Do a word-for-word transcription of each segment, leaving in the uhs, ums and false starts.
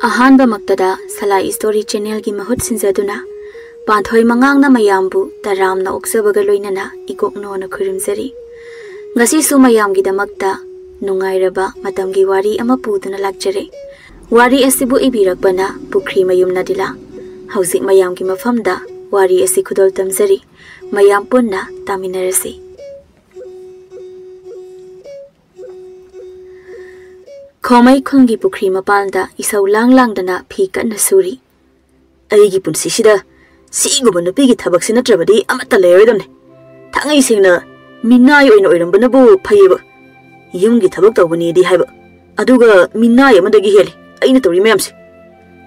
ꯑꯍꯥꯟꯕꯃꯛꯇꯗ ꯁꯂꯥꯏ story ꯆꯦꯅꯦꯜꯒꯤ ꯃꯍꯨꯠ ꯁꯤꯟꯖꯗꯨꯅ ꯄꯥꯟꯊꯣꯏ ꯃꯉꯥꯡꯅ ꯃꯌꯥꯝꯕꯨ ꯇꯔꯥꯝꯅ ꯑꯣꯛꯆꯕꯒ ꯂꯣꯏꯅꯅ ꯏꯀꯣꯛꯅꯣꯅ ꯈꯨꯔꯨꯝꯖꯔꯤ꯫ ꯉꯁꯤꯁꯨ ꯃꯌꯥꯝꯒꯤꯗꯃꯛꯇ ꯅꯨꯡꯉꯥꯏꯔꯕ ꯃꯇꯝꯒꯤ ꯋꯥꯔꯤ ꯑꯃ ꯄꯨꯗꯨꯅ ꯂꯥꯛꯆꯔꯦ꯫ ꯋꯥꯔꯤ ꯑꯁꯤꯕꯨ ꯏꯕꯤꯔꯛꯄꯅ ꯄꯨꯈ꯭ꯔꯤ ꯃꯌꯨꯝ ꯅꯗꯤꯂꯥ꯫ ꯍꯧꯖꯤꯛ ꯃꯌꯥꯝꯒꯤ ꯃꯐꯝꯗ ꯋꯥꯔꯤ ꯑꯁꯤ ꯈꯨꯗꯣꯜ ꯇꯝꯖꯔꯤ꯫ ꯃꯌꯥꯝ ꯄꯨꯟꯅ ꯇꯥꯃꯤꯟꯅꯔꯁꯤ꯫ ꯈꯣꯃꯩ ꯈꯨꯜꯒꯤ ꯄꯨꯈ꯭ꯔꯤ ꯃꯄꯥꯟꯗ ꯏꯁꯧ ꯂꯥꯡ ꯂꯥꯡꯗꯅ ꯐꯤ ꯀꯟꯅ ꯁꯨꯔꯤ꯫ ꯑꯩꯒꯤ ꯄꯨꯟꯁꯤꯁꯤꯗ ꯁꯤꯒꯨꯝꯕ ꯅꯨꯄꯤꯒꯤ ꯊꯕꯛꯁꯤ ꯅꯠꯇ꯭ꯔꯕꯗꯤ ꯑꯃꯠꯇ ꯂꯩꯔꯣꯏꯗꯕꯅꯤ꯫ ꯊꯥꯡꯉꯩ ꯁꯦꯡꯅ ꯃꯤꯅꯥꯏ ꯑꯣꯏꯅ ꯑꯣꯏꯔꯝꯕꯅꯕꯨ ꯐꯩꯌꯦꯕ꯫ ꯌꯨꯝꯒꯤ ꯊꯕꯛ ꯇꯧꯕꯅꯦꯗꯤ ꯍꯥꯏꯕ, ꯑꯗꯨꯒ ꯃꯤꯅꯥꯏ ꯑꯃꯗꯒꯤ ꯍꯦꯜꯂꯤ ꯑꯩꯅ ꯇꯧꯔꯤ ꯃꯌꯥꯝꯁꯦ꯫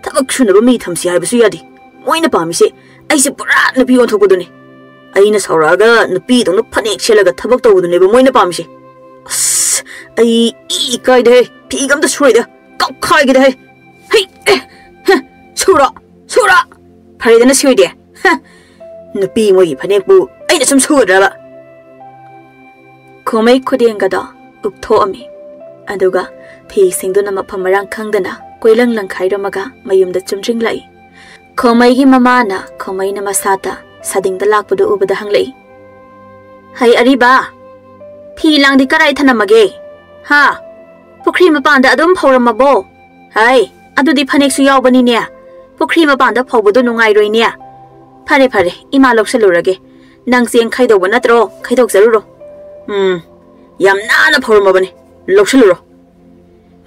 ꯊꯕꯛ ꯁꯨꯅꯕ ꯃꯤ ꯊꯝꯁꯤ ꯍꯥꯏꯕꯁꯨ ꯌꯥꯗꯦ꯫ ꯃꯣꯏꯅ ꯄꯥꯝꯃꯤꯁꯦ ꯑꯩꯁꯦ ꯄꯨꯔꯥ ꯅꯨꯄꯤ ꯑꯣꯟꯊꯣꯛꯄꯗꯨꯅꯤ꯫ ꯑꯩꯅ ꯁꯥꯎꯔꯛꯑꯒ ꯅꯨꯄꯤꯗꯧꯅ ꯐꯅꯦꯛ ꯁꯦꯠꯂꯒ ꯊꯕꯛ ꯇꯧꯕꯗꯨꯅꯦꯕ ꯃꯣꯏꯅ ꯄꯥꯝꯃꯤꯁꯦ꯫ ꯑꯁ, ꯑꯩ ꯏ ꯀꯥꯏꯗꯦꯍꯦ, ꯐꯤꯒ ꯑꯝꯇ ꯁꯨꯔꯣꯏꯗ, ꯀꯞꯈꯥꯏꯒꯦꯗꯍꯦ꯫ ꯍꯩ, ꯑꯦ, ꯍ, ꯁꯨꯔꯣ, ꯁꯨꯔꯣ꯫ ꯐꯔꯦꯗꯅ ꯁꯨꯔꯗꯤ꯫ ꯍ, ꯅꯨꯄꯤ ꯃꯣꯏꯒꯤ ꯐꯅꯦꯛꯄꯨ ꯑꯩꯅ ꯁꯨꯝ ꯁꯨꯒꯗ꯭ꯔꯕ? ꯈꯣꯃꯩ ꯈꯨꯗꯦꯡꯒꯗꯣ ꯎꯞꯊꯣꯛꯑꯝꯃꯤ꯫ ꯑꯗꯨꯒ ꯐꯤꯁꯤꯡꯗꯨꯅ ꯃꯐꯝ ꯃꯔꯥꯡ ꯈꯪꯗꯅ ꯀꯣꯏꯂꯪ ꯂꯪꯈꯥꯏꯔꯝꯃꯒ ꯃꯌꯨꯝꯗ ꯆꯨꯝꯗ꯭ꯔꯤꯡꯂꯛꯏ꯫ ꯈꯣꯃꯩꯒꯤ ꯃꯃꯥꯅ ꯈꯣꯃꯩꯅ ꯃꯁꯥꯇ ꯁꯥꯗꯤꯡꯗ ꯂꯥꯛꯄꯗꯨ ꯎꯕꯗ ꯍꯪꯂꯛꯏ, "ꯍꯩ ꯑꯔꯤꯕ, ꯐꯤ ꯂꯥꯡꯗꯤ ꯀꯔꯥꯏ ꯊꯅꯝꯃꯒꯦ? ꯍꯥ? ꯄꯨꯈ꯭ꯔꯤ ꯃꯄꯥꯟꯗ ꯑꯗꯨꯝ ꯐꯧꯔꯝꯃꯕꯣ? ꯍꯥꯏ, ꯑꯗꯨꯗꯤ ꯐꯅꯦꯛꯁꯨ ꯌꯥꯎꯕꯅꯤꯅꯦ꯫ ꯄꯨꯈ꯭ꯔꯤ ꯃꯄꯥꯟꯗ ꯐꯧꯕꯗꯣ ꯅꯨꯡꯉꯥꯏꯔꯣꯏꯅꯦ꯫ ꯐꯔꯦ, ꯐꯔꯦ, ꯏꯃꯥ ꯂꯧꯁꯜꯂꯨꯔꯒꯦ꯫ ꯅꯪ ꯆꯦꯡ ꯈꯩꯗꯧꯕ ꯅꯠꯇ꯭ꯔꯣ? ꯈꯩꯗꯣꯛꯆꯔꯨꯔꯣ꯫ ꯎꯝ, ꯌꯥꯝ ꯅꯥꯟꯅ ꯐꯧꯔꯝꯃꯕꯅꯦ꯫ ꯂꯧꯁꯜꯂꯨꯔꯣ꯫"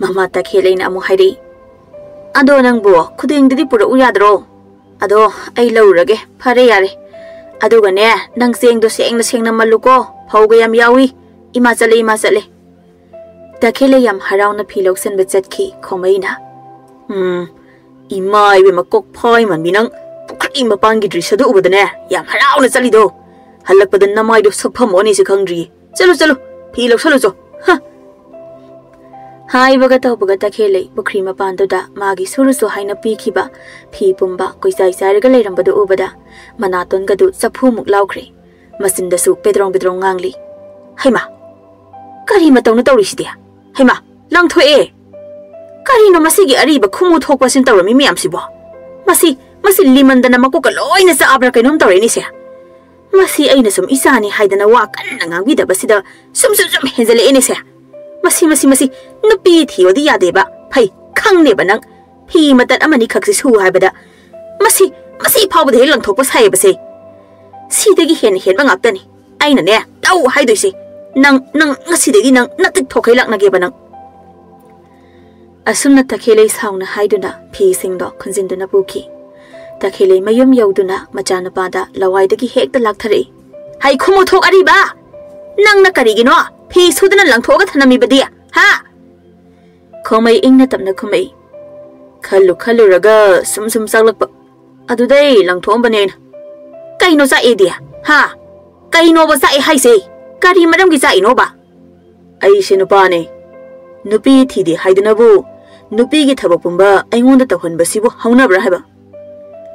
ꯃꯃꯥ ꯇꯈꯦꯜꯂꯩꯅ ꯑꯃꯨꯛ ꯍꯥꯏꯔꯛꯏ, "ꯑꯗꯣ ꯅꯪꯕꯨ ꯈꯨꯗꯦꯡꯗꯨꯗꯤ ꯄꯨꯔꯛꯎ ꯌꯥꯗ꯭ꯔꯣ?" "ꯑꯗꯣ ꯑꯩ ꯂꯧꯔꯨꯔꯒꯦ꯫ ꯐꯔꯦ, ꯌꯥꯔꯦ꯫ ꯑꯗꯨꯒꯅꯦ, ꯅꯪ ꯆꯦꯡꯗꯣ ꯁꯦꯡꯅ ꯁꯦꯡꯅ ꯃꯜꯂꯨꯀꯣ꯫ ꯐꯧꯒ ꯌꯥꯝ ꯌꯥꯎꯏ꯫ ꯏꯃꯥ ꯆꯠꯂꯦ, ꯏꯃꯥ ꯆꯠꯂꯦ꯫" ꯇꯈꯦꯜꯂꯩ ꯌꯥꯝ ꯍꯔꯥꯎꯅ ꯐꯤ ꯂꯧꯁꯟꯕ ꯆꯠꯈꯤ꯫ ꯈꯣꯃꯩꯅ, "ꯎꯝ, ꯏꯃꯥ ꯏꯕꯦꯝꯃ, ꯀꯣꯛ ꯐꯥꯏ ꯃꯥꯟꯕꯤ ꯅꯪ꯫ ꯄꯨꯈ꯭ꯔꯤ ꯃꯄꯥꯟꯒꯤ ꯗ꯭ꯔꯤꯁ꯭ꯌꯗꯨ ꯎꯕꯗꯅꯦ ꯌꯥꯝ ꯍꯔꯥꯎꯅ ꯆꯠꯂꯤꯗꯣ꯫ ꯍꯜꯂꯛꯄꯗ ꯅꯃꯥꯏꯗꯣ ꯁꯛꯐꯝ ꯑꯣꯅꯤꯁꯦ ꯈꯪꯗ꯭ꯔꯤꯌꯦ꯫ ꯆꯠꯂꯨ, ꯆꯠꯂꯨ, ꯐꯤ ꯂꯧꯁꯜꯂꯨ ꯆꯣ꯫ ꯍ!" ꯍꯥꯏꯕꯒ ꯇꯧꯕꯒ ꯇꯈꯦꯜꯂꯩ ꯄꯨꯈ꯭ꯔꯤ ꯃꯄꯥꯟꯗꯨꯗ ꯃꯥꯒꯤ ꯁꯨꯔꯨꯁꯨ ꯍꯥꯏꯅ ꯄꯤꯈꯤꯕ ꯐꯤ ꯄꯨꯝꯕ ꯀꯣꯏꯆꯥꯏ ꯆꯥꯏꯔꯒ ꯂꯩꯔꯝꯕꯗꯨ ꯎꯕꯗ ꯃꯅꯥꯇꯣꯟꯒꯗꯨ ꯆꯐꯨꯃꯨꯛ ꯂꯥꯎꯈ꯭ꯔꯦ꯫ ꯃꯆꯤꯟꯗꯁꯨ ꯄꯦꯗ꯭ꯔꯣꯡ ꯄꯦꯗ꯭ꯔꯣꯡ ꯉꯥꯡꯂꯤ꯫ "ꯍꯩꯃꯥ! ꯀꯔꯤ ꯃꯇꯧꯅ ꯇꯧꯔꯤꯁꯤꯗꯤ? ꯍꯩꯃꯥ! ꯂꯪꯊꯣꯛꯑꯦ!" ꯀꯔꯤꯅꯣ ꯃꯁꯤꯒꯤ ꯑꯔꯤꯕ ꯈꯨꯃꯨ ꯊꯣꯛꯄꯁꯤꯅ ꯇꯧꯔꯝꯃꯤ ꯃꯌꯥꯝꯁꯤꯕꯣ? ꯃꯁꯤ, ꯃꯁꯤ ꯂꯤꯃꯟꯗꯅ ꯃꯀꯣꯛꯀ ꯂꯣꯏꯅ ꯆꯥꯕ꯭ꯔꯥ ꯀꯩꯅꯣꯝ ꯇꯧꯔꯦꯅꯦꯁꯦ꯫ ꯃꯁꯤ ꯑꯩꯅ ꯁꯨꯝ ꯏꯆꯥꯅꯤ ꯍꯥꯏꯗꯅ ꯋꯥ ꯀꯟꯅ ꯉꯥꯡꯕꯤꯗꯕꯁꯤꯗ ꯁꯨꯝ, ꯁꯨꯝ, ꯁꯨꯝ ꯍꯦꯟꯖꯜꯂꯛꯑꯦꯅꯦꯁꯦ꯫ ꯃꯁꯤ, ꯃꯁꯤ, ꯃꯁꯤ, ꯅꯨꯄꯤ ꯊꯤꯌꯣꯗꯤ ꯌꯥꯗꯦꯕ꯫ ꯐꯩ, ꯈꯪꯅꯦꯕ ꯅꯪ꯫ ꯐꯤ ꯃꯇꯠ ꯑꯃꯅꯤ ꯈꯛꯁꯤ ꯁꯨ ꯍꯥꯏꯕꯗ ꯃꯁꯤ, ꯃꯁꯤ ꯐꯥꯎꯕꯗ ꯍꯦꯛ ꯂꯪꯊꯣꯛꯄ ꯁꯥꯏꯌꯦꯕꯁꯦ꯫ ꯁꯤꯗꯒꯤ ꯍꯦꯟꯅ ꯍꯦꯟꯕ ꯉꯥꯛꯇꯅꯤ꯫ ꯑꯩꯅꯅꯦ, ꯇꯧ ꯍꯥꯏꯗꯣꯏꯁꯦ꯫ ꯅꯪ, ꯅꯪ ꯉꯁꯤꯗꯒꯤ ꯅꯪ ꯅꯇꯤꯛ ꯊꯣꯛꯈꯩ ꯂꯥꯛꯅꯒꯦꯕ ꯅꯪ꯫ ꯑꯁꯨꯝꯅ ꯇꯈꯦꯜꯂꯩ ꯁꯥꯎꯅ ꯍꯥꯏꯗꯨꯅ ꯐꯤꯁꯤꯡꯗꯣ ꯈꯨꯟꯖꯤꯟꯗꯨꯅ ꯄꯨꯈꯤ꯫ ꯇꯈꯦꯜꯂꯩ ꯃꯌꯨꯝ ꯌꯧꯗꯨꯅ ꯃꯆꯥꯅꯨꯄꯥꯗ ꯂꯋꯥꯏꯗꯒꯤ ꯍꯦꯛꯇ ꯂꯥꯛꯊꯔꯛꯏ꯫ "ꯍꯩ ꯈꯨꯃꯨ ꯊꯣꯛ ꯑꯔꯤꯕ! ꯅꯪꯅ ꯀꯔꯤꯒꯤꯅꯣ ꯐꯤ ꯁꯨꯗꯅ ꯂꯪꯊꯣꯛꯑꯒ ꯊꯅꯝꯃꯤꯕꯗꯤ? ꯍꯥ?" ꯈꯣꯃꯩ ꯏꯪꯅ ꯇꯞꯅ ꯈꯨꯝꯃꯛꯏ꯫ "ꯈꯜꯂꯨ ꯈꯜꯂꯨꯔꯒ ꯁꯨꯝ ꯁꯨꯝ ꯆꯥꯛꯂꯛꯄ꯫ ꯑꯗꯨꯗꯩ ꯂꯪꯊꯣꯛꯑꯝꯕꯅꯦ ꯑꯩꯅ꯫" "ꯀꯩꯅꯣ ꯆꯥꯛꯑꯦꯗꯤ? ꯍꯥ? ꯀꯩꯅꯣꯕ ꯆꯥꯛꯑꯦ ꯍꯥꯏꯁꯦ? ꯀꯔꯤ ꯃꯔꯝꯒꯤ ꯆꯥꯛꯏꯅꯣꯕ?" "ꯑꯩꯁꯦ ꯅꯨꯄꯥꯅꯦ꯫ ꯅꯨꯄꯤ ꯊꯤꯗꯦ ꯍꯥꯏꯗꯨꯅꯕꯨ ꯅꯨꯄꯤꯒꯤ ꯊꯕꯛ ꯄꯨꯝꯕ ꯑꯩꯉꯣꯟꯗ ꯇꯧꯍꯟꯕꯁꯤꯕꯨ ꯍꯧꯅꯕ꯭ꯔꯥ ꯍꯥꯏꯕ?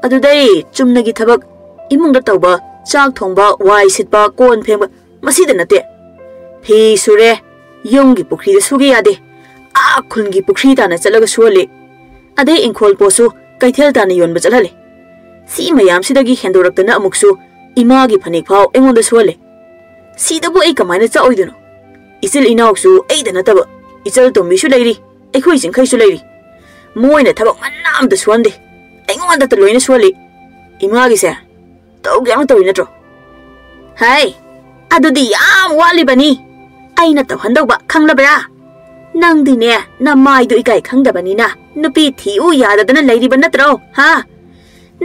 ꯑꯗꯨꯗꯩ ꯆꯨꯝꯅꯒꯤ ꯊꯕꯛ, ꯏꯃꯨꯡꯗ ꯇꯧꯕ, ꯆꯥꯛ ꯊꯣꯡꯕ, ꯋꯥꯏ ꯁꯤꯠꯄ, ꯀꯣꯟ ꯐꯦꯡꯕ, ꯃꯁꯤꯗ ꯅꯠꯇꯦ꯫ ꯐꯤ ꯁꯨꯔꯦ, ꯌꯨꯝꯒꯤ ꯄꯨꯈ꯭ꯔꯤꯗ ꯁꯨꯒꯦ ꯌꯥꯗꯦ꯫ ꯑꯥ ꯈꯨꯟꯒꯤ ꯄꯨꯈ꯭ꯔꯤ ꯇꯥꯅ ꯆꯠꯂꯒ ꯁꯨꯍꯜꯂꯤ꯫ ꯑꯗꯩ ꯏꯪꯈꯣꯜ ꯄꯣꯠꯁꯨ ꯀꯩꯊꯦꯜ ꯇꯥꯅ ꯌꯣꯟꯕ ꯆꯠꯍꯜꯂꯤ꯫ ꯁꯤ ꯃꯌꯥꯝꯁꯤꯗꯒꯤ ꯍꯦꯟꯗꯣꯔꯛꯇꯅ ꯑꯃꯨꯛꯁꯨ ꯏꯃꯥꯒꯤ ꯐꯅꯦꯛ ꯐꯥꯎ ꯑꯩꯉꯣꯟꯗ ꯁꯨꯍꯜꯂꯤ꯫ ꯁꯤꯗꯕꯨ ꯑꯩ ꯀꯃꯥꯏꯅ ꯆꯥꯛꯑꯣꯏꯗꯣꯏꯅꯣ? ꯏꯆꯤꯜ ꯏꯅꯥꯎꯁꯨ ꯑꯩꯗ ꯅꯠꯇꯕ, ꯏꯆꯜ ꯇꯣꯝꯕꯤꯁꯨ ꯂꯩꯔꯤ, ꯑꯩꯈꯣꯏ ꯆꯤꯡꯈꯩꯁꯨ ꯂꯩꯔꯤ꯫ ꯃꯣꯏꯅ ꯊꯕꯛ ꯃꯅꯥ ꯑꯝꯇ ꯁꯨꯍꯟꯗꯦ, ꯑꯩꯉꯣꯟꯗꯇ ꯂꯣꯏꯅ ꯁꯨꯍꯜꯂꯤ꯫ ꯏꯃꯥꯒꯤꯁꯦ ꯇꯧꯒꯦ ꯌꯥꯝꯅ ꯇꯧꯔꯤ ꯅꯠꯇ꯭ꯔꯣ?" "ꯍꯥꯏ, ꯑꯗꯨꯗꯤ ꯌꯥꯝ ꯋꯥꯠꯂꯤꯕꯅꯤ꯫ ꯑꯩꯅ ꯇꯧꯍꯟꯗꯧꯕ ꯈꯪꯂꯕ꯭ꯔꯥ? ꯅꯪꯗꯤꯅꯦ, ꯅꯃꯥꯏꯗꯨ ꯏꯀꯥꯏ ꯈꯪꯗꯕꯅꯤꯅ ꯅꯨꯄꯤ ꯊꯤꯎ ꯌꯥꯗꯗꯅ ꯂꯩꯔꯤꯕ ꯅꯠꯇ꯭ꯔꯣ? ꯍꯥ?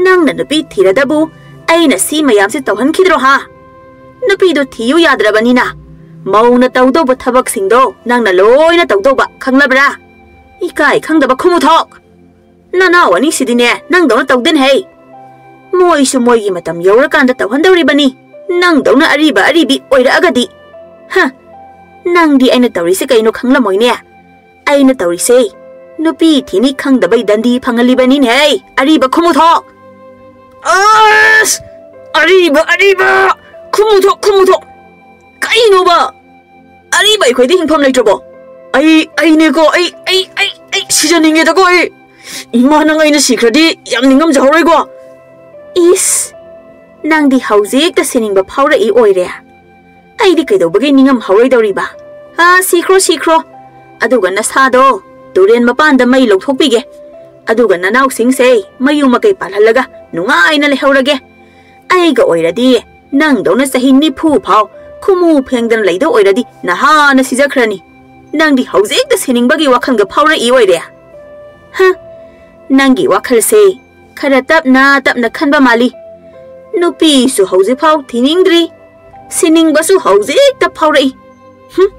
ꯅꯪꯅ ꯅꯨꯄꯤ ꯊꯤꯔꯗꯕꯨ ꯑꯩꯅ ꯁꯤ ꯃꯌꯥꯝꯁꯦ ꯇꯧꯍꯟꯈꯤꯗ꯭ꯔꯣ, ꯍꯥ? ꯅꯨꯄꯤꯗꯣ ꯊꯤꯌꯨ ꯌꯥꯗ꯭ꯔꯕꯅꯤꯅ ꯃꯧꯅ ꯇꯧꯗꯧꯕ ꯊꯕꯛꯁꯤꯡꯗꯣ ꯅꯪꯅ ꯂꯣꯏꯅ ꯇꯧꯗꯧꯕ ꯈꯪꯂꯕ꯭ꯔꯥ? ꯏꯀꯥꯏ ꯈꯪꯗꯕ ꯈꯨꯃꯨꯊꯣꯛ! ꯅꯅꯥꯎ ꯑꯅꯤꯁꯤꯗꯤꯅꯦ ꯅꯪꯗꯧꯅ ꯇꯧꯗꯦꯅꯦ ꯍꯩ꯫ ꯃꯣꯏꯁꯨ ꯃꯣꯏꯒꯤ ꯃꯇꯝ ꯌꯧꯔꯀꯥꯟꯗ ꯇꯧꯍꯟꯗꯧꯔꯤꯕꯅꯤ, ꯅꯪꯗꯧꯅ ꯑꯔꯤꯕ ꯑꯔꯤꯕꯤ ꯑꯣꯏꯔꯛꯑꯒꯗꯤ꯫ ꯍ, ꯅꯪꯗꯤ ꯑꯩꯅ ꯇꯧꯔꯤꯁꯦ ꯀꯩꯅꯣ ꯈꯪꯂꯝꯃꯣꯏꯅꯦ꯫ ꯑꯩꯅ ꯇꯧꯔꯤꯁꯦ ꯅꯨꯄꯤ ꯊꯤꯅꯤ ꯈꯪꯗꯕꯩ ꯗꯟꯗꯤ ꯐꯪꯍꯜꯂꯤꯕꯅꯤꯅꯦꯍꯦ, ꯑꯔꯤꯕ ꯈꯨꯃꯨꯊꯣꯛ!" "ꯑꯁ! ꯑꯔꯤꯕ, ꯑꯔꯤꯕ! ꯈꯨꯃꯨꯊꯣꯛ, ꯈꯨꯃꯨꯊꯣꯛ! ꯀꯩꯅꯣꯕ? ꯑꯔꯤꯕ ꯑꯩꯈꯣꯏꯗꯤ ꯍꯤꯡꯐꯝ ꯂꯩꯇ꯭ꯔꯕꯣ? ꯑꯩ, ꯑꯩꯅꯦꯀꯣ, ꯑꯩ, ꯑꯩ, ꯑꯩ, ꯑꯩ!" ꯁꯤꯖꯅꯤꯡꯉꯦꯗꯀꯣ ꯑꯩ꯫ ꯏꯃꯥ, ꯅꯪ ꯑꯩꯅ ꯁꯤꯈ꯭ꯔꯗꯤ ꯌꯥꯝ ꯅꯤꯡꯉꯝꯖꯍꯧꯔꯣꯏꯀꯣ꯫ ꯏꯁ, ꯅꯪꯗꯤ ꯍꯧꯖꯤꯛꯇ ꯁꯤꯅꯤꯡꯕ ꯐꯥꯎꯔꯛꯏ ꯑꯣꯏꯔꯦ꯫ ꯑꯩꯗꯤ ꯀꯩꯗꯧꯕꯒꯤ ꯅꯤꯡꯉꯝꯍꯧꯔꯣꯏꯗꯧꯔꯤꯕ? ꯑꯥ, ꯁꯤꯈ꯭ꯔꯣ, ꯁꯤꯈ꯭ꯔꯣ꯫ ꯑꯗꯨꯒ ꯅꯁꯥꯗꯣ ꯇꯨꯔꯦꯟ ꯃꯄꯥꯟꯗ ꯃꯩ ꯂꯧꯊꯣꯛꯄꯤꯒꯦ꯫ ꯑꯗꯨꯒ ꯅꯅꯥꯎꯁꯤꯡꯁꯦ ꯃꯌꯨꯝ ꯃꯀꯩ ꯄꯥꯜꯍꯜꯂꯒ ꯅꯨꯡꯉꯥꯏꯅ ꯂꯩꯍꯧꯔꯒꯦ꯫ ꯑꯩꯒ ꯑꯣꯏꯔꯗꯤ ꯅꯪꯗꯧꯅ ꯆꯍꯤ ꯅꯤꯐꯨ ꯐꯥꯎ ꯈꯨꯃꯨ ꯐꯦꯡꯗꯅ ꯂꯩꯗꯧ ꯑꯣꯏꯔꯗꯤ ꯅꯍꯥꯟꯅ ꯁꯤꯖꯈ꯭ꯔꯅꯤ꯫ ꯅꯪꯗꯤ ꯍꯧꯖꯤꯛꯇ ꯁꯤꯅꯤꯡꯕꯒꯤ ꯋꯥꯈꯜꯒ ꯐꯥꯎꯔꯛꯏ ꯑꯣꯏꯔꯦ꯫ ꯍ, ꯅꯪꯒꯤ ꯋꯥꯈꯜꯁꯦ ꯈꯔ ꯇꯞꯅ ꯇꯞꯅ ꯈꯟꯕ ꯃꯥꯜꯂꯤ꯫ ꯅꯨꯄꯤꯁꯨ ꯍꯧꯖꯤꯛꯐꯥꯎ ꯊꯤꯅꯤꯡꯗ꯭ꯔꯤ, ꯁꯤꯅꯤꯡꯕꯁꯨ ꯍꯧꯖꯤꯛꯇ ꯐꯥꯎꯔꯛꯏ꯫ ꯍꯨꯝ,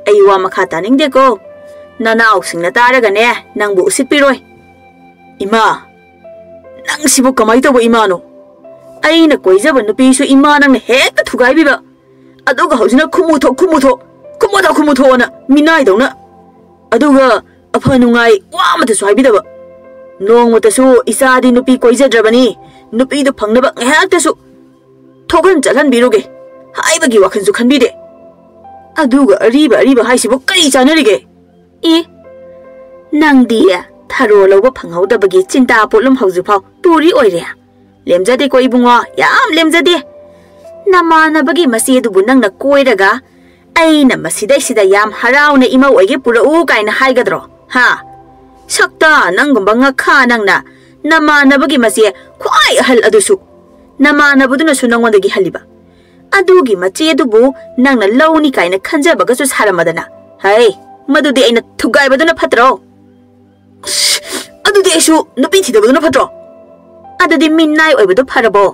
ꯑꯩ ꯋꯥ ꯃꯈꯥ ꯇꯥꯅꯤꯡꯗꯦꯀꯣ꯫ ꯅꯅꯥꯎꯁꯤꯡꯅ ꯇꯥꯔꯒꯅꯦ, ꯅꯪꯕꯨ ꯎꯁꯤꯠꯄꯤꯔꯣꯏ꯫ ꯏꯃꯥ, ꯅꯪꯁꯤꯕꯨ ꯀꯃꯥꯏ ꯇꯧꯕ ꯏꯃꯥꯅꯣ? ꯑꯩꯅ ꯀꯣꯏꯖꯕ ꯅꯨꯄꯤꯁꯨ ꯏꯃꯥ ꯅꯪꯅ ꯍꯦꯛꯇ ꯊꯨꯒꯥꯏꯕꯤꯕ꯫ ꯑꯗꯨꯒ ꯍꯧꯖꯤꯛꯅ ꯈꯨꯃꯨ ꯊꯣꯛ, ꯈꯨꯃꯨ ꯊꯣꯛ, ꯈꯨꯃꯨ ꯊꯣꯛ, ꯈꯨꯃꯨ ꯊꯣꯛꯑꯅ ꯃꯤꯅꯥꯏꯗꯧꯅ꯫ ꯑꯗꯨꯒ ꯑꯐ ꯅꯨꯡꯉꯥꯏ ꯋꯥ ꯑꯃꯇꯁꯨ ꯍꯥꯏꯕꯤꯗꯕ꯫ ꯅꯣꯡꯃꯇꯁꯨ "ꯏꯆꯥꯗꯤ ꯅꯨꯄꯤ ꯀꯣꯏꯖꯗ꯭ꯔꯕꯅꯤ, ꯅꯨꯄꯤꯗꯨ ꯐꯪꯅꯕ ꯉꯥꯏꯍꯥꯛꯇꯁꯨ ꯊꯣꯛꯍꯟ ꯆꯠꯍꯟꯕꯤꯔꯨꯒꯦ" ꯍꯥꯏꯕꯒꯤ ꯋꯥꯈꯜꯁꯨ ꯈꯟꯕꯤꯗꯦ꯫ ꯑꯗꯨꯒ ꯑꯔꯤꯕ ꯑꯔꯤꯕ ꯍꯥꯏꯁꯤꯕꯨ ꯀꯔꯤ ꯆꯥꯟꯅꯔꯤꯒꯦ? ꯑꯦ, ꯅꯪꯗꯤ ꯊꯔꯣ ꯂꯧꯕ ꯐꯪꯍꯧꯗꯕꯒꯤ ꯆꯤꯟꯇꯥ ꯄꯣꯠꯂꯨꯝ ꯍꯧꯖꯤꯛꯐꯥꯎ ꯄꯨꯔꯤ ꯑꯣꯏꯔꯦ꯫ ꯂꯦꯝꯖꯗꯦꯀꯣ ꯏꯕꯨꯡꯉꯣ, ꯌꯥꯝ ꯂꯦꯝꯖꯗꯦ꯫ ꯅꯃꯥꯟꯅꯕꯒꯤ ꯃꯆꯦꯗꯨꯕꯨ ꯅꯪꯅ ꯀꯣꯏꯔꯒ ꯑꯩꯅ ꯃꯁꯤꯗꯩꯁꯤꯗ ꯌꯥꯝ ꯍꯔꯥꯎꯅ "ꯏꯃꯧ ꯑꯣꯏꯒꯦ ꯄꯨꯔꯛꯎ" ꯀꯥꯏꯅ ꯍꯥꯏꯒꯗ꯭ꯔꯣ? ꯍꯥ? ꯁꯛꯇ ꯅꯪꯒꯨꯝꯕ ꯉꯛꯈꯥ ꯅꯪꯅ ꯅꯃꯥꯟꯅꯕꯒꯤ ꯃꯆꯦ ꯈ꯭ꯋꯥꯏ ꯑꯍꯜ ꯑꯗꯨꯁꯨ ꯅꯃꯥꯟꯅꯕꯗꯨꯅꯁꯨ ꯅꯪꯉꯣꯟꯗꯒꯤ ꯍꯜꯂꯤꯕ꯫ ꯑꯗꯨꯒꯤ ꯃꯆꯦꯗꯨꯕꯨ ꯅꯪꯅ ꯂꯧꯅꯤ ꯀꯥꯏꯅ ꯈꯟꯖꯕꯒꯁꯨ ꯁꯥꯔꯝꯃꯗꯅ꯫ ꯍꯩ, ꯃꯗꯨꯗꯤ ꯑꯩꯅ ꯊꯨꯒꯥꯏꯕꯗꯨꯅ ꯐꯠꯇ꯭ꯔꯣ? ꯑꯁ, ꯑꯗꯨꯗꯤ ꯑꯩꯁꯨ ꯅꯨꯄꯤ ꯊꯤꯗꯕꯗꯨꯅ ꯐꯠꯇ꯭ꯔꯣ? ꯑꯗꯨꯗꯤ ꯃꯤꯅꯥꯏ ꯑꯣꯏꯕꯗꯨ ꯐꯔꯕꯣ?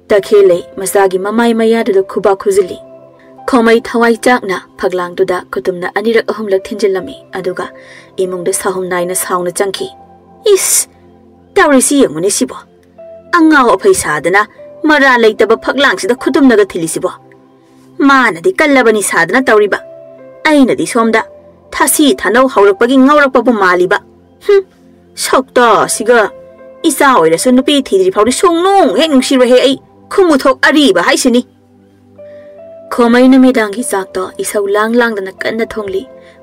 ꯇꯈꯦꯜꯂꯩ ꯃꯆꯥꯒꯤ ꯃꯃꯥꯏ ꯃꯌꯥꯗꯨꯗ ꯈꯨꯕꯥꯛ ꯈꯨꯖꯤꯜꯂꯤ꯫ ꯈꯣꯃꯩ ꯊꯋꯥꯏ ꯆꯥꯛꯅ ꯐꯛꯂꯥꯡꯗꯨꯗ ꯈꯨꯇꯨꯝꯅ ꯑꯅꯤꯔꯛ ꯑꯍꯨꯝꯂꯛ ꯊꯤꯟꯖꯤꯜꯂꯝꯃꯤ, ꯑꯗꯨꯒ ꯏꯃꯨꯡꯗ ꯁꯥꯍꯨꯝ ꯅꯥꯏꯅ ꯁꯥꯎꯅ ꯆꯪꯈꯤ꯫ ꯏꯁ! ꯇꯧꯔꯤꯁꯤ ꯌꯦꯡꯉꯨꯅꯦ ꯁꯤꯕꯣ! ꯑꯉꯥꯎ ꯑꯐꯩ ꯁꯥꯗꯅ ꯃꯔꯥ ꯂꯩꯇꯕ ꯐꯛꯂꯥꯡꯁꯤꯗ ꯈꯨꯇꯨꯝꯅꯒ ꯊꯤꯜꯂꯤꯁꯤꯕꯣ! ꯃꯥꯅꯗꯤ ꯀꯜꯂꯕꯅꯤ ꯁꯥꯗꯅ ꯇꯧꯔꯤꯕ, ꯑꯩꯅꯗꯤ ꯁꯣꯝꯗ ꯊꯥꯁꯤ ꯊꯥꯅꯧ ꯍꯧꯔꯛꯄꯒꯤ ꯉꯧꯔꯛꯄꯕꯨ ꯃꯥꯜꯂꯤꯕ꯫ ꯍꯨꯝ, ꯁꯛꯇ ꯑꯁꯤꯒ! ꯏꯆꯥ ꯑꯣꯏꯔꯁꯨ ꯅꯨꯄꯤ ꯊꯤꯗ꯭ꯔꯤ ꯐꯥꯎꯗꯤ ꯁꯨꯡꯅꯨꯡ ꯍꯦꯛ ꯅꯨꯡꯁꯤꯔꯣꯏꯍꯦ ꯑꯩ꯫ ꯈꯨꯃꯨꯊꯣꯛ ꯑꯔꯤꯕ ꯍꯥꯏꯁꯤꯅꯤ꯫ ꯈꯣꯃꯩ ꯅꯨꯃꯤꯗꯥꯡꯒꯤ ꯆꯥꯛꯇꯣ ꯏꯁꯧ ꯂꯥꯡ ꯂꯥꯡꯗꯅ ꯀꯟꯅ ꯊꯣꯡꯂꯤ꯫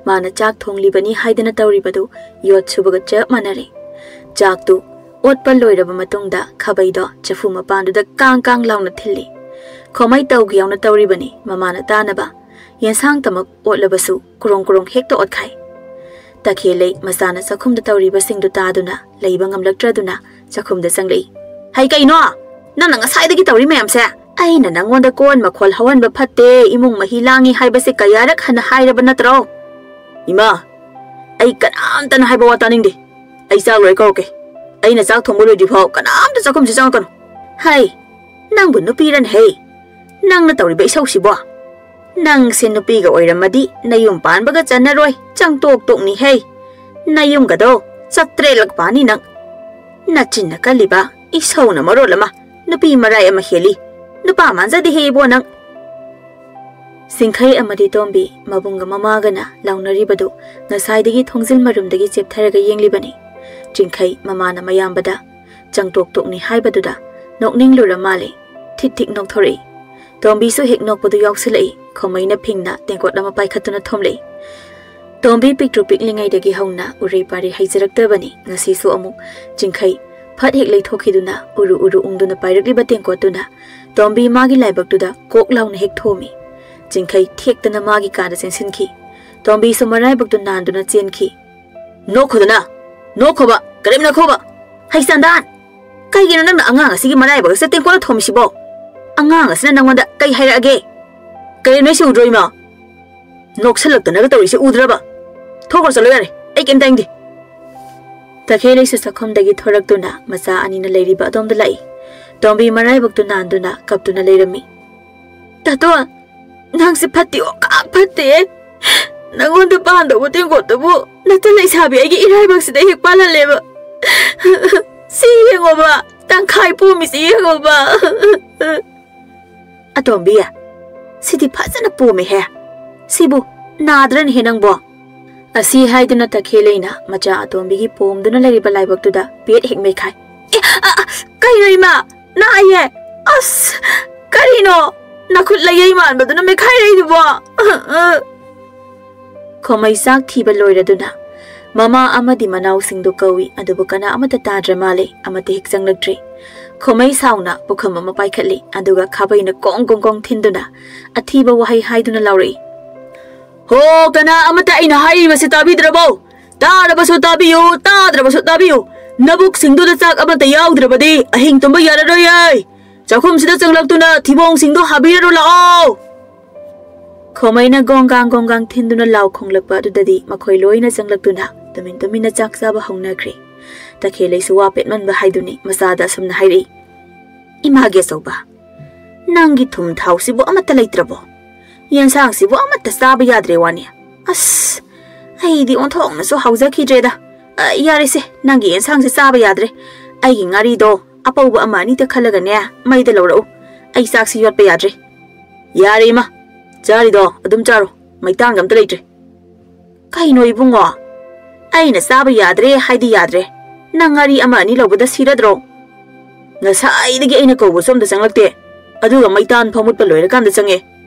ꯃꯥꯅ ꯆꯥꯛ ꯊꯣꯡꯂꯤꯕꯅꯤ ꯍꯥꯏꯗꯅ ꯇꯧꯔꯤꯕꯗꯨ ꯌꯣꯠ ꯁꯨꯕꯒ ꯆꯞ ꯃꯥꯟꯅꯔꯦ꯫ ꯆꯥꯛꯇꯨ ꯑꯣꯠꯄ ꯂꯣꯏꯔꯕ ꯃꯇꯨꯡꯗ ꯈꯥꯕꯩꯗꯣ ꯆꯐꯨ ꯃꯄꯥꯟꯗꯨꯗ ꯀꯥꯡ ꯀꯥꯡ ꯂꯥꯎꯅ ꯊꯤꯜꯂꯤ꯫ ꯈꯣꯃꯩ ꯇꯧꯒꯦ ꯌꯥꯎꯅ ꯇꯧꯔꯤꯕꯅꯤ ꯃꯃꯥꯅ ꯇꯥꯅꯕ꯫ ꯌꯦꯟꯁꯥꯡꯇꯃꯛ ꯑꯣꯠꯂꯕꯁꯨ ꯀ꯭ꯔꯣꯡ ꯀ꯭ꯔꯣꯡ ꯍꯦꯛꯇ ꯑꯣꯠꯈꯥꯏ꯫ ꯇꯈꯦꯜꯂꯩ ꯃꯆꯥꯅ ꯆꯥꯛꯈꯨꯝꯗ ꯇꯧꯔꯤꯕꯁꯤꯡꯗꯨ ꯇꯥꯗꯨꯅ ꯂꯩꯕ ꯉꯝꯂꯛꯇ꯭ꯔꯗꯨꯅ ꯆꯥꯛꯈꯨꯝꯗ ꯆꯪꯂꯛꯏ꯫ "ꯍꯩ, ꯀꯩꯅꯣ? ꯅꯪꯅ ꯉꯁꯥꯏꯗꯒꯤ ꯇꯧꯔꯤ ꯃꯌꯥꯝꯁꯦ? ꯑꯩꯅ ꯅꯪꯉꯣꯟꯗ ꯀꯣꯟ ꯃꯈꯣꯜ ꯍꯧꯍꯟꯕ ꯐꯠꯇꯦ, ꯏꯃꯨꯡ ꯃꯍꯤ ꯂꯥꯡꯉꯤ ꯍꯥꯏꯕꯁꯦ ꯀꯌꯥꯔꯛ ꯍꯟꯅ ꯍꯥꯏꯔꯕ ꯅꯠꯇ꯭ꯔꯣ?" "ꯏꯃꯥ, ꯑꯩ ꯀꯅꯥꯝꯇꯅ ꯍꯥꯏꯕ ꯋꯥ ꯇꯥꯅꯤꯡꯗꯦ꯫ ꯑꯩ ꯆꯥꯛ ꯂꯣꯏꯔ ꯀꯧꯔꯛꯀꯦ꯫ ꯑꯩꯅ ꯆꯥꯛ ꯊꯣꯡꯕ ꯂꯣꯏꯗ꯭ꯔꯤ ꯐꯥꯎ ꯀꯅꯥꯝꯇ ꯆꯥꯛꯈꯨꯝꯁꯤ ꯆꯪꯉꯛꯀꯅꯨ꯫" "ꯍꯩ, ꯅꯪꯕꯨ ꯅꯨꯄꯤꯔꯅꯦ ꯍꯩ? ꯅꯪꯅ ꯇꯧꯔꯤꯕ ꯏꯁꯧꯁꯤꯕꯣ? ꯅꯪꯁꯦ ꯅꯨꯄꯤꯒ ꯑꯣꯏꯔꯝꯃꯗꯤ ꯅꯌꯨꯝ ꯄꯥꯟꯕꯒ ꯆꯟꯅꯔꯣꯏ, ꯆꯪꯇꯣꯛ ꯇꯣꯛꯅꯤ ꯍꯩ꯫ ꯅꯌꯨꯝꯒꯗꯣ ꯆꯥꯇ꯭ꯔꯦꯠꯂꯛ ꯄꯥꯅꯤ ꯅꯪ꯫ ꯅꯆꯤꯟꯅ ꯀꯜꯂꯤꯕ ꯏꯁꯧꯅ ꯃꯔꯣꯜ ꯑꯃ ꯅꯨꯄꯤ ꯃꯔꯥꯏ ꯑꯃ ꯍꯦꯜꯂꯤ꯫ ꯅꯨꯄꯥ ꯃꯥꯟꯖꯗꯦꯍꯦ ꯏꯕꯣ ꯅꯪ꯫" ꯆꯤꯡꯈꯩ ꯑꯃꯗꯤ ꯇꯣꯝꯕꯤ ꯃꯕꯨꯡꯒ ꯃꯃꯥꯒꯅ ꯂꯥꯎꯅꯔꯤꯕꯗꯨ ꯉꯁꯥꯏꯗꯒꯤ ꯊꯣꯡꯖꯤꯜ ꯃꯔꯨꯝꯗꯒꯤ ꯆꯦꯞꯊꯔꯒ ꯌꯦꯡꯂꯤꯕꯅꯤ꯫ ꯆꯤꯡꯈꯩ ꯃꯃꯥꯅ ꯃꯌꯥꯝꯕꯗ ꯆꯪꯇꯣꯛ ꯇꯣꯛꯅꯤ ꯍꯥꯏꯕꯗꯨꯗ ꯅꯣꯛꯅꯤꯡꯂꯨꯔ ꯃꯥꯜꯂꯦ꯫ ꯊꯤꯠ ꯊꯤꯠ ꯅꯣꯛꯊꯣꯔꯛꯏ꯫ ꯇꯣꯝꯕꯤꯁꯨ ꯍꯦꯛ ꯅꯣꯛꯄꯗꯨ ꯌꯥꯎꯁꯤꯜꯂꯛꯏ꯫ ꯈꯣꯃꯩꯅ ꯐꯤꯡꯅ ꯇꯦꯡꯀꯣꯠ ꯑꯃ ꯄꯥꯏꯈꯠꯇꯨꯅ ꯊꯣꯝꯂꯛꯏ꯫ ꯇꯣꯝꯕꯤ ꯄꯤꯛꯇ꯭ꯔꯨ ꯄꯤꯛꯂꯤꯉꯩꯗꯒꯤ ꯍꯧꯅ ꯎꯔꯩ ꯄꯥꯔꯩ ꯍꯩꯖꯔꯛꯇꯕꯅꯤ꯫ ꯉꯁꯤꯁꯨ ꯑꯃꯨꯛ ꯆꯤꯡꯈꯩ ꯐꯠ ꯍꯦꯛ ꯂꯩꯊꯣꯛꯈꯤꯗꯨꯅ ꯎꯔꯨ ꯎꯔꯨ ꯎꯪꯗꯨꯅ ꯄꯥꯏꯔꯛꯂꯤꯕ ꯇꯦꯡꯀꯣꯠꯇꯨꯅ ꯇꯣꯝꯕꯤ ꯃꯥꯒꯤ ꯂꯥꯏꯕꯛꯇꯨꯗ ꯀꯣꯛ ꯂꯥꯎꯅ ꯍꯦꯛ ꯊꯣꯝꯃꯤ꯫ ꯆꯤꯡꯈꯩ ꯊꯦꯛꯇꯅ ꯃꯥꯒꯤ ꯀꯥꯗ ꯆꯦꯟꯁꯤꯟꯈꯤ꯫ ꯇꯣꯝꯕꯤꯁꯨ ꯃꯔꯥꯏꯕꯛꯇꯨ ꯅꯥꯟꯗꯨꯅ ꯆꯦꯟꯈꯤ꯫ "ꯅꯣꯛꯈꯣꯗꯅ, ꯅꯣꯛꯈꯣꯕ, ꯀꯔꯤꯝ ꯅꯈꯣꯕ꯫" "ꯍꯩ ꯆꯥꯟꯗꯥꯟ! ꯀꯩꯒꯤꯅꯣ ꯅꯪꯅ ꯑꯉꯥꯡ ꯑꯁꯤꯒꯤ ꯃꯔꯥꯏꯕꯛ ꯑꯁꯤꯗ ꯇꯦꯡꯀꯣꯠꯅ ꯊꯣꯝꯃꯤꯁꯤꯕꯣ? ꯑꯉꯥꯡ ꯑꯁꯤꯅ ꯅꯪꯉꯣꯟꯗ ꯀꯩ ꯍꯥꯏꯔꯛꯑꯒꯦ?" "ꯀꯔꯤꯅꯣ ꯑꯩꯁꯦ ꯎꯗ꯭ꯔꯣ, ꯏꯃꯥ? ꯅꯣꯛꯁꯜꯂꯛꯇꯅꯒ ꯇꯧꯔꯤꯁꯦ ꯎꯗ꯭ꯔꯕ? ꯊꯣꯛꯈ꯭ꯔꯣ ꯆꯠꯂꯣ ꯌꯥꯔꯦ, ꯑꯩ ꯀꯩꯝ ꯇꯥꯅꯤꯡꯗꯦ꯫" ꯇꯈꯦꯜꯂꯩꯁꯨ ꯆꯥꯛꯈꯨꯝꯗꯒꯤ ꯊꯣꯔꯛꯇꯨꯅ ꯃꯆꯥ ꯑꯅꯤꯅ ꯂꯩꯔꯤꯕ ꯑꯗꯣꯝꯗ ꯂꯥꯛꯏ꯫ ꯇꯣꯝꯕꯤ ꯃꯔꯥꯏꯕꯛꯇꯨ ꯅꯥꯟꯗꯨꯅ ꯀꯞꯇꯨꯅ ꯂꯩꯔꯝꯃꯤ꯫ "ꯇꯥꯇꯣꯟ, ꯅꯪꯁꯦ ꯐꯠꯇꯦ, ꯑꯣ ꯀꯥ ꯐꯠꯇꯦ꯫ ꯅꯪꯉꯣꯟꯗ ꯄꯥꯟꯗꯧꯕ ꯇꯦꯡꯀꯣꯠꯇꯨꯕꯨ ꯅꯠꯇ ꯂꯩꯁꯥꯕꯤ ꯑꯩꯒꯤ ꯏꯔꯥꯏꯕꯛꯁꯤꯗ ꯍꯦꯛ ꯄꯥꯜꯍꯜꯂꯦꯕ꯫ ꯁꯤ ꯌꯦꯡꯉꯣꯕ, ꯇꯪꯈꯥꯏ ꯄꯣꯝꯃꯤꯁꯤ ꯌꯦꯡꯉꯣꯕ꯫" "ꯑꯇꯣꯝꯕꯤ, ꯁꯤꯗꯤ ꯐꯖꯅ ꯄꯣꯝꯃꯦꯍꯦ꯫ ꯁꯤꯕꯨ ꯅꯥꯗ꯭ꯔꯅꯦꯍꯦ ꯅꯪꯕꯣ?" ꯑꯁꯤ ꯍꯥꯏꯗꯨꯅ ꯇꯈꯦꯜꯂꯩꯅ ꯃꯆꯥ ꯑꯇꯣꯝꯕꯤꯒꯤ ꯄꯣꯝꯗꯨꯅ ꯂꯩꯔꯤꯕ ꯂꯥꯏꯕꯛꯇꯨꯗ ꯄꯦꯠ ꯍꯦꯛ ꯃꯩꯈꯥꯏ꯫ "ꯑꯦ, ꯑ, ꯑ, ꯀꯩꯅꯣ ꯏꯃꯥ? ꯅꯥꯏꯌꯦ꯫ ꯑꯁ, ꯀꯔꯤꯅꯣ?" ꯅꯈꯨꯠ ꯂꯩꯌꯩ ꯃꯥꯟꯕꯗꯨꯅ ꯃꯦꯈꯥꯏꯔꯛꯏꯗꯨꯕꯣ? ꯈꯣꯃꯩ ꯆꯥꯛ ꯊꯤꯕ ꯂꯣꯏꯔꯗꯨꯅ ꯃꯃꯥ ꯑꯃꯗꯤ ꯃꯅꯥꯎꯁꯤꯡꯗꯨ ꯀꯧꯏ, ꯑꯗꯨꯕꯨ ꯀꯅꯥ ꯑꯃꯠꯇ ꯇꯥꯗ꯭ꯔ ꯃꯥꯜꯂꯦ꯫ ꯑꯃꯠꯇ ꯍꯦꯛ ꯆꯪꯂꯛꯇ꯭ꯔꯤ꯫ ꯈꯣꯃꯩ ꯁꯥꯎꯅ ꯄꯨꯈꯝ ꯑꯃ ꯄꯥꯏꯈꯠꯂꯤ, ꯑꯗꯨꯒ ꯈꯥꯕꯩꯅ ꯀꯣꯡ ꯀꯣꯡ ꯀꯣꯡ ꯊꯤꯟꯗꯨꯅ ꯑꯊꯤꯕ ꯋꯥꯍꯩ ꯍꯥꯏꯗꯨꯅ ꯂꯥꯎꯔꯛꯏ, "ꯍꯣ, ꯀꯅꯥ ꯑꯃꯠꯇ ꯑꯩꯅ ꯍꯥꯏꯔꯤꯕꯁꯤ ꯇꯥꯕꯤꯗ꯭ꯔꯕꯣ? ꯇꯥꯔꯕꯁꯨ ꯇꯥꯕꯤꯌꯨ, ꯇꯥꯗ꯭ꯔꯕꯁꯨ ꯇꯥꯕꯤꯌꯨ꯫ ꯅꯕꯨꯛꯁꯤꯡꯗꯨꯗ ꯆꯥꯛ ꯑꯃꯠꯇ ꯌꯥꯎꯗ꯭ꯔꯕꯗꯤ ꯑꯍꯤꯡ ꯇꯨꯝꯕ ꯌꯥꯔꯔꯣꯏꯌꯦ꯫ ꯆꯥꯛꯈꯨꯝꯁꯤꯗ ꯆꯪꯂꯛꯇꯨꯅ ꯊꯤꯕꯣꯡꯁꯤꯡꯗꯨ ꯍꯥꯕꯤꯔꯔꯣ ꯂꯥꯛꯑꯣ!" ꯈꯣꯃꯩꯅ ꯒꯣꯡꯒꯥꯡ ꯒꯣꯡꯒꯥꯡ ꯊꯤꯟꯗꯨꯅ ꯂꯥꯎ ꯈꯣꯡꯂꯛꯄ ꯑꯗꯨꯗꯗꯤ ꯃꯈꯣꯏ ꯂꯣꯏꯅ ꯆꯪꯂꯛꯇꯨꯅ ꯇꯨꯃꯤꯟ ꯇꯨꯃꯤꯟꯅ ꯆꯥꯛ ꯆꯥꯕ ꯍꯧꯅꯈ꯭ꯔꯦ꯫ ꯇꯈꯦꯜꯂꯩꯁꯨ ꯋꯥ ꯄꯦꯠꯃꯟꯕ ꯍꯥꯏꯗꯨꯅꯤ꯫ ꯃꯆꯥꯗ ꯑꯁꯨꯝꯅ ꯍꯥꯏꯔꯛꯏ, "ꯏꯃꯥꯒꯤ ꯑꯆꯧꯕ, ꯅꯪꯒꯤ ꯊꯨꯝ ꯊꯥꯎꯁꯤꯕꯨ ꯑꯃꯠꯇ ꯂꯩꯇ꯭ꯔꯕꯣ? ꯌꯦꯟꯁꯥꯡꯁꯤꯕꯨ ꯑꯃꯠꯇ ꯆꯥꯕ ꯌꯥꯗ꯭ꯔꯦ ꯋꯥꯅꯤ꯫ ꯑꯁ, ꯑꯩꯗꯤ ꯑꯣꯟꯊꯣꯛꯅꯁꯨ ꯍꯥꯎꯖꯈꯤꯗ꯭ꯔꯦꯗ꯫ ꯑ, ꯌꯥꯔꯦꯁꯦ, ꯅꯪꯒꯤ ꯌꯦꯟꯁꯥꯡꯁꯦ ꯆꯥꯕ ꯌꯥꯗ꯭ꯔꯦ꯫ ꯑꯩꯒꯤ ꯉꯥꯔꯤꯗꯣ ꯑꯄꯧꯕ ꯑꯃ ꯑꯅꯤꯇ ꯈꯜꯂꯒꯅꯦ, ꯃꯩꯗ ꯂꯧꯔꯛꯎ꯫ ꯑꯩ ꯆꯥꯛꯁꯤ ꯌꯣꯠꯄ ꯌꯥꯗ꯭ꯔꯦ꯫" "ꯌꯥꯔꯦ ꯏꯃꯥ, ꯆꯥꯔꯤꯗꯣ ꯑꯗꯨꯝ ꯆꯥꯔꯣ, ꯃꯩꯇꯥꯡꯒ ꯑꯝꯇ ꯂꯩꯇ꯭ꯔꯦ꯫" "ꯀꯩꯅꯣ ꯏꯕꯨꯡꯉꯣ? ꯑꯩꯅ ꯆꯥꯕ ꯌꯥꯗ꯭ꯔꯦ ꯍꯥꯏꯗꯤ ꯌꯥꯗ꯭ꯔꯦ꯫ ꯅꯪ ꯉꯥꯔꯤ ꯑꯃ ꯑꯅꯤ ꯂꯧꯕꯗ ꯁꯤꯔꯗ꯭ꯔꯣ? ꯉꯁꯥꯏꯗꯒꯤ ꯑꯩꯅ ꯀꯧꯕꯁꯨ ꯑꯝꯇ ꯆꯪꯂꯛꯇꯦ꯫ ꯑꯗꯨꯒ ꯃꯩꯇꯥꯟ ꯐꯥꯎ ꯃꯨꯠꯄ ꯂꯣꯏꯔꯀꯥꯟꯗ ꯆꯪꯉꯦ꯫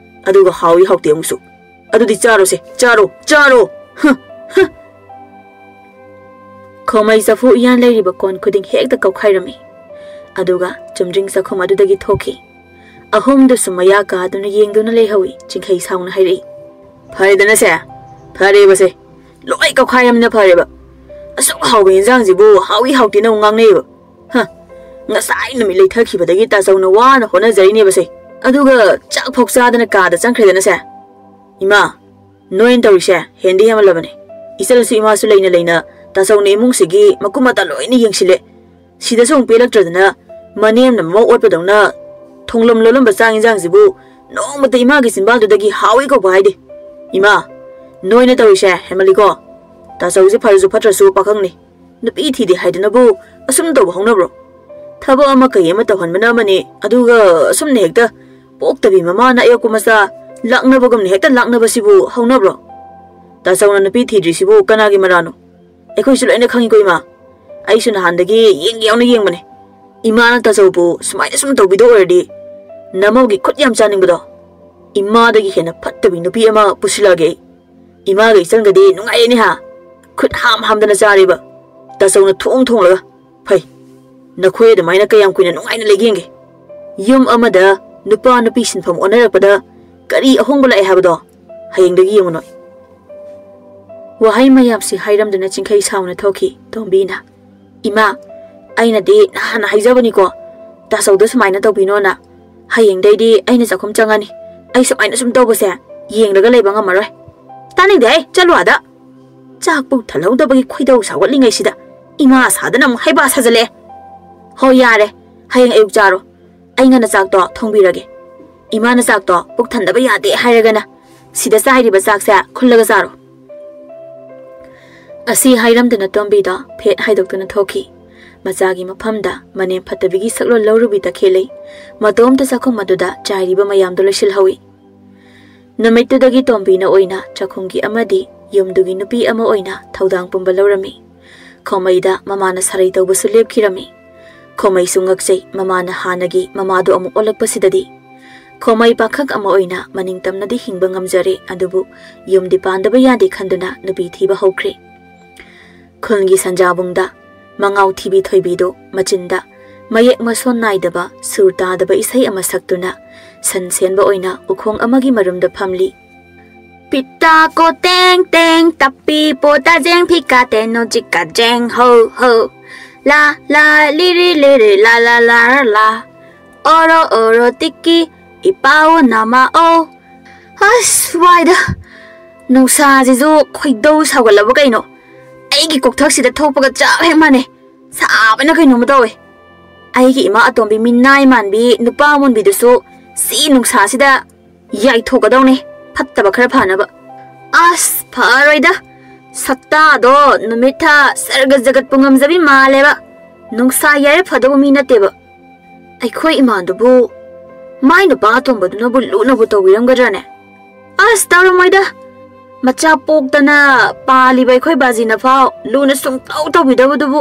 ꯑꯗꯨꯒ ꯍꯥꯎꯏ ꯍꯥꯎꯇꯦ ꯑꯃꯨꯛꯁꯨ꯫ ꯑꯗꯨꯗꯤ ꯆꯥꯔꯣꯁꯦ, ꯆꯥꯔꯣ, ꯆꯥꯔꯣ꯫ ꯍ, ꯍ꯫" ꯈꯣꯃꯩ ꯆꯐꯨ ꯎꯌꯥꯟ ꯂꯩꯔꯤꯕ ꯀꯣꯟ ꯈꯨꯗꯤꯡ ꯍꯦꯛꯇ ꯀꯧꯈꯥꯏꯔꯝꯃꯤ꯫ ꯑꯗꯨꯒ ꯆꯨꯝꯗ꯭ꯔꯤꯡ ꯆꯥꯛꯈꯨꯝ ꯑꯗꯨꯗꯒꯤ ꯊꯣꯛꯈꯤ꯫ ꯑꯍꯨꯝꯗꯨꯁꯨ ꯃꯌꯥ ꯀꯥꯗꯨꯅ ꯌꯦꯡꯗꯨꯅ ꯂꯩꯍꯧꯏ꯫ ꯆꯤꯡꯈꯩ ꯁꯥꯎꯅ ꯍꯥꯏꯔꯛꯏ, "ꯐꯔꯦꯗꯅꯁꯦ, ꯐꯔꯦꯕꯁꯦ꯫ ꯂꯣꯏ ꯀꯧꯈꯥꯏꯔꯝꯅ ꯐꯔꯦꯕ꯫ ꯑꯁꯨꯛ ꯍꯥꯎꯕ ꯌꯦꯟꯁꯥꯡꯁꯤꯕꯨ ꯍꯥꯎꯏ ꯍꯥꯎꯇꯦꯅ ꯑꯃꯨꯛ ꯉꯥꯡꯅꯩꯕ꯫ ꯍ, ꯉꯁꯥꯏ ꯅꯨꯃꯤꯠ ꯂꯩꯊꯈꯤꯕꯗꯒꯤ ꯇꯥꯆꯧꯅ ꯋꯥꯅ ꯍꯣꯠꯅꯖꯔꯤꯅꯦꯕꯁꯦ꯫ ꯑꯗꯨꯒ ꯆꯥꯛ ꯐꯥꯎ ꯆꯥꯗꯅ ꯀꯥꯗ ꯆꯪꯈ꯭ꯔꯦꯗꯅꯁꯦ꯫ ꯏꯃꯥ, ꯅꯣꯏꯅ ꯇꯧꯔꯤꯁꯦ ꯍꯦꯟꯗꯤ ꯍꯦꯟꯃꯜꯂꯕꯅꯦ꯫ ꯏꯆꯜꯁꯨ ꯏꯃꯥꯁꯨ ꯂꯩꯅ ꯂꯩꯅ ꯇꯥꯆꯧꯅ ꯏꯃꯨꯡꯁꯤꯒꯤ ꯃꯀꯨꯞ ꯃꯇꯥ ꯂꯣꯏꯅ ꯌꯦꯡꯁꯤꯜꯂꯦ꯫ ꯁꯤꯗꯁꯨ ꯑꯃꯨꯛ ꯄꯦꯜꯂꯛꯇ꯭ꯔꯗꯅ ꯃꯅꯦꯝꯅ ꯃꯃꯧ ꯑꯣꯠꯄꯗꯧꯅ ꯊꯣꯡꯂꯝ ꯂꯣꯜꯂꯝꯕ ꯆꯥꯛ ꯌꯦꯟꯁꯥꯡꯁꯤꯕꯨ ꯅꯣꯡꯃꯇ ꯏꯃꯥꯒꯤ ꯆꯤꯟꯕꯥꯜꯗꯨꯗꯒꯤ ꯍꯥꯎꯏ ꯀꯧꯕ ꯍꯥꯏꯗꯦ꯫ ꯏꯃꯥ, ꯅꯣꯏꯅ ꯇꯧꯔꯤꯁꯦ ꯍꯦꯟꯃꯜꯂꯤꯀꯣ꯫ ꯇꯥꯆꯧꯁꯦ ꯐꯔꯁꯨ ꯐꯠꯇ꯭ꯔꯁꯨ ꯄꯥꯈꯪꯅꯤ꯫ ꯅꯨꯄꯤ ꯊꯤꯗꯦ ꯍꯥꯏꯗꯅꯕꯨ ꯑꯁꯨꯝ ꯇꯧꯕ ꯍꯧꯅꯕ꯭ꯔꯣ? ꯊꯕꯛ ꯑꯃ ꯀꯩ ꯑꯃ ꯇꯧꯍꯟꯕꯅ ꯑꯃꯅꯤ, ꯑꯗꯨꯒ ꯑꯁꯨꯝꯅ ꯍꯦꯛꯇ ꯄꯣꯛꯇꯕꯤ ꯃꯃꯥꯅ ꯑꯌꯣꯛꯄ ꯃꯆꯥ ꯂꯥꯛꯅꯕꯒꯨꯝꯅ ꯍꯦꯛꯇ ꯂꯥꯛꯅꯕꯁꯤꯕꯨ ꯍꯧꯅꯕ꯭ꯔꯣ? ꯇꯥꯆꯧꯅ ꯅꯨꯄꯤ ꯊꯤꯗ꯭ꯔꯤꯁꯤꯕꯨ ꯀꯅꯥꯒꯤ ꯃꯔꯥꯅꯣ? ꯑꯩꯈꯣꯏꯁꯨ ꯂꯣꯏꯅ ꯈꯪꯉꯤꯀꯣ ꯏꯃꯥ꯫ ꯑꯩꯁꯨ ꯅꯍꯥꯟꯗꯒꯤ ꯌꯦꯡꯒꯦ ꯌꯥꯎꯅ ꯌꯦꯡꯕꯅꯦ꯫ ꯏꯃꯥꯅ ꯇꯥꯆꯧꯕꯨ ꯁꯨꯃꯥꯏꯅ ꯁꯨꯝ ꯇꯧꯕꯤꯗ ꯑꯣꯏꯔꯗꯤ ꯅꯃꯧꯒꯤ ꯈꯨꯠ ꯌꯥꯝ ꯆꯥꯅꯤꯡꯕꯗꯣ꯫ ꯏꯃꯥꯗꯒꯤ ꯍꯦꯟꯅ ꯐꯠꯇꯕꯤ ꯅꯨꯄꯤ ꯑꯃ ꯄꯨꯁꯤꯜꯂꯛꯑꯒꯦ ꯑꯩ꯫ ꯏꯃꯥꯒ ꯏꯆꯟꯒꯗꯤ ꯅꯨꯡꯉꯥꯏꯔꯦꯅꯦ ꯍꯥ? ꯈꯨꯠ ꯍꯥꯝ ꯍꯥꯝꯗꯅ ꯆꯥꯔꯤꯕ꯫ ꯇꯥꯆꯧꯅ ꯊꯣꯡ ꯊꯣꯡꯂꯒ꯫ ꯐꯩ꯫ ꯅꯈꯣꯏ ꯑꯗꯨꯃꯥꯏꯅ ꯀꯌꯥꯝ ꯀꯨꯏꯅ ꯅꯨꯡꯉꯥꯏꯅ ꯂꯩꯒꯦ ꯌꯦꯡꯒꯦ꯫ ꯌꯨꯝ ꯑꯃꯗ ꯅꯨꯄꯥ ꯅꯨꯄꯤ ꯁꯤꯟꯐꯝ ꯑꯣꯟꯅꯔꯛꯄꯗ ꯀꯔꯤ ꯑꯍꯣꯡꯕ ꯂꯥꯛꯑꯦ ꯍꯥꯏꯕꯗꯣ ꯍꯌꯦꯡꯗꯒꯤ ꯌꯦꯡꯉꯨ ꯅꯣꯏ꯫ ꯋꯥꯍꯩ ꯃꯌꯥꯝꯁꯤ ꯍꯥꯏꯔꯝꯗꯨꯅ ꯆꯤꯡꯈꯩ ꯁꯥꯎꯅ ꯊꯣꯛꯈꯤ ꯇꯣꯝꯕꯤꯅ꯫ ꯏꯃꯥ, ꯑꯩꯅꯗꯤ ꯅꯍꯥꯟꯅ ꯍꯥꯏꯖꯕꯅꯤꯀꯣ, ꯇꯥꯆꯧꯗ ꯁꯨꯃꯥꯏꯅ ꯇꯧꯕꯤꯅꯣꯅ꯫ ꯍꯌꯦꯡꯗꯩꯗꯤ ꯑꯩꯅ ꯆꯥꯛꯈꯨꯝ ꯆꯪꯉꯅꯤ꯫ ꯑꯩ ꯁꯨꯃꯥꯏꯅ ꯁꯨꯝ ꯇꯧꯕꯁꯦ ꯌꯦꯡꯂꯒ ꯂꯩꯕ ꯉꯝꯃꯔꯣꯏ꯫ ꯇꯥꯅꯤꯡꯗꯦ ꯍꯦ, ꯆꯠꯂꯨ ꯑꯥꯗ꯫ ꯆꯥꯛ ꯄꯨꯛ ꯊꯜꯍꯧꯗꯕꯒꯤ ꯈꯣꯏꯗꯧ ꯁꯥꯎꯒꯠꯂꯤꯉꯩꯁꯤꯗ ꯏꯃꯥ ꯁꯥꯗꯅ ꯑꯃꯨꯛ ꯍꯩꯕ ꯁꯥꯖꯜꯂꯛꯑꯦ꯫ ꯍꯣ ꯌꯥꯔꯦ, ꯍꯌꯦꯡ ꯑꯌꯨꯛ ꯆꯥꯔꯣ꯫ ꯑꯩ ꯉꯟꯅ ꯆꯥꯛꯇꯣ ꯊꯣꯡꯕꯤꯔꯒꯦ꯫ ꯏꯃꯥꯅ ꯆꯥꯛꯇꯣ ꯄꯨꯛ ꯊꯟꯗꯕ ꯌꯥꯗꯦ ꯍꯥꯏꯔꯒꯅ ꯁꯤꯗ ꯆꯥꯏꯔꯤꯕ ꯆꯥꯛꯁꯦ ꯈꯨꯜꯂꯒ ꯆꯥꯔꯣ꯫ ꯑꯁꯤ ꯍꯥꯏꯔꯝꯗꯅ ꯇꯣꯝꯕꯤꯗꯣ ꯐꯦꯠ ꯍꯥꯏꯗꯣꯛꯇꯨꯅ ꯊꯣꯛꯈꯤ꯫ ꯃꯆꯥꯒꯤ ꯃꯐꯝꯗ ꯃꯅꯦꯝ ꯐꯠꯇꯕꯤꯒꯤ ꯁꯛꯂꯣꯟ ꯂꯧꯔꯨꯕꯤ ꯇꯈꯦꯜꯂꯩ ꯃꯇꯣꯝꯇ ꯆꯥꯛꯈꯨꯝ ꯑꯗꯨꯗ ꯆꯥꯏꯔꯤꯕ ꯃꯌꯥꯝꯗꯨ ꯂꯣꯏꯁꯤꯜꯍꯧꯏ꯫ ꯅꯨꯃꯤꯠꯇꯨꯗꯒꯤ ꯇꯣꯝꯕꯤꯅ ꯑꯣꯏꯅ ꯆꯥꯛꯈꯨꯝꯒꯤ ꯑꯃꯗꯤ ꯌꯨꯝꯗꯨꯒꯤ ꯅꯨꯄꯤ ꯑꯃ ꯑꯣꯏꯅ ꯊꯧꯗꯥꯡ ꯄꯨꯝꯕ ꯂꯧꯔꯝꯃꯤ꯫ ꯈꯣꯃꯩꯗ ꯃꯃꯥꯅ ꯁꯥꯔꯩ ꯇꯧꯕꯁꯨ ꯂꯦꯞꯈꯤꯔꯝꯃꯤ꯫ ꯈꯣꯃꯩꯁꯨ ꯉꯛꯆꯩ, ꯃꯃꯥꯅ ꯍꯥꯟꯅꯒꯤ ꯃꯃꯥꯗꯨ ꯑꯃꯨꯛ ꯑꯣꯜꯂꯛꯄꯁꯤꯗꯗꯤ꯫ ꯈꯣꯃꯩ ꯄꯥꯈꯪ ꯑꯃ ꯑꯣꯏꯅ ꯃꯅꯤꯡ ꯇꯝꯅꯗꯤ ꯍꯤꯡꯕ ꯉꯝꯖꯔꯦ, ꯑꯗꯨꯕꯨ ꯌꯨꯝꯗꯤ ꯄꯥꯟꯗꯕ ꯌꯥꯗꯦ ꯈꯟꯗꯨꯅ ꯅꯨꯄꯤ ꯊꯤꯕ ꯍꯧꯈ꯭ꯔꯦ꯫ ꯈꯨꯜꯒꯤ ꯁꯟꯖꯥꯕꯨꯡꯗ ꯃꯉꯥꯎ ꯊꯤꯕꯤ ꯊꯣꯏꯕꯤꯗꯨ ꯃꯆꯤꯟꯗ ꯃꯌꯦꯛ ꯃꯁꯣꯟ ꯅꯥꯏꯗꯕ ꯁꯨꯔ ꯇꯥꯗꯕ ꯏꯁꯩ ꯑꯃ ꯁꯛꯇꯨꯅ ꯁꯟ ꯁꯦꯟꯕ ꯑꯣꯏꯅ ꯎꯈꯣꯡ ꯑꯃꯒꯤ ꯃꯔꯨꯝꯗ ꯐꯝꯂꯤ꯫ ꯄꯤꯇꯥ ꯀꯣ ꯇꯦꯡ ꯇꯦꯡ ꯇꯞꯄꯤ ꯄꯣꯇꯥ ꯖꯦꯡ ꯐꯤꯀꯥ ꯇꯦꯅꯣ ꯖꯤꯀꯥ ꯖꯦꯡ ꯍꯣ ꯍꯣ꯫ ꯂꯥ ꯂꯥ ꯂꯤꯔꯤ ꯂꯤꯔꯤ ꯂꯥ ꯂꯥ ꯂꯥ ꯂꯥ꯫ ꯑꯣꯔꯣ ꯑꯣꯔꯣ ꯇꯤꯛꯀꯤ ꯏꯄꯥꯎ ꯅꯃꯥ ꯑꯣ꯫ ꯑꯁ ꯋꯥꯏꯗ꯫ ꯅꯨꯡꯁꯥꯁꯤꯁꯨ ꯈꯣꯏꯗꯧ ꯁꯥꯎꯒꯠꯂꯕ ꯀꯩꯅꯣ꯫ ꯑꯩꯒꯤ ꯀꯣꯛꯊꯛꯁꯤꯗ ꯊꯣꯛꯄꯒ ꯆꯞ ꯍꯦꯛ ꯃꯥꯟꯅꯩ꯫ ꯁꯥꯕꯅ ꯀꯩꯅꯣꯝꯃ ꯇꯧꯋꯦ꯫ ꯑꯩꯒꯤ ꯏꯃꯥ ꯑꯇꯣꯝꯕꯤ ꯃꯤꯅꯥꯏ ꯃꯥꯟꯕꯤ ꯅꯨꯄꯥ ꯑꯃꯣꯟꯕꯤꯗꯨꯁꯨ ꯁꯤ ꯅꯨꯡꯁꯥꯁꯤꯗ ꯌꯥꯏꯊꯣꯛꯀꯗꯧꯅꯦ, ꯐꯠꯇꯕ ꯈꯔ ꯐꯅꯕ꯫ ꯑꯁ ꯐꯔꯣꯏꯗ꯫ ꯁꯛꯇꯥꯗꯣ ꯅꯨꯃꯤꯠ ꯊꯥ ꯁꯔꯒ ꯖꯒꯠꯄꯨ ꯉꯝꯖꯕꯤ ꯃꯥꯜꯂꯦꯕ꯫ ꯅꯨꯡꯁꯥ ꯌꯥꯏꯔ ꯐꯗꯧꯕ ꯃꯤ ꯅꯠꯇꯦꯕ꯫ ꯑꯩꯈꯣꯏ ꯏꯃꯥꯗꯨꯕꯨ ꯃꯥꯏ ꯅꯨꯄꯥ ꯑꯇꯣꯝꯕꯗꯨꯅꯕꯨ ꯂꯨꯅꯕꯨ ꯇꯧꯕꯤꯔꯝꯒꯗ꯭ꯔꯅꯦ? ꯑꯁ ꯇꯧꯔꯝꯃꯣꯏꯗ꯫ ꯃꯆꯥ ꯄꯣꯛꯇꯅ ꯄꯥꯜꯂꯤꯕ ꯑꯩꯈꯣꯏ ꯕꯥꯖꯤꯅ ꯐꯥꯎ ꯂꯨꯅ ꯁꯨꯡꯇꯧ ꯇꯧꯕꯤꯗꯕꯗꯨꯕꯨ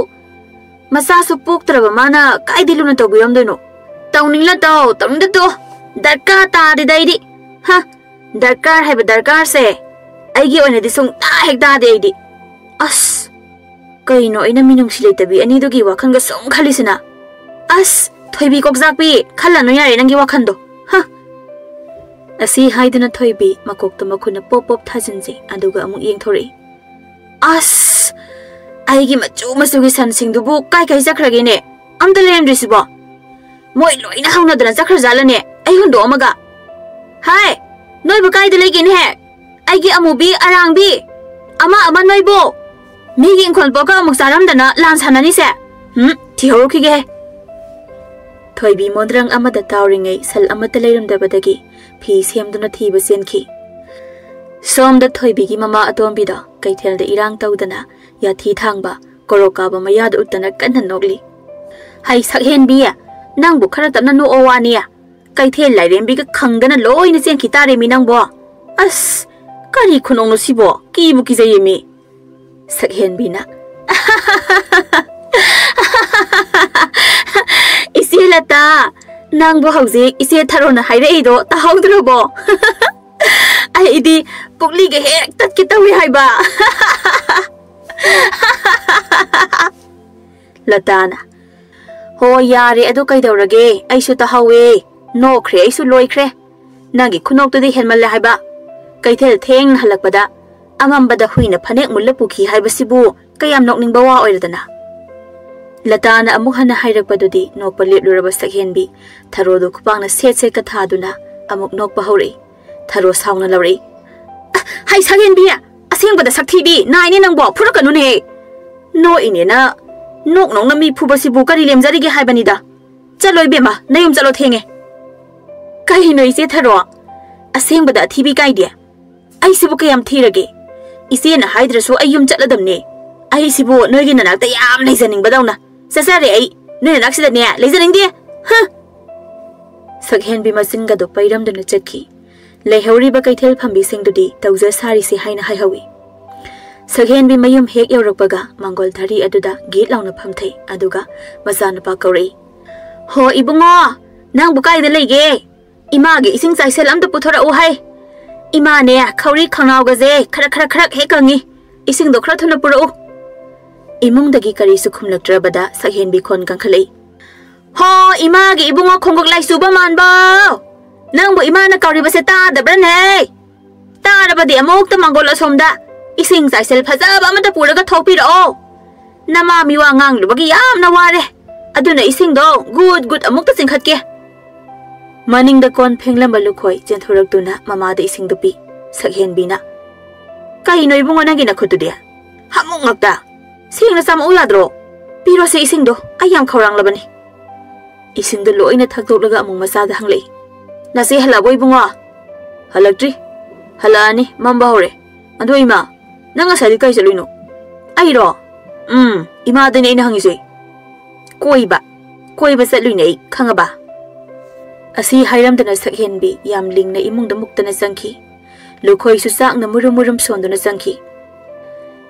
ꯃꯆꯥꯁꯨ ꯄꯣꯛꯇ꯭ꯔꯕ ꯃꯥꯅ ꯀꯥꯏꯗꯤ ꯂꯨꯅ ꯇꯧꯕꯤꯔꯝꯗꯣꯏꯅꯣ? ꯇꯧꯅꯤꯡꯂ ꯇꯧ, ꯇꯧꯅꯤꯡꯗ ꯇꯣ꯫ ꯗꯔꯀꯥꯔ ꯇꯥꯗꯦꯗ ꯑꯩꯗꯤ꯫ ꯍ, ꯗꯔꯀꯥꯔ ꯍꯥꯏꯕ ꯗꯔꯀꯥꯔꯁꯦ ꯑꯩꯒꯤ ꯑꯣꯏꯅꯗꯤ ꯁꯨꯡꯇꯥ ꯍꯦꯛ ꯇꯥꯗꯦ ꯑꯩꯗꯤ꯫ ꯑꯁ, ꯀꯩꯅꯣ ꯑꯩꯅ ꯃꯤꯅꯨꯡꯁꯤ ꯂꯩꯇꯕꯤ ꯑꯅꯤꯗꯨꯒꯤ ꯋꯥꯈꯜꯒ ꯁꯨꯝ ꯈꯜꯂꯤꯁꯤꯅ? ꯑꯁ, ꯊꯣꯏꯕꯤ ꯀꯣꯛꯆꯥꯛꯄꯤ, ꯈꯜꯂꯅꯨ ꯌꯥꯔꯦ ꯅꯪꯒꯤ ꯋꯥꯈꯜꯗꯣ꯫ ꯍ꯫ ꯑꯁꯤ ꯍꯥꯏꯗꯨꯅ ꯊꯣꯏꯕꯤ ꯃꯀꯣꯛꯇ ꯃꯈꯨꯠꯅ ꯄꯣꯞ ꯄꯣꯞ ꯊꯥꯖꯤꯟꯖꯩ, ꯑꯗꯨꯒ ꯑꯃꯨꯛ ꯌꯦꯡꯊꯣꯔꯛꯏ꯫ ꯑꯁ, ꯑꯩꯒꯤ ꯃꯆꯨ ꯃꯆꯨꯒꯤ ꯁꯟꯁꯤꯡꯗꯨꯕꯨ ꯀꯥꯏ ꯀꯥꯏ ꯆꯠꯈ꯭ꯔꯒꯦꯅꯦ? ꯑꯝꯇ ꯂꯩꯔꯝꯗ꯭ꯔꯤꯁꯤꯕꯣ? ꯃꯣꯏ ꯂꯣꯏꯅ ꯍꯧꯅꯗꯅ ꯆꯠꯈ꯭ꯔꯖꯥꯠꯂꯅꯦ, ꯑꯩ ꯍꯨꯟꯗꯣꯛꯑꯝꯃꯒ? ꯍꯥꯏ, ꯅꯣꯏꯕꯨ ꯀꯥꯏꯗ ꯂꯩꯒꯦꯅꯦꯍꯦ? ꯑꯩꯒꯤ ꯑꯃꯨꯕꯤ, ꯑꯔꯥꯡꯕꯤ, ꯑꯃ ꯑꯃ ꯅꯣꯏꯕꯨ? ꯃꯤꯒꯤ ꯏꯪꯈꯣꯜ ꯄꯣꯠꯀ ꯑꯃꯨꯛ ꯆꯥꯔꯝꯗꯅ ꯂꯥꯟ ꯁꯥꯟꯅꯅꯤꯁꯦ? ꯍꯨꯝ, ꯊꯤꯍꯧꯔꯨꯈꯤꯒꯦꯍꯦ꯫ ꯊꯣꯏꯕꯤ ꯃꯣꯟꯗ꯭ꯔꯪ ꯑꯃꯗ ꯇꯥꯎꯔꯤꯉꯩ ꯁꯜ ꯑꯃꯠꯇ ꯂꯩꯔꯝꯗꯕꯗꯒꯤ ꯐꯤ ꯁꯦꯝꯗꯨꯅ ꯊꯤꯕ ꯆꯦꯟꯈꯤ꯫ ꯁꯣꯝꯗ ꯊꯣꯏꯕꯤꯒꯤ ꯃꯃꯥ ꯑꯇꯣꯝꯕꯤꯗꯣ ꯀꯩꯊꯦꯜꯗ ꯏꯔꯥꯡ ꯇꯧꯗꯅ ꯌꯥꯊꯤ ꯊꯥꯡꯕ, ꯀꯣꯔꯣꯛ ꯀꯥꯕ ꯃꯌꯥꯗ ꯎꯠꯇꯅ ꯀꯟꯅ ꯅꯣꯛꯂꯤ꯫ "ꯍꯩ ꯁꯛꯍꯦꯟꯕꯤ, ꯅꯪꯕꯨ ꯈꯔ ꯇꯞꯅ ꯅꯣꯛꯑꯣ ꯋꯥꯅꯤ꯫ ꯀꯩꯊꯦꯜ ꯂꯥꯏꯔꯦꯝꯕꯤꯒ ꯈꯪꯗꯅ ꯂꯣꯏꯅ ꯆꯦꯟꯈꯤ ꯇꯥꯔꯦꯃꯤ ꯅꯪꯕꯣ꯫ ꯑꯁ, ꯀꯔꯤ ꯈꯨꯅꯣꯛꯅꯣ ꯁꯤꯕꯣ? ꯀꯤꯕꯨ ꯀꯤꯖꯩꯌꯦꯃꯤ꯫" ꯁꯛꯍꯦꯟꯕꯤꯅ, "ꯏꯆꯦ ꯂꯇꯥ, ꯅꯪꯕꯨ ꯍꯧꯖꯤꯛ ꯏꯆꯦ ꯊꯔꯣꯅ ꯍꯥꯏꯔꯛꯏꯗꯣ ꯇꯥꯍꯧꯗ꯭ꯔꯕꯣ? ꯑꯩꯗꯤ ꯄꯨꯛꯂꯤꯒ ꯍꯦꯛ ꯇꯠꯀꯦ ꯇꯧꯏ ꯍꯥꯏꯕ꯫" ꯂꯇꯥꯅ, "ꯍꯣ, ꯌꯥꯔꯦ, ꯑꯗꯨ ꯀꯩꯗꯧꯔꯒꯦ? ꯑꯩꯁꯨ ꯇꯥꯍꯧꯋꯦ꯫ ꯅꯣꯛꯈ꯭ꯔꯦ, ꯑꯩꯁꯨ ꯂꯣꯏꯈ꯭ꯔꯦ꯫ ꯅꯪꯒꯤ ꯈꯨꯅꯣꯛꯇꯨꯗꯤ ꯍꯦꯟꯃꯜꯂꯦ ꯍꯥꯏꯕ꯫ ꯀꯩꯊꯦꯜ ꯊꯦꯡꯅ ꯍꯜꯂꯛꯄꯗ ꯑꯃꯝꯕꯗ ꯍꯨꯏꯅ ꯐꯅꯦꯛ ꯃꯨꯜꯂ ꯄꯨꯈꯤ ꯍꯥꯏꯕꯁꯤꯕꯨ ꯀꯌꯥꯝ ꯅꯣꯛꯅꯤꯡꯕ ꯋꯥ ꯑꯣꯏꯔꯗꯅ?" ꯂꯇꯥꯅ ꯑꯃꯨꯛ ꯍꯟꯅ ꯍꯥꯏꯔꯛꯄꯗꯨꯗꯤ ꯅꯣꯛꯄ ꯂꯦꯞꯂꯨꯔꯕ ꯁꯛꯍꯦꯟꯕꯤ ꯊꯔꯣꯗꯨ ꯈꯨꯄꯥꯛꯅ ꯁꯦꯠ ꯁꯦꯠꯀ ꯊꯥꯗꯨꯅ ꯑꯃꯨꯛ ꯅꯣꯛꯄ ꯍꯧꯔꯛꯏ꯫ ꯊꯔꯣ ꯁꯥꯎꯅ ꯂꯧꯔꯛꯏ꯫ "ꯑ, ꯍꯩ ꯁꯛꯍꯦꯟꯕꯤ, ꯑꯁꯦꯡꯕꯗ ꯁꯛꯊꯤꯕꯤ, ꯅꯥꯏꯅꯦ ꯅꯪꯕꯣ, ꯐꯨꯔꯛꯀꯅꯨꯅꯦ꯫ ꯅꯣꯛꯏꯅꯦꯅ ꯅꯣꯛ ꯅꯣꯛꯅ ꯃꯤ ꯐꯨꯕꯁꯤꯕꯨ ꯀꯔꯤ ꯂꯦꯝꯖꯔꯤꯒꯦ ꯍꯥꯏꯕꯅꯤꯗ꯫ ꯆꯠꯂꯣ ꯏꯕꯦꯝꯃ, ꯅꯌꯨꯝ ꯆꯠꯂꯣ, ꯊꯦꯡꯉꯦ꯫" "ꯀꯩꯅꯣ ꯏꯆꯦ ꯊꯔꯣ? ꯑꯁꯦꯡꯕꯗ ꯑꯊꯤꯕꯤ ꯀꯥꯏꯗꯦ? ꯑꯩꯁꯤꯕꯨ ꯀꯌꯥꯝ ꯊꯤꯔꯒꯦ? ꯏꯆꯦꯅ ꯍꯥꯏꯗ꯭ꯔꯁꯨ ꯑꯩ ꯌꯨꯝ ꯆꯠꯂꯗꯝꯅꯦ꯫ ꯑꯩꯁꯤꯕꯨ ꯅꯣꯏꯒꯤ ꯅꯅꯥꯛꯇ ꯌꯥꯝ ꯂꯩꯖꯅꯤꯡꯕꯗꯧꯅ꯫ ꯆꯠꯆꯔꯦ ꯑꯩ꯫ ꯅꯣꯏ ꯅꯅꯥꯛꯁꯤꯗꯅꯦ ꯂꯩꯖꯅꯤꯡꯗꯦ꯫ ꯍ!" ꯁꯛꯍꯦꯟꯕꯤ ꯃꯆꯤꯟꯒꯗꯨ ꯄꯩꯔꯝꯗꯨꯅ ꯆꯠꯈꯤ꯫ ꯂꯩꯍꯧꯔꯤꯕ ꯀꯩꯊꯦꯜ ꯐꯝꯕꯤꯁꯤꯡꯗꯨꯗꯤ ꯇꯧꯖ ꯁꯥꯔꯤꯁꯤ ꯍꯥꯏꯅ ꯍꯥꯏꯍꯧꯏ꯫ ꯁꯛꯍꯦꯟꯕꯤ ꯃꯌꯨꯝ ꯍꯦꯛ ꯌꯧꯔꯛꯄꯒ ꯃꯪꯒꯣꯜ ꯙꯔꯤ ꯑꯗꯨꯗ ꯒꯤꯠ ꯂꯥꯎꯅ ꯐꯝꯊꯩ, ꯑꯗꯨꯒ ꯃꯆꯥꯅꯨꯄꯥ ꯀꯧꯔꯛꯏ꯫ "ꯍꯣ ꯏꯕꯨꯡꯉꯣ, ꯅꯪꯕꯨ ꯀꯥꯏꯗ ꯂꯩꯒꯦ? ꯏꯃꯥꯒꯤ ꯏꯁꯤꯡ ꯆꯥꯏꯁꯦꯜ ꯑꯝꯇ ꯄꯨꯊꯣꯔꯛꯎ ꯍꯥꯏ꯫ ꯏꯃꯥꯅꯦ, ꯈꯧꯔꯤ ꯈꯧꯅꯥꯎꯒꯁꯦ ꯈꯔ ꯈꯔ ꯈꯔ ꯍꯦꯛ ꯀꯪꯉꯤ꯫ ꯏꯁꯤꯡꯗꯣ ꯈꯔ ꯊꯨꯅ ꯄꯨꯔꯛꯎ꯫" ꯏꯃꯨꯡꯗꯒꯤ ꯀꯔꯤꯁꯨ ꯈꯨꯝꯂꯛꯇ꯭ꯔꯕꯗ ꯁꯛꯍꯦꯟꯕꯤ ꯈꯣꯟ ꯀꯟꯈꯠꯂꯛꯏ꯫ "ꯍꯣ, ꯏꯃꯥꯒꯤ ꯏꯕꯨꯡꯉꯣ ꯈꯣꯡꯒꯛ ꯂꯥꯏ ꯆꯨꯕ ꯃꯥꯟꯕ! ꯅꯪꯕꯨ ꯏꯃꯥꯅ ꯀꯧꯔꯤꯕꯁꯦ ꯇꯥꯗꯕ꯭ꯔꯅꯦ? ꯇꯥꯔꯕꯗꯤ ꯑꯃꯨꯛꯇ ꯃꯥꯡꯒꯣꯜ ꯑꯁꯣꯝꯗ ꯏꯁꯤꯡ ꯆꯥꯏꯁꯦꯜ ꯐꯖꯕ ꯑꯃꯇ ꯄꯨꯔꯒ ꯊꯣꯛꯄꯤꯔꯛꯑꯣ꯫ ꯅꯃꯥ ꯃꯤꯋꯥ ꯉꯥꯡꯂꯨꯕꯒꯤ ꯌꯥꯝꯅ ꯋꯥꯔꯦ꯫ ꯑꯗꯨꯅ ꯏꯁꯤꯡꯗꯣ ꯒꯨꯠ ꯒꯨꯠ ꯑꯃꯨꯛꯇ ꯆꯤꯡꯈꯠꯀꯦ꯫" ꯃꯅꯤꯡꯗ ꯀꯣꯟ ꯐꯦꯡꯂꯝꯕ ꯂꯨꯈꯣꯏ ꯆꯦꯟꯊꯣꯔꯛꯇꯨꯅ ꯃꯃꯥꯗ ꯏꯁꯤꯡꯗꯨ ꯄꯤ꯫ ꯁꯛꯍꯦꯟꯕꯤꯅ, "ꯀꯩꯅꯣ ꯏꯕꯨꯡꯉꯣ ꯅꯪꯒꯤ ꯅꯈꯨꯠꯇꯨꯗꯤ? ꯍꯥꯃꯨꯛ ꯉꯛꯇ꯫ ꯁꯦꯡꯅ ꯆꯥꯝꯃꯛꯎ ꯌꯥꯗ꯭ꯔꯣ? ꯄꯤꯔꯣꯁꯦ ꯏꯁꯤꯡꯗꯣ, ꯑꯩ ꯌꯥꯝ ꯈꯧꯔꯥꯡꯂꯕꯅꯤ꯫" ꯏꯁꯤꯡꯗꯨ ꯂꯣꯏꯅ ꯊꯛꯇꯣꯛꯂꯒ ꯑꯃꯨꯛ ꯃꯆꯥꯗ ꯍꯪꯂꯛꯏ꯫ "ꯅꯆꯦ ꯍꯜꯂꯛꯑꯕꯣ ꯏꯕꯨꯡꯉꯣ?" "ꯍꯜꯂꯛꯇ꯭ꯔꯤ꯫ ꯍꯜꯂꯛꯑꯅꯤ, ꯃꯝꯕ ꯍꯧꯔꯦ꯫ ꯑꯗꯣ ꯏꯃꯥ, ꯅꯪ ꯉꯁꯥꯏꯗꯤ ꯀꯥꯏ ꯆꯠꯂꯨꯏꯅꯣ?" "ꯑꯩꯔꯣ? ꯎꯝ, ꯏꯃꯥꯗꯅꯦ ꯑꯩꯅ ꯍꯪꯉꯤꯁꯦ꯫ ꯀꯣꯏꯕ, ꯀꯣꯏꯕ ꯆꯠꯂꯨꯏꯅꯦ ꯑꯩ, ꯈꯪꯉꯕ?" ꯑꯁꯤ ꯍꯥꯏꯔꯝꯗꯅ ꯁꯛꯍꯦꯟꯕꯤ ꯌꯥꯝ ꯂꯤꯡꯅ ꯏꯃꯨꯡꯗ ꯃꯨꯛꯇꯅ ꯆꯪꯈꯤ꯫ ꯂꯨꯈꯣꯏꯁꯨ ꯆꯥꯛꯅ ꯃꯨꯔꯨꯝ ꯃꯨꯔꯨꯝ ꯁꯣꯟꯗꯨꯅ ꯆꯪꯈꯤ꯫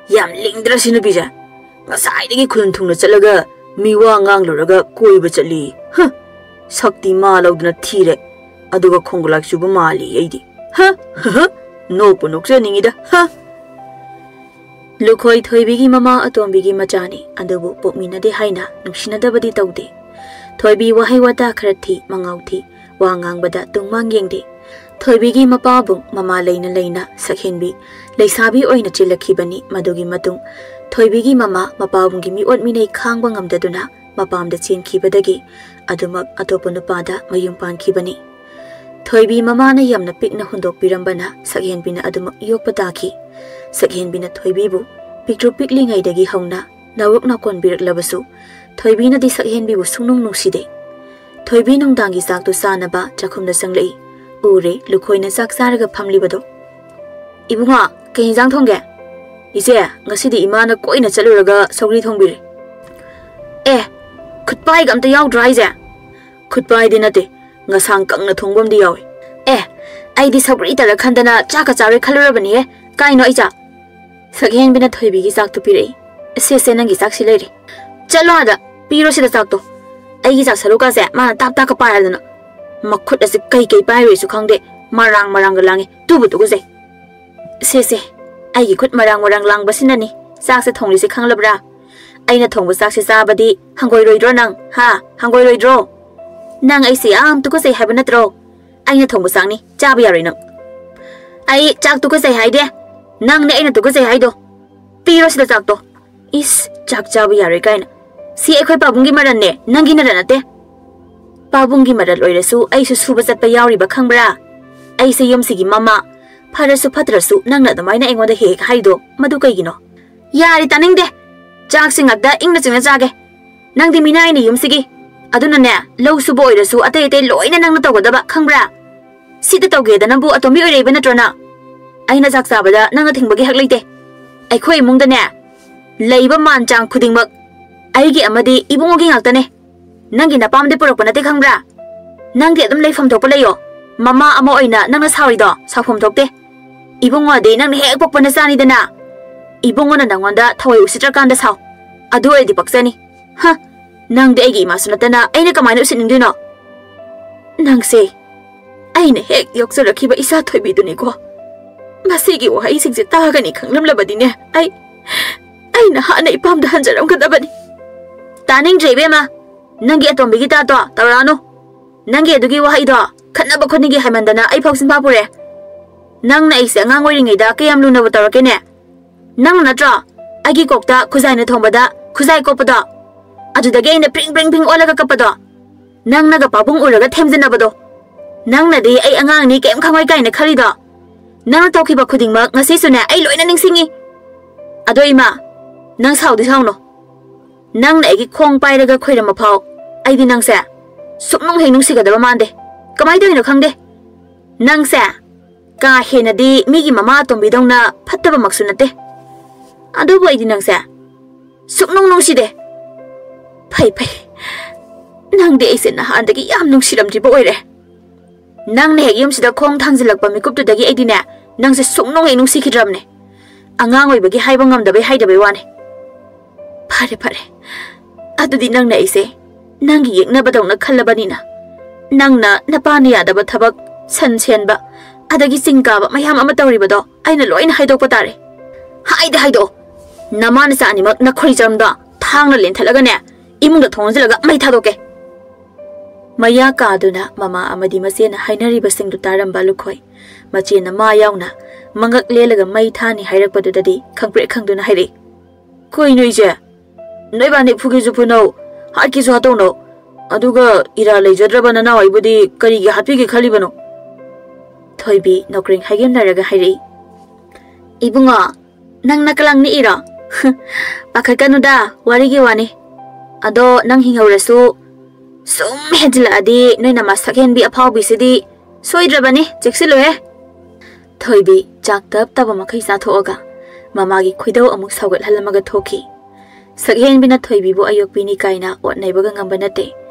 "ꯌꯥꯝ ꯂꯤꯡꯗ꯭ꯔ ꯁꯤ ꯅꯨꯄꯤꯁꯦ? ꯉꯁꯥꯏꯗꯒꯤ ꯈꯨꯟ ꯊꯨꯡꯅ ꯆꯠꯂꯒ ꯃꯤ ꯋꯥ ꯉꯥꯡꯂꯨꯔꯒ ꯀꯣꯏꯕ ꯆꯠꯂꯤ꯫ ꯍ! ꯁꯛꯇꯤ ꯃꯥ ꯂꯧꯗꯅ ꯊꯤꯔꯦ꯫ ꯑꯗꯨꯒ ꯈꯣꯡꯒꯨꯂꯥꯏ ꯆꯨꯕ ꯃꯥꯜꯂꯤ ꯑꯩꯗꯤ꯫ ꯍ! ꯍ! ꯍ! ꯅꯣꯛꯄꯨ ꯅꯣꯛꯆꯅꯤꯡꯉꯤꯗ꯫ ꯍ!" ꯂꯨꯈꯣꯏ ꯊꯣꯏꯕꯤꯒꯤ ꯃꯃꯥ ꯑꯇꯣꯝꯕꯤꯒꯤ ꯃꯆꯥꯅꯤ, ꯑꯗꯨꯕꯨ ꯄꯣꯛꯃꯤꯟꯅꯗꯦ ꯍꯥꯏꯅ ꯅꯨꯡꯁꯤꯅꯗꯕꯗꯤ ꯇꯧꯗꯦ꯫ ꯊꯣꯏꯕꯤ ꯋꯥꯍꯩ ꯋꯥꯇꯥ ꯈꯔ ꯊꯤ, ꯃꯉꯥꯎ ꯊꯤ, ꯋꯥ ꯉꯥꯡꯕꯗ ꯇꯨꯡ ꯃꯥꯡ ꯌꯦꯡꯗꯦ꯫ ꯊꯣꯏꯕꯤꯒꯤ ꯃꯄꯥꯕꯨ ꯃꯃꯥ ꯂꯩꯅ ꯂꯩꯅ ꯁꯛꯍꯦꯟꯕꯤ ꯂꯩꯁꯥꯕꯤ ꯑꯣꯏꯅ ꯆꯦꯜꯂꯛꯈꯤꯕꯅꯤ꯫ ꯃꯗꯨꯒꯤ ꯃꯇꯨꯡ ꯊꯣꯏꯕꯤꯒꯤ ꯃꯃꯥ ꯃꯄꯥꯕꯨꯡꯒꯤ ꯃꯤꯑꯣꯠ ꯃꯤꯅꯩ ꯈꯥꯡꯕ ꯉꯝꯗꯗꯨꯅ ꯃꯄꯥꯝꯗ ꯆꯦꯟꯈꯤꯕꯗꯒꯤ ꯑꯗꯨꯃꯛ ꯑꯇꯣꯞꯄ ꯅꯨꯄꯥꯗ ꯃꯌꯨꯝ ꯄꯥꯟꯈꯤꯕꯅꯤ꯫ ꯊꯣꯏꯕꯤ ꯃꯃꯥꯅ ꯌꯥꯝꯅ ꯄꯤꯛꯅ ꯍꯨꯟꯗꯣꯛꯄꯤꯔꯝꯕꯅ ꯁꯛꯍꯦꯟꯕꯤꯅ ꯑꯗꯨꯃꯛ ꯌꯣꯛꯄ ꯇꯥꯈꯤ꯫ ꯁꯛꯍꯦꯟꯕꯤꯅ ꯊꯣꯏꯕꯤꯕꯨ ꯄꯤꯛꯇ꯭ꯔꯨ ꯄꯤꯛꯂꯤꯉꯩꯗꯒꯤ ꯍꯧꯅ ꯅꯥꯎꯔꯛ ꯅꯥꯎꯀꯣꯟꯕꯤꯔꯛꯂꯕꯁꯨ ꯊꯣꯏꯕꯤꯅꯗꯤ ꯁꯛꯍꯦꯟꯕꯤꯕꯨ ꯁꯨꯡꯅꯨꯡ ꯅꯨꯡꯁꯤꯗꯦ꯫ ꯊꯣꯏꯕꯤ ꯅꯨꯡꯗꯥꯡꯒꯤ ꯆꯥꯛꯇꯨ ꯆꯥꯅꯕ ꯆꯥꯛꯈꯨꯝꯗ ꯆꯪꯂꯛꯏ꯫ ꯎꯔꯦ ꯂꯨꯈꯣꯏꯅ ꯆꯥꯛ ꯆꯥꯔꯒ ꯐꯝꯂꯤꯕꯗꯣ꯫ "ꯏꯕꯨꯡꯉꯣ, ꯀꯩ ꯏꯟꯖꯥꯡ ꯊꯣꯡꯒꯦ?" "ꯏꯆꯦ, ꯉꯁꯤꯗꯤ ꯏꯃꯥꯅ ꯀꯣꯏꯅ ꯆꯠꯂꯨꯔꯒ ꯁꯧꯒ꯭ꯔꯤ ꯊꯣꯡꯕꯤꯔꯦ꯫" "ꯑꯦ, ꯈꯨꯠꯄꯥꯏꯒ ꯑꯝꯇ ꯌꯥꯎꯗ꯭ꯔꯣ ꯍꯥꯏꯁꯦ?" "ꯈꯨꯠꯄꯥꯏꯗꯤ ꯅꯠꯇꯦ, ꯉꯁꯥꯡ ꯀꯪꯅ ꯊꯣꯡꯕ ꯑꯃꯗꯤ ꯌꯥꯎꯏ꯫" "ꯑꯦ, ꯑꯩꯗꯤ ꯁꯧꯒ꯭ꯔꯤ ꯇꯜꯂ ꯈꯟꯗꯅ ꯆꯥꯛꯀ ꯆꯥꯔꯣꯏ ꯈꯜꯂꯨꯔꯕꯅꯤꯍꯦ꯫ ꯀꯥꯏꯅꯣ ꯑꯩ ꯆꯥꯛ?" ꯁꯛꯍꯦꯟꯕꯤꯅ ꯊꯣꯏꯕꯤꯒꯤ ꯆꯥꯛꯇꯨ ꯄꯤꯔꯛꯏ꯫ "ꯁꯦ, ꯁꯦ, ꯅꯪꯒꯤ ꯆꯥꯛꯁꯤ ꯂꯩꯔꯦ꯫ ꯆꯠꯂꯣ ꯑꯥꯗ, ꯄꯤꯔꯣ ꯁꯤꯗ ꯆꯥꯛꯇꯣ꯫ ꯑꯩꯒꯤ ꯆꯥꯛ ꯁꯔꯨꯛꯀꯥꯁꯦ ꯃꯥꯅ ꯇꯥꯞ ꯇꯥꯞꯀ ꯄꯥꯏꯔꯗꯅ꯫ ꯃꯈꯨꯠ ꯑꯁꯤ ꯀꯩ ꯀꯩ ꯄꯥꯏꯔꯨꯏꯁꯨ ꯈꯪꯗꯦ, ꯃꯔꯥꯡ ꯃꯔꯥꯡꯒ ꯂꯥꯡꯉꯤ꯫ ꯇꯨꯕꯨ ꯇꯨꯒꯨꯖꯩ꯫ ꯁꯦ ꯁꯦ, ꯑꯩꯒꯤ ꯈꯨꯠ ꯃꯔꯥꯡ ꯃꯔꯥꯡ ꯂꯥꯡꯕꯁꯤꯅꯅꯤ ꯆꯥꯛꯁꯦ ꯊꯣꯡꯂꯤꯁꯦ, ꯈꯪꯂꯕ꯭ꯔꯥ? ꯑꯩꯅ ꯊꯣꯡꯕ ꯆꯥꯛꯁꯦ ꯆꯥꯕꯗꯤ ꯍꯪꯒꯣꯏꯔꯣꯏꯗ꯭ꯔꯣ ꯅꯪ? ꯍꯥ? ꯍꯪꯒꯣꯏꯔꯣꯏꯗ꯭ꯔꯣ? ꯅꯪ ꯑꯩꯁꯦ ꯌꯥꯝ ꯇꯨꯀꯠꯆꯩ ꯍꯥꯏꯕ ꯅꯠꯇ꯭ꯔꯣ? ꯑꯩꯅ ꯊꯣꯡꯕ ꯆꯥꯛꯅꯤ, ꯆꯥꯕ ꯌꯥꯔꯣꯏ ꯅꯪ꯫ ꯑꯩ ꯆꯥꯛ ꯇꯨꯀꯠꯆꯩ ꯍꯥꯏꯗꯦ, ꯅꯪꯅꯦ ꯑꯩꯅ ꯇꯨꯀꯠꯆꯩ ꯍꯥꯏꯗꯣ꯫ ꯄꯤꯔꯣ ꯁꯤꯗ ꯆꯥꯛꯇꯣ꯫ ꯏꯁ, ꯆꯥꯛ ꯆꯥꯕ ꯌꯥꯔꯣꯏ ꯀꯥꯏꯅ꯫ ꯁꯤ ꯑꯩꯈꯣꯏ ꯄꯥꯕꯨꯡꯒꯤ ꯃꯔꯟꯅꯦ, ꯅꯪꯒꯤ ꯅꯔꯟ ꯅꯠꯇꯦ꯫ ꯄꯥꯕꯨꯡꯒꯤ ꯃꯔꯜ ꯑꯣꯏꯔꯁꯨ ꯑꯩꯁꯨ ꯁꯨꯕ ꯆꯠꯄ ꯌꯥꯎꯔꯤꯕ, ꯈꯪꯕ꯭ꯔꯥ? ꯑꯩꯁꯦ ꯌꯨꯝꯁꯤꯒꯤ ꯃꯃꯥ꯫ ꯐꯔꯁꯨ ꯐꯠꯇ꯭ꯔꯁꯨ ꯅꯪꯅ ꯑꯗꯨꯃꯥꯏꯅ ꯑꯩꯉꯣꯟꯗ ꯍꯦꯛ ꯍꯦꯛ ꯍꯥꯏꯗꯣ, ꯃꯗꯨ ꯀꯩꯒꯤꯅꯣ? ꯌꯥꯔꯦ, ꯇꯥꯅꯤꯡꯗꯦ꯫ ꯆꯥꯛꯁꯤ ꯉꯥꯛꯇ ꯏꯪꯅ ꯆꯤꯛꯅ ꯆꯥꯒꯦ꯫ ꯅꯪꯗꯤ ꯃꯤꯅꯥꯏꯅꯤ ꯌꯨꯝꯁꯤꯒꯤ꯫ ꯑꯗꯨꯅꯅꯦ, ꯂꯧ ꯁꯨꯕ ꯑꯣꯏꯔꯁꯨ ꯑꯇꯩ ꯑꯇꯩ ꯂꯣꯏꯅ ꯅꯪꯅ ꯇꯧꯒꯗꯕ, ꯈꯪꯕ꯭ꯔꯥ? ꯁꯤꯗ ꯇꯧꯒꯦꯗꯅꯕꯨ ꯑꯇꯣꯝꯕꯤ ꯑꯣꯏꯔꯛꯏꯕ ꯅꯠꯇ꯭ꯔꯣ ꯅꯪ? ꯑꯩꯅ ꯆꯥꯛ ꯆꯥꯕꯗ ꯅꯪꯅ ꯊꯤꯡꯕꯒꯤ ꯍꯛ ꯂꯩꯇꯦ꯫ ꯑꯩꯈꯣꯏ ꯏꯃꯨꯡꯗꯅꯦ, ꯂꯩꯕ ꯃꯥꯟ ꯆꯥꯡ ꯈꯨꯗꯤꯡꯃꯛ ꯑꯩꯒꯤ ꯑꯃꯗꯤ ꯏꯕꯨꯡꯉꯣꯒꯤ ꯉꯥꯛꯇꯅꯦ꯫ ꯅꯪꯒꯤ ꯅꯄꯥꯝꯗꯤ ꯄꯨꯔꯛꯄ ꯅꯠꯇꯦ, ꯈꯪꯕ꯭ꯔꯥ? ꯅꯪꯗꯤ ꯑꯗꯨꯝ ꯂꯩꯐꯝ ꯊꯣꯛꯄ ꯂꯩꯌꯣ꯫ ꯃꯃꯥ ꯑꯃ ꯑꯣꯏꯅ ꯅꯪꯅ ꯁꯥꯎꯔꯤꯗꯣ ꯁꯥꯎꯐꯝ ꯊꯣꯛꯇꯦ꯫ ꯏꯕꯨꯡꯉꯣꯗꯤ ꯅꯪꯅ ꯍꯦꯛ ꯄꯣꯛꯄ ꯅꯆꯥꯅꯤꯗꯅ꯫ ꯏꯕꯨꯡꯉꯣꯅ ꯅꯪꯉꯣꯟꯗ ꯊꯋꯥꯏ ꯎꯁꯤꯠꯇ꯭ꯔꯀꯥꯟꯗ ꯁꯥꯎ꯫ ꯑꯗꯨ ꯑꯣꯏꯔꯗꯤ ꯄꯛꯆꯅꯤ꯫ ꯍ, ꯅꯪꯗꯤ ꯑꯩꯒꯤ ꯏꯃꯥꯁꯨ ꯅꯠꯇꯅ ꯑꯩꯅ ꯀꯃꯥꯏꯅ ꯎꯁꯤꯠꯅꯤꯡꯗꯣꯏꯅꯣ? ꯅꯪꯁꯦ, ꯑꯩꯅ ꯍꯦꯛ ꯌꯣꯛꯆꯔꯛꯈꯤꯕ ꯏꯆꯥ ꯊꯣꯏꯕꯤꯗꯨꯅꯤꯀꯣ꯫ ꯃꯁꯤꯒꯤ ꯋꯥꯍꯩꯁꯤꯡꯁꯦ ꯇꯥꯒꯅꯤ ꯈꯪꯂꯝꯂꯕꯗꯤꯅꯦ, ꯑꯩ, ꯑꯩꯅ ꯍꯥꯟꯅ ꯏꯄꯥꯝꯗ ꯍꯟꯖꯔꯝꯒꯗꯕꯅꯤ꯫ ꯇꯥꯅꯤꯡꯗ꯭ꯔꯦ ꯏꯕꯦꯝꯃ, ꯅꯪꯒꯤ ꯑꯇꯣꯝꯕꯤꯒꯤ ꯇꯥꯇꯣ ꯇꯧꯔꯛꯑꯅꯨ꯫ ꯅꯪꯒꯤ ꯑꯗꯨꯒꯤ ꯋꯥꯍꯩꯗꯣ ꯈꯠꯅꯕ ꯈꯨꯗꯤꯡꯒꯤ ꯍꯥꯏꯃꯟꯗꯅ ꯑꯩ ꯐꯥꯎ ꯆꯤꯟꯐꯥ ꯄꯨꯔꯦ꯫ ꯅꯪꯅ ꯑꯩꯁꯦ ꯑꯉꯥꯡ ꯑꯣꯏꯔꯤꯉꯩꯗ ꯀꯌꯥꯝ ꯂꯨꯅꯕꯨ ꯇꯧꯔꯛꯀꯦꯅꯦ? ꯅꯪꯅ ꯅꯠꯇ꯭ꯔꯣ ꯑꯩꯒꯤ ꯀꯣꯛꯇ ꯈꯨꯖꯥꯏꯅ ꯊꯣꯝꯕꯗ ꯈꯨꯖꯥꯏ ꯀꯣꯞꯄꯗꯣ? ꯑꯗꯨꯗꯒꯤ ꯑꯩꯅ ꯄ꯭ꯔꯤꯡ ꯄ꯭ꯔꯤꯡ ꯄ꯭ꯔꯤꯡ ꯑꯣꯜꯂꯒ ꯀꯞꯄꯗꯣ? ꯅꯪꯅꯒ ꯄꯥꯕꯨꯡ ꯎꯔꯒ ꯊꯦꯝꯖꯤꯟꯅꯕꯗꯣ? ꯅꯪꯅꯗꯤ ꯑꯩ ꯑꯉꯥꯡꯅꯤ, ꯀꯩꯝ ꯈꯪꯉꯣꯏ ꯀꯥꯏꯅ ꯈꯜꯂꯤꯗꯣ? ꯅꯪꯅ ꯇꯧꯈꯤꯕ ꯈꯨꯗꯤꯡꯃꯛ ꯉꯁꯤꯁꯨꯅꯦ ꯑꯩ ꯂꯣꯏꯅ ꯅꯤꯡꯁꯤꯡꯉꯤ꯫ ꯑꯗꯣ ꯏꯃꯥ, ꯅꯪ ꯁꯥꯎꯗꯤ ꯁꯥꯎꯅꯣ꯫ ꯅꯪꯅ ꯑꯩꯒꯤ ꯈꯣꯡ ꯄꯥꯏꯔꯒ ꯈꯣꯏꯔꯝꯕ ꯐꯥꯎ ꯑꯩꯗꯤ ꯅꯪꯁꯦ ꯁꯨꯛꯅꯨꯡ ꯍꯦꯛ ꯅꯨꯡꯁꯤꯒꯗꯕ ꯃꯥꯟꯗꯦ꯫ ꯀꯃꯥꯏꯅ ꯇꯧꯔꯤꯅꯣ ꯈꯪꯗꯦ꯫ ꯅꯪꯁꯦ ꯀꯥ ꯍꯦꯟꯅꯗꯤ ꯃꯤꯒꯤ ꯃꯃꯥ ꯑꯇꯣꯝꯕꯤꯗꯧꯅ ꯐꯠꯇꯕꯃꯛꯁꯨ ꯅꯠꯇꯦ꯫ ꯑꯗꯨꯕꯨ ꯑꯩꯗꯤ ꯅꯪꯁꯦ ꯁꯨꯛꯅꯨꯡ ꯅꯨꯡꯁꯤꯗꯦ꯫ ꯐꯩ, ꯐꯩ꯫ ꯅꯪꯗꯤ ꯑꯩꯁꯦ ꯅꯍꯥꯟꯗꯒꯤ ꯌꯥꯝ ꯅꯨꯡꯁꯤꯔꯝꯗ꯭ꯔꯤꯕ ꯑꯣꯏꯔꯦ꯫ ꯅꯪꯅ ꯍꯦꯛ ꯌꯨꯝꯁꯤꯗ ꯈꯣꯡ ꯊꯥꯡꯖꯤꯜꯂꯛꯄ ꯃꯤꯀꯨꯞꯇꯨꯗꯒꯤ ꯑꯩꯗꯤꯅꯦ, ꯅꯪꯁꯦ ꯁꯨꯛꯅꯨꯡ ꯍꯦꯛ ꯅꯨꯡꯁꯤꯈꯤꯗ꯭ꯔꯕꯅꯦ꯫ ꯑꯉꯥꯡ ꯑꯣꯏꯕꯒꯤ ꯍꯥꯏꯕ ꯉꯝꯗꯕꯩ ꯍꯥꯏꯗꯕꯩ ꯋꯥꯅꯦ꯫ ꯐꯔꯦ, ꯐꯔꯦ꯫ ꯑꯗꯨꯗꯤ ꯅꯪꯅ ꯑꯩꯁꯦ ꯅꯪꯒꯤ ꯌꯦꯛꯅꯕꯗꯧꯅ ꯈꯜꯂꯕꯅꯤꯅ꯫ ꯅꯪꯅ ꯅꯄꯥꯅ ꯌꯥꯗꯕ ꯊꯕꯛ, ꯁꯟ ꯁꯦꯟꯕ, ꯑꯗꯒꯤ ꯆꯤꯡ ꯀꯥꯕ ꯃꯌꯥꯝ ꯑꯃ ꯇꯧꯔꯤꯕꯗꯣ ꯑꯩꯅ ꯂꯣꯏꯅ ꯍꯥꯏꯗꯣꯛꯄ ꯇꯥꯔꯦ꯫ ꯍꯥꯏꯗ ꯍꯥꯏꯗꯣꯛꯑꯣ꯫ ꯅꯃꯥ ꯅꯆꯥ ꯑꯅꯤꯃꯛ ꯅꯈꯣꯏ ꯆꯔꯝꯗ ꯊꯥꯡꯅ ꯂꯦꯟꯊꯠꯂꯒꯅꯦ, ꯏꯃꯨꯡꯗ ꯊꯣꯡ ꯍꯥꯡꯖꯤꯜꯂꯒ ꯃꯩ ꯊꯥꯗꯣꯛꯀꯦ꯫ ꯃꯌꯥ ꯀꯥꯗꯨꯅ ꯃꯃꯥ ꯑꯃꯗꯤ ꯃꯆꯦꯅ ꯍꯥꯏꯅꯔꯤꯕꯁꯤꯡꯗꯨ ꯇꯥꯔꯝꯕ ꯂꯨꯈꯣꯏ꯫ ꯃꯆꯦꯅ ꯃꯥ ꯌꯥꯎꯅ ꯃꯉꯛ ꯂꯦꯜꯂꯒ ꯃꯩ ꯊꯥꯅꯤ ꯍꯥꯏꯔꯛꯄꯗꯨꯗꯗꯤ ꯈꯪꯄ꯭ꯔꯦꯛ ꯈꯪꯗꯨꯅ ꯍꯥꯏꯔꯛꯏ, "ꯀꯩꯅꯣ ꯏꯆꯦ? ꯅꯣꯏꯕꯥꯅꯤ ꯐꯨꯒꯦꯁꯨ ꯐꯨꯅꯧ, ꯍꯥꯠꯀꯦꯁꯨ ꯍꯥꯠꯇꯧꯅꯧ꯫ ꯑꯗꯨꯒ ꯏꯔꯥ ꯂꯩꯖꯗ꯭ꯔꯕ ꯅꯅꯥꯎ ꯑꯩꯕꯨꯗꯤ ꯀꯔꯤꯒꯤ ꯍꯥꯠꯄꯤꯒꯦ ꯈꯜꯂꯤꯕꯅꯣ?" ꯊꯣꯏꯕꯤ ꯅꯣꯀ꯭ꯔꯦꯡ ꯍꯥꯏꯒꯦꯝꯅꯔꯒ ꯍꯥꯏꯔꯛꯏ, "ꯏꯕꯨꯡꯉꯣ, ꯅꯪ ꯅꯀꯂꯥꯡ ꯅꯤꯛꯏꯔꯣ? ꯄꯥꯈꯠꯀꯅꯨꯗ, ꯋꯥꯔꯤꯒꯤ ꯋꯥꯅꯤ꯫ ꯑꯗꯣ ꯅꯪ ꯍꯤꯡꯍꯧꯔꯁꯨ, ꯁꯨꯝ ꯍꯦꯟꯖꯤꯜꯂꯛꯑꯗꯤ ꯅꯣꯏ ꯅꯃꯥ ꯁꯛꯍꯦꯟꯕꯤ ꯑꯐꯥꯎꯕꯤꯁꯤꯗꯤ ꯁꯣꯏꯗ꯭ꯔꯕꯅꯤ, ꯆꯦꯛꯁꯤꯜꯂꯨꯍꯦ!" ꯊꯣꯏꯕꯤ ꯆꯥꯛ ꯇꯞ ꯇꯞꯄ ꯃꯈꯩ ꯆꯥꯊꯣꯛꯑꯒ ꯃꯃꯥꯒꯤ ꯈꯣꯏꯗꯧ ꯑꯃꯨꯛ ꯁꯥꯎꯒꯠꯍꯜꯂꯝꯃꯒ ꯊꯣꯛꯈꯤ꯫ ꯁꯛꯍꯦꯟꯕꯤꯅ ꯊꯣꯏꯕꯤꯕꯨ ꯑꯌꯣꯛꯄꯤꯅꯤ ꯀꯥꯏꯅ ꯑꯣꯠꯅꯩꯕꯒ ꯉꯝꯕ ꯅꯠꯇꯦ꯫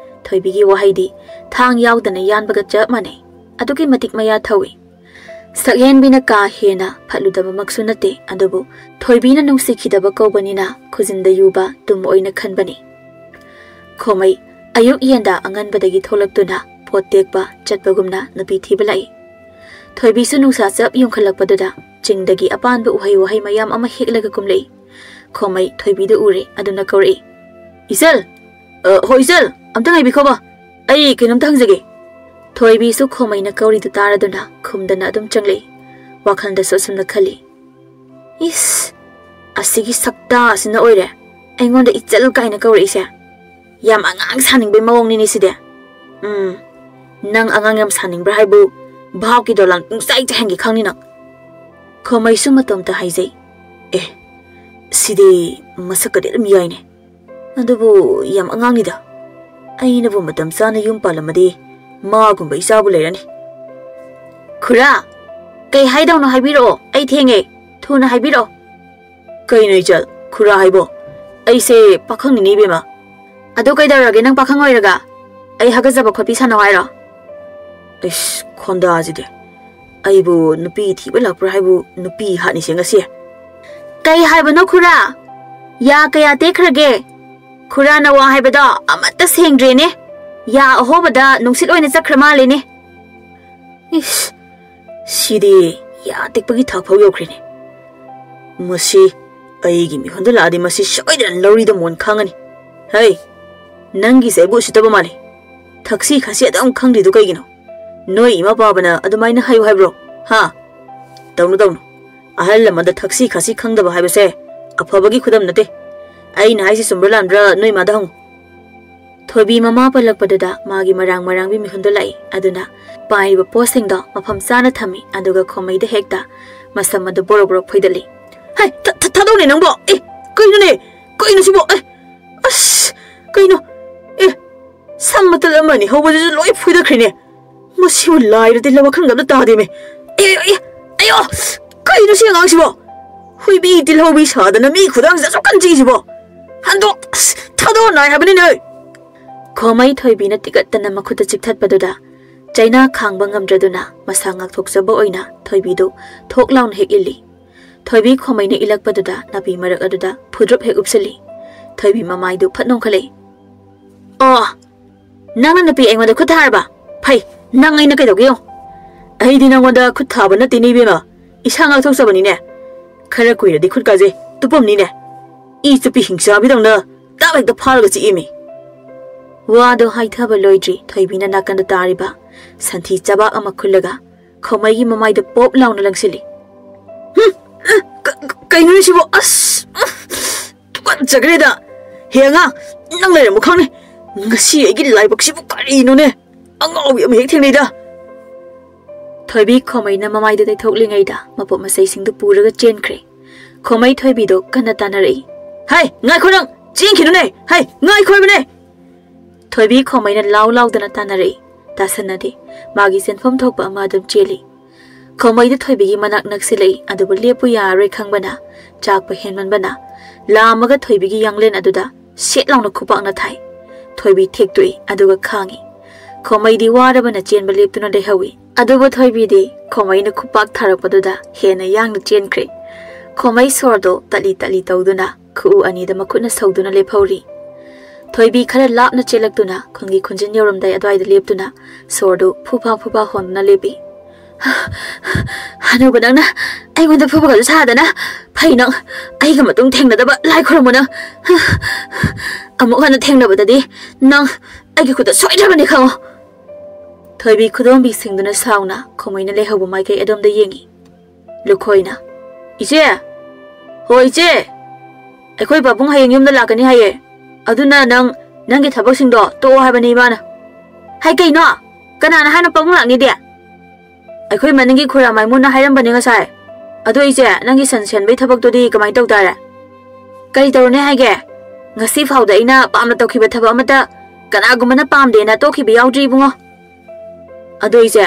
ꯊꯣꯏꯕꯤꯒꯤ ꯋꯥꯍꯩꯗꯤ ꯊꯥꯡ ꯌꯥꯎꯗꯅ ꯌꯥꯟꯕꯒ ꯆꯞ ꯃꯥꯟꯅꯩ꯫ ꯑꯗꯨꯛꯀꯤ ꯃꯇꯤꯛ ꯃꯌꯥ ꯊꯧꯏ꯫ ꯁꯛꯍꯦꯟꯕꯤꯅ ꯀꯥ ꯍꯦꯟꯅ ꯐꯠꯂꯨꯗꯕꯃꯛꯁꯨ ꯅꯠꯇꯦ, ꯑꯗꯨꯕꯨ ꯊꯣꯏꯕꯤꯅ ꯅꯨꯡꯁꯤꯈꯤꯗꯕ ꯀꯧꯕꯅꯤꯅ ꯈꯨꯖꯤꯟꯗ ꯌꯨꯕ ꯇꯨꯝ ꯑꯣꯏꯅ ꯈꯟꯕꯅꯤ꯫ ꯈꯣꯃꯩ ꯑꯌꯨꯛ ꯌꯦꯟꯗ ꯑꯉꯟꯕꯗꯒꯤ ꯊꯣꯛꯂꯛꯇꯨꯅ ꯄꯣꯠ ꯇꯦꯛꯄ ꯆꯠꯄꯒꯨꯝꯅ ꯅꯨꯄꯤ ꯊꯤꯕ ꯂꯥꯛꯏ꯫ ꯊꯣꯏꯕꯤꯁꯨ ꯅꯨꯡꯁꯥ ꯆꯞ ꯌꯨꯡꯈꯠꯂꯛꯄꯗꯨꯗ ꯆꯤꯡꯗꯒꯤ ꯑꯄꯥꯟꯕ ꯎꯍꯩ ꯋꯥꯍꯩ ꯃꯌꯥꯝ ꯑꯃ ꯍꯦꯛꯂꯒ ꯀꯨꯝꯂꯛꯏ꯫ ꯈꯣꯃꯩ ꯊꯣꯏꯕꯤꯗꯨ ꯎꯔꯦ, ꯑꯗꯨꯅ ꯀꯧꯔꯛꯏ, "ꯏꯆꯜ! ꯑ, ꯍꯣ ꯏꯆꯜ, ꯑꯝꯇ ꯉꯥꯏꯕꯤꯈꯣꯕ, ꯑꯩ ꯀꯩꯅꯣꯝꯇ ꯍꯪꯖꯒꯦ꯫" ꯊꯣꯏꯕꯤꯁꯨ ꯈꯣꯃꯩꯅ ꯀꯧꯔꯤꯗꯨ ꯇꯥꯔꯗꯨꯅ ꯈꯨꯝꯗꯅ ꯑꯗꯨꯝ ꯆꯪꯂꯛꯏ꯫ ꯋꯥꯈꯜꯗꯁꯨ ꯑꯁꯨꯝꯅ ꯈꯜꯂꯤ, "ꯏꯁ, ꯑꯁꯤꯒꯤ ꯁꯛꯇꯥ ꯑꯁꯤꯅ ꯑꯣꯏꯔꯦ ꯑꯩꯉꯣꯟꯗ ꯏꯆꯜ ꯀꯥꯏꯅ ꯀꯧꯔꯛꯏꯁꯦ꯫ ꯌꯥꯝ ꯑꯉꯥꯡ ꯁꯥꯅꯤꯡꯕꯩ ꯃꯑꯣꯡꯅꯤꯅꯦ ꯁꯤꯗꯤ꯫ ꯎꯝ, ꯅꯪ ꯑꯉꯥꯡ ꯌꯥꯝ ꯁꯥꯅꯤꯡꯕ꯭ꯔꯥ ꯍꯥꯏꯕꯨ, ꯚꯥꯞꯀꯤ ꯗꯣꯂꯥꯟ ꯄꯨꯡꯆꯥꯏ ꯆꯥꯏꯍꯟꯒꯦ ꯈꯪꯅꯤ ꯅꯪ꯫" ꯈꯣꯃꯩꯁꯨ ꯃꯇꯣꯝꯇ ꯍꯥꯏꯖꯩ, "ꯑꯦ, ꯁꯤꯗꯤ ꯃꯁꯛꯀꯗꯤ ꯑꯗꯨꯝ ꯌꯥꯏꯅꯦ꯫ ꯑꯗꯨꯕꯨ ꯌꯥꯝ ꯑꯉꯥꯡꯅꯤꯗ꯫ ꯑꯩꯅꯕꯨ ꯃꯇꯝ ꯆꯥꯅ ꯌꯨꯝ ꯄꯥꯜꯂꯝꯃꯗꯤ ꯃꯥꯒꯨꯝꯕ ꯏꯆꯥꯕꯨ ꯂꯩꯔꯅꯤ꯫" "ꯈꯨꯔꯥ, ꯀꯩ ꯍꯥꯏꯗꯧꯅꯣ ꯍꯥꯏꯕꯤꯔꯛꯑꯣ, ꯑꯩ ꯊꯦꯡꯉꯦ, ꯊꯨꯅ ꯍꯥꯏꯕꯤꯔꯛꯑꯣ꯫" "ꯀꯩꯅꯣ ꯏꯆꯜ, ꯈꯨꯔꯥ ꯍꯥꯏꯕꯣ? ꯑꯩꯁꯦ ꯄꯥꯈꯪꯅꯤꯅꯦ ꯏꯕꯦꯝꯃ꯫" "ꯑꯗꯨ ꯀꯩꯗꯧꯔꯒꯦ ꯅꯪ ꯄꯥꯈꯪ ꯑꯣꯏꯔꯒ? ꯑꯩ ꯍꯥꯒꯠꯆꯕ ꯈꯣꯠꯄꯤ ꯁꯥꯟꯅꯧ ꯍꯥꯏꯔꯣ?" "ꯏꯁ, ꯈꯣꯟꯗꯥꯁꯤꯗꯤ꯫ ꯑꯩꯕꯨ ꯅꯨꯄꯤ ꯊꯤꯕ ꯂꯥꯛꯄ꯭ꯔꯥ ꯍꯥꯏꯕꯨ ꯅꯨꯄꯤ ꯍꯥꯠꯅꯤꯁꯦ ꯉꯁꯤ꯫" "ꯀꯩ ꯍꯥꯏꯕꯅꯣ ꯈꯨꯔꯥ? ꯌꯥ ꯀꯌꯥ ꯇꯦꯛꯈ꯭ꯔꯒꯦ?" ꯈꯨꯔꯥꯅ ꯋꯥ ꯍꯥꯏꯕꯗꯣ ꯑꯃꯠꯇ ꯁꯦꯡꯗ꯭ꯔꯦꯅꯦ꯫ ꯌꯥ ꯑꯍꯣꯕꯗ ꯅꯨꯡꯁꯤꯠ ꯑꯣꯏꯅ ꯆꯠꯈ꯭ꯔ ꯃꯥꯜꯂꯦꯅꯦ꯫ ꯏꯁ, ꯁꯤꯗꯤ ꯌꯥ ꯇꯦꯛꯄꯒꯤ ꯊꯥꯛ ꯐꯥꯎ ꯌꯧꯈ꯭ꯔꯦꯅꯦ꯫ ꯃꯁꯤ ꯑꯩꯒꯤ ꯃꯤꯍꯨꯟꯗ ꯂꯥꯛꯑꯗꯤ ꯃꯁꯤ ꯁꯣꯏꯗꯅ ꯂꯧꯔꯤꯗ ꯃꯣꯟ ꯈꯥꯡꯉꯅꯤ꯫ ꯍꯩ, ꯅꯪꯒꯤꯁꯦ ꯑꯩꯕꯨ ꯎꯁꯤꯠꯇꯕ ꯃꯥꯜꯂꯤ꯫ ꯊꯛꯁꯤ ꯈꯥꯁꯤ ꯑꯗꯨꯝ ꯈꯪꯗ꯭ꯔꯤꯗꯨ ꯀꯩꯒꯤꯅꯣ? ꯅꯣꯏ ꯏꯃꯥ ꯄꯥꯕꯅ ꯑꯗꯨꯃꯥꯏꯅ ꯍꯥꯏꯌꯨ ꯍꯥꯏꯕ꯭ꯔꯣ? ꯍꯥ? ꯇꯧꯅꯨ, ꯇꯧꯅꯨ꯫ ꯑꯍꯜ ꯂꯃꯟꯗ ꯊꯛꯁꯤ ꯈꯥꯁꯤ ꯈꯪꯗꯕ ꯍꯥꯏꯕꯁꯦ ꯑꯐꯕꯒꯤ ꯈꯨꯗꯝ ꯅꯠꯇꯦ꯫ ꯑꯩꯅ ꯍꯥꯏꯁꯤ ꯆꯨꯝꯕ꯭ꯔꯥ ꯂꯥꯟꯕ꯭ꯔꯥ ꯅꯣꯏ ꯏꯃꯥꯗ ꯍꯪꯉꯨ꯫ ꯊꯣꯏꯕꯤ ꯃꯃꯥ ꯄꯜꯂꯛꯄꯗꯨꯗ ꯃꯥꯒꯤ ꯃꯔꯥꯡ ꯃꯔꯥꯡꯕꯤ ꯃꯤꯍꯨꯟꯗꯣ ꯂꯥꯛꯏ꯫ ꯑꯗꯨꯅ ꯄꯥꯏꯔꯤꯕ ꯄꯣꯠꯁꯤꯡꯗꯣ ꯃꯐꯝ ꯆꯥꯅ ꯊꯝꯃꯤ, ꯑꯗꯨꯒ ꯈꯣꯃꯩꯗ ꯍꯦꯛꯇ ꯃꯁꯝ ꯑꯗꯨ ꯕꯣꯔꯣꯛ ꯕꯣꯔꯣꯛ ꯐꯣꯏꯗꯠꯂꯤ꯫ "ꯍꯩ, ꯊ-, ꯊ-, ꯊꯥꯗꯧꯅꯦ ꯅꯪꯕꯣ! ꯑꯦ, ꯀꯩꯅꯣꯅꯦ? ꯀꯩꯅꯣ ꯁꯤꯕꯣ? ꯑꯦ, ꯑꯁ, ꯀꯩꯅꯣ? ꯑꯦ, ꯁꯝ ꯃꯇꯜ ꯑꯃ ꯑꯅꯤ ꯍꯧꯕꯗꯨꯁꯨ ꯂꯣꯏ ꯐꯣꯏꯗꯠꯈ꯭ꯔꯤꯅꯦ꯫ ꯃꯁꯤꯕꯨ ꯂꯥꯏꯔ ꯇꯤꯜꯂ ꯋꯥꯈꯜꯒ ꯑꯝꯇ ꯇꯥꯗꯦꯃꯦ꯫ ꯑꯦ, ꯑꯦ, ꯑꯌꯣ! ꯀꯩꯅꯣ ꯁꯤ ꯑꯉꯥꯡꯁꯤꯕꯣ? ꯍꯨꯏꯕꯤ ꯇꯤꯜꯍꯧꯕꯤ ꯁꯥꯗꯅ ꯃꯤ ꯈꯨꯗꯥꯡꯁꯤꯗ ꯑꯁꯨꯛ ꯀꯟ ꯆꯤꯛꯏꯁꯤꯕꯣ? ꯍꯟꯗꯣꯛ-, ꯑꯁ, ꯊꯥꯗꯣꯛꯑꯣ ꯅꯥꯏ ꯍꯥꯏꯕꯅꯤꯅꯦ!" ꯈꯣꯃꯩ ꯊꯣꯏꯕꯤꯅ ꯇꯤꯀꯠꯇꯅ ꯃꯈꯨꯠꯇ ꯆꯤꯛꯊꯠꯄꯗꯨꯗ ꯆꯩꯅꯥ ꯈꯥꯡꯕ ꯉꯝꯗ꯭ꯔꯗꯨꯅ ꯃꯁꯥ ꯉꯥꯛꯊꯣꯛꯆꯕ ꯑꯣꯏꯅ ꯊꯣꯏꯕꯤꯗꯨ ꯊꯣꯛ ꯂꯥꯎꯅ ꯍꯦꯛ ꯏꯜꯂꯤ꯫ ꯊꯣꯏꯕꯤ ꯈꯣꯃꯩꯅ ꯏꯜꯂꯛꯄꯗꯨꯗ ꯅꯥꯄꯤ ꯃꯔꯛ ꯑꯗꯨꯗ ꯐꯨꯗ꯭ꯔꯨꯞ ꯍꯦꯛ ꯎꯞꯁꯤꯜꯂꯤ꯫ ꯊꯣꯏꯕꯤ ꯃꯃꯥꯏꯗꯨ ꯐꯠ ꯅꯣꯡꯈꯠꯂꯛꯏ꯫ "ꯑꯣ, ꯅꯪꯅ ꯅꯨꯄꯤ ꯑꯩꯉꯣꯟꯗ ꯈꯨꯠ ꯊꯥꯔꯕ? ꯐꯩ, ꯅꯪ ꯑꯩꯅ ꯀꯩꯗꯧꯒꯦ ꯌꯦꯡꯉꯨ꯫ ꯑꯩꯗꯤ ꯅꯪꯉꯣꯟꯗ ꯈꯨꯠ ꯊꯥꯕ ꯅꯠꯇꯦꯅꯦ ꯏꯕꯦꯝꯃ, ꯏꯁꯥ ꯉꯥꯛꯊꯣꯛꯆꯕꯅꯤꯅꯦ꯫ ꯈꯔ ꯀꯨꯏꯔꯗꯤ ꯈꯨꯠꯀꯥꯁꯦ ꯇꯨꯞꯄꯝꯅꯤꯅꯦ꯫ ꯏ ꯆꯨꯞꯄꯤ ꯍꯤꯡꯆꯥꯕꯤꯗꯧꯅ ꯇꯥꯞ ꯍꯦꯛꯇ ꯐꯥꯔꯒ ꯆꯤꯛꯏꯃꯤ꯫" ꯋꯥꯗꯣ ꯍꯥꯏꯊꯕ ꯂꯣꯏꯗ꯭ꯔꯤ ꯊꯣꯏꯕꯤꯅ ꯅꯥꯀꯟꯗ ꯇꯥꯔꯤꯕ ꯁꯟꯊꯤ ꯆꯕꯥꯛ ꯑꯃ ꯈꯨꯜꯂꯒ ꯈꯣꯃꯩꯒꯤ ꯃꯃꯥꯏꯗ ꯄꯣꯞ ꯂꯥꯎꯅ ꯂꯪꯁꯤꯜꯂꯤ꯫ "ꯍꯨꯝ! ꯑ, ꯀ-, ꯀ-, ꯀꯩꯅꯣꯅꯦ ꯁꯤꯕꯣ? ꯑꯁ! ꯑ, ꯇꯨꯀꯠꯆꯈ꯭ꯔꯦꯗ! ꯍꯦ ꯑꯉꯥꯡ, ꯅꯪ ꯂꯩꯔꯝꯃꯨ ꯈꯪꯅꯤ꯫ ꯉꯁꯤ ꯑꯩꯒꯤ ꯂꯥꯏꯕꯛꯁꯤꯕꯨ ꯀꯔꯤꯅꯣꯅꯦ? ꯑꯉꯥꯎꯕꯤ ꯑꯃ ꯍꯦꯛ ꯊꯦꯡꯅꯩꯗ!" ꯊꯣꯏꯕꯤ ꯈꯣꯃꯩꯅ ꯃꯃꯥꯏꯗ ꯇꯩꯊꯣꯛꯂꯤꯉꯩꯗ ꯃꯄꯣꯠ ꯃꯆꯩꯁꯤꯡꯗꯨ ꯄꯨꯔꯒ ꯆꯦꯟꯈ꯭ꯔꯦ꯫ ꯈꯣꯃꯩ ꯊꯣꯏꯕꯤꯗꯣ ꯀꯟꯅ ꯇꯥꯟꯅꯔꯛꯏ꯫ "ꯍꯩ, ꯉꯥꯏꯈꯣ ꯅꯪ! ꯆꯦꯟꯈꯤꯅꯨꯅꯦ! ꯍꯩ, ꯉꯥꯏꯈꯣ ꯍꯥꯏꯕꯅꯦ!" ꯊꯣꯏꯕꯤ ꯈꯣꯃꯩꯅ ꯂꯥꯎ ꯂꯥꯎꯗꯅ ꯇꯥꯟꯅꯔꯛꯏ꯫ ꯇꯥꯁꯟꯅꯗꯦ꯫ ꯃꯥꯒꯤ ꯆꯦꯟꯐꯝ ꯊꯣꯛꯄ ꯑꯃ ꯑꯗꯨꯝ ꯆꯦꯜꯂꯤ꯫ ꯈꯣꯃꯩꯗꯨ ꯊꯣꯏꯕꯤꯒꯤ ꯃꯅꯥꯛ ꯅꯛꯁꯤꯜꯂꯛꯏ, ꯑꯗꯨꯕꯨ ꯂꯦꯞꯄꯨ ꯌꯥꯔꯔꯣꯏ ꯈꯪꯕꯅ, ꯆꯥꯛꯄ ꯍꯦꯟꯃꯟꯕꯅ, ꯂꯥꯝꯃꯒ ꯊꯣꯏꯕꯤꯒꯤ ꯌꯥꯡꯂꯦꯟ ꯑꯗꯨꯗ ꯁꯦꯠ ꯂꯥꯎꯅ ꯈꯨꯄꯥꯛꯅ ꯊꯥꯏ꯫ ꯊꯣꯏꯕꯤ ꯊꯦꯛꯇꯣꯛꯏ, ꯑꯗꯨꯒ ꯈꯥꯡꯉꯤ꯫ ꯈꯣꯃꯩꯗꯤ ꯋꯥꯔꯕꯅ ꯆꯦꯟꯕ ꯂꯦꯞꯇꯨꯅ ꯂꯩꯍꯧꯏ꯫ ꯑꯗꯨꯕꯨ ꯊꯣꯏꯕꯤꯗꯤ ꯈꯣꯃꯩꯅ ꯈꯨꯄꯥꯛ ꯊꯥꯔꯛꯄꯗꯨꯗ ꯍꯦꯟꯅ ꯌꯥꯡꯅ ꯆꯦꯟꯈ꯭ꯔꯦ꯫ ꯈꯣꯃꯩ ꯁꯣꯔꯗꯣ ꯇꯠꯂꯤ ꯇꯠꯂꯤ ꯇꯧꯗꯨꯅ ꯈꯨꯎ ꯑꯅꯤꯗ ꯃꯈꯨꯠꯅ ꯁꯧꯗꯨꯅ ꯂꯦꯞꯍꯧꯔꯤ꯫ ꯊꯣꯏꯕꯤ ꯈꯔ ꯂꯥꯞꯅ ꯆꯦꯜꯂꯛꯇꯨꯅ ꯈꯨꯟꯒꯤ ꯈꯨꯟꯖꯤꯟ ꯌꯧꯔꯝꯗꯥꯏ ꯑꯗꯨꯋꯥꯏꯗ ꯂꯦꯞꯇꯨꯅ ꯁꯣꯔꯗꯨ ꯐꯨꯐꯥ ꯐꯨꯐꯥ ꯍꯣꯟꯗꯨꯅ ꯂꯦꯞꯄꯤ꯫ "ꯍꯅꯨꯕ, ꯅꯪꯅ ꯑꯩꯉꯣꯟꯗ ꯐꯨꯕꯒꯁꯨ ꯁꯥꯗꯅ, ꯐꯩ ꯅꯪ, ꯑꯩꯒ ꯃꯇꯨꯡ ꯊꯦꯡꯅꯗꯕ ꯂꯥꯏ ꯈꯨꯔꯨꯝꯃꯨ ꯅꯪ꯫ ꯑꯃꯨꯛ ꯍꯟꯅ ꯊꯦꯡꯅꯕꯗꯗꯤ ꯅꯪ ꯑꯩꯒꯤ ꯈꯨꯠꯇ ꯁꯣꯏꯗ꯭ꯔꯕꯅꯤ ꯈꯪꯉꯣ꯫" ꯊꯣꯏꯕꯤ ꯈꯨꯗꯣꯝꯕꯤ ꯁꯤꯡꯗꯨꯅ ꯁꯥꯎꯅ ꯈꯨꯃꯩꯅ ꯂꯩꯍꯧꯕ ꯃꯥꯏꯀꯩ ꯑꯗꯣꯝꯗ ꯌꯦꯡꯉꯤ꯫ ꯂꯨꯈꯣꯏꯅ, "ꯏꯆꯦ!" "ꯍꯣ ꯏꯆꯦ, ꯑꯩꯈꯣꯏ ꯄꯥꯕꯨꯡ ꯍꯌꯦꯡ ꯌꯨꯝꯗ ꯂꯥꯛꯀꯅꯤ ꯍꯥꯏꯌꯦ꯫ ꯑꯗꯨꯅ ꯅꯪ ꯅꯪꯒꯤ ꯊꯕꯛꯁꯤꯡꯗꯣ ꯇꯣꯛꯑꯣ ꯍꯥꯏꯕꯅꯤ ꯏꯃꯥꯅ꯫" "ꯍꯥꯏ ꯀꯩꯅꯣ? ꯀꯅꯥꯅ ꯍꯥꯏꯅꯣ ꯄꯥꯕꯨꯡ ꯂꯥꯛꯅꯤꯗꯤ?" "ꯑꯩꯈꯣꯏ ꯃꯅꯤꯡꯒꯤ ꯈꯨꯔꯥ ꯃꯥꯏꯃꯨꯅ ꯍꯥꯏꯔꯝꯕꯅꯤ ꯉꯁꯥꯏ꯫ ꯑꯗꯣ ꯏꯆꯦ, ꯅꯪꯒꯤ ꯁꯟ ꯁꯦꯟꯕꯩ ꯊꯕꯛꯇꯨꯗꯤ ꯀꯃꯥꯏꯅ ꯇꯧ ꯇꯥꯔꯦ?" "ꯀꯔꯤ ꯇꯧꯔꯨꯅꯤ ꯍꯥꯏꯒꯦ? ꯉꯁꯤ ꯐꯥꯎꯗ ꯑꯩꯅ ꯄꯥꯝꯅ ꯇꯧꯈꯤꯕ ꯊꯕꯛ ꯑꯃꯠꯇ ꯀꯅꯥꯒꯨꯝꯕꯅ ꯄꯥꯝꯗꯦꯅ ꯇꯣꯛꯈꯤꯕ ꯌꯥꯎꯗ꯭ꯔꯤ ꯏꯕꯨꯡꯉꯣ꯫ ꯑꯗꯣ ꯏꯆꯦ,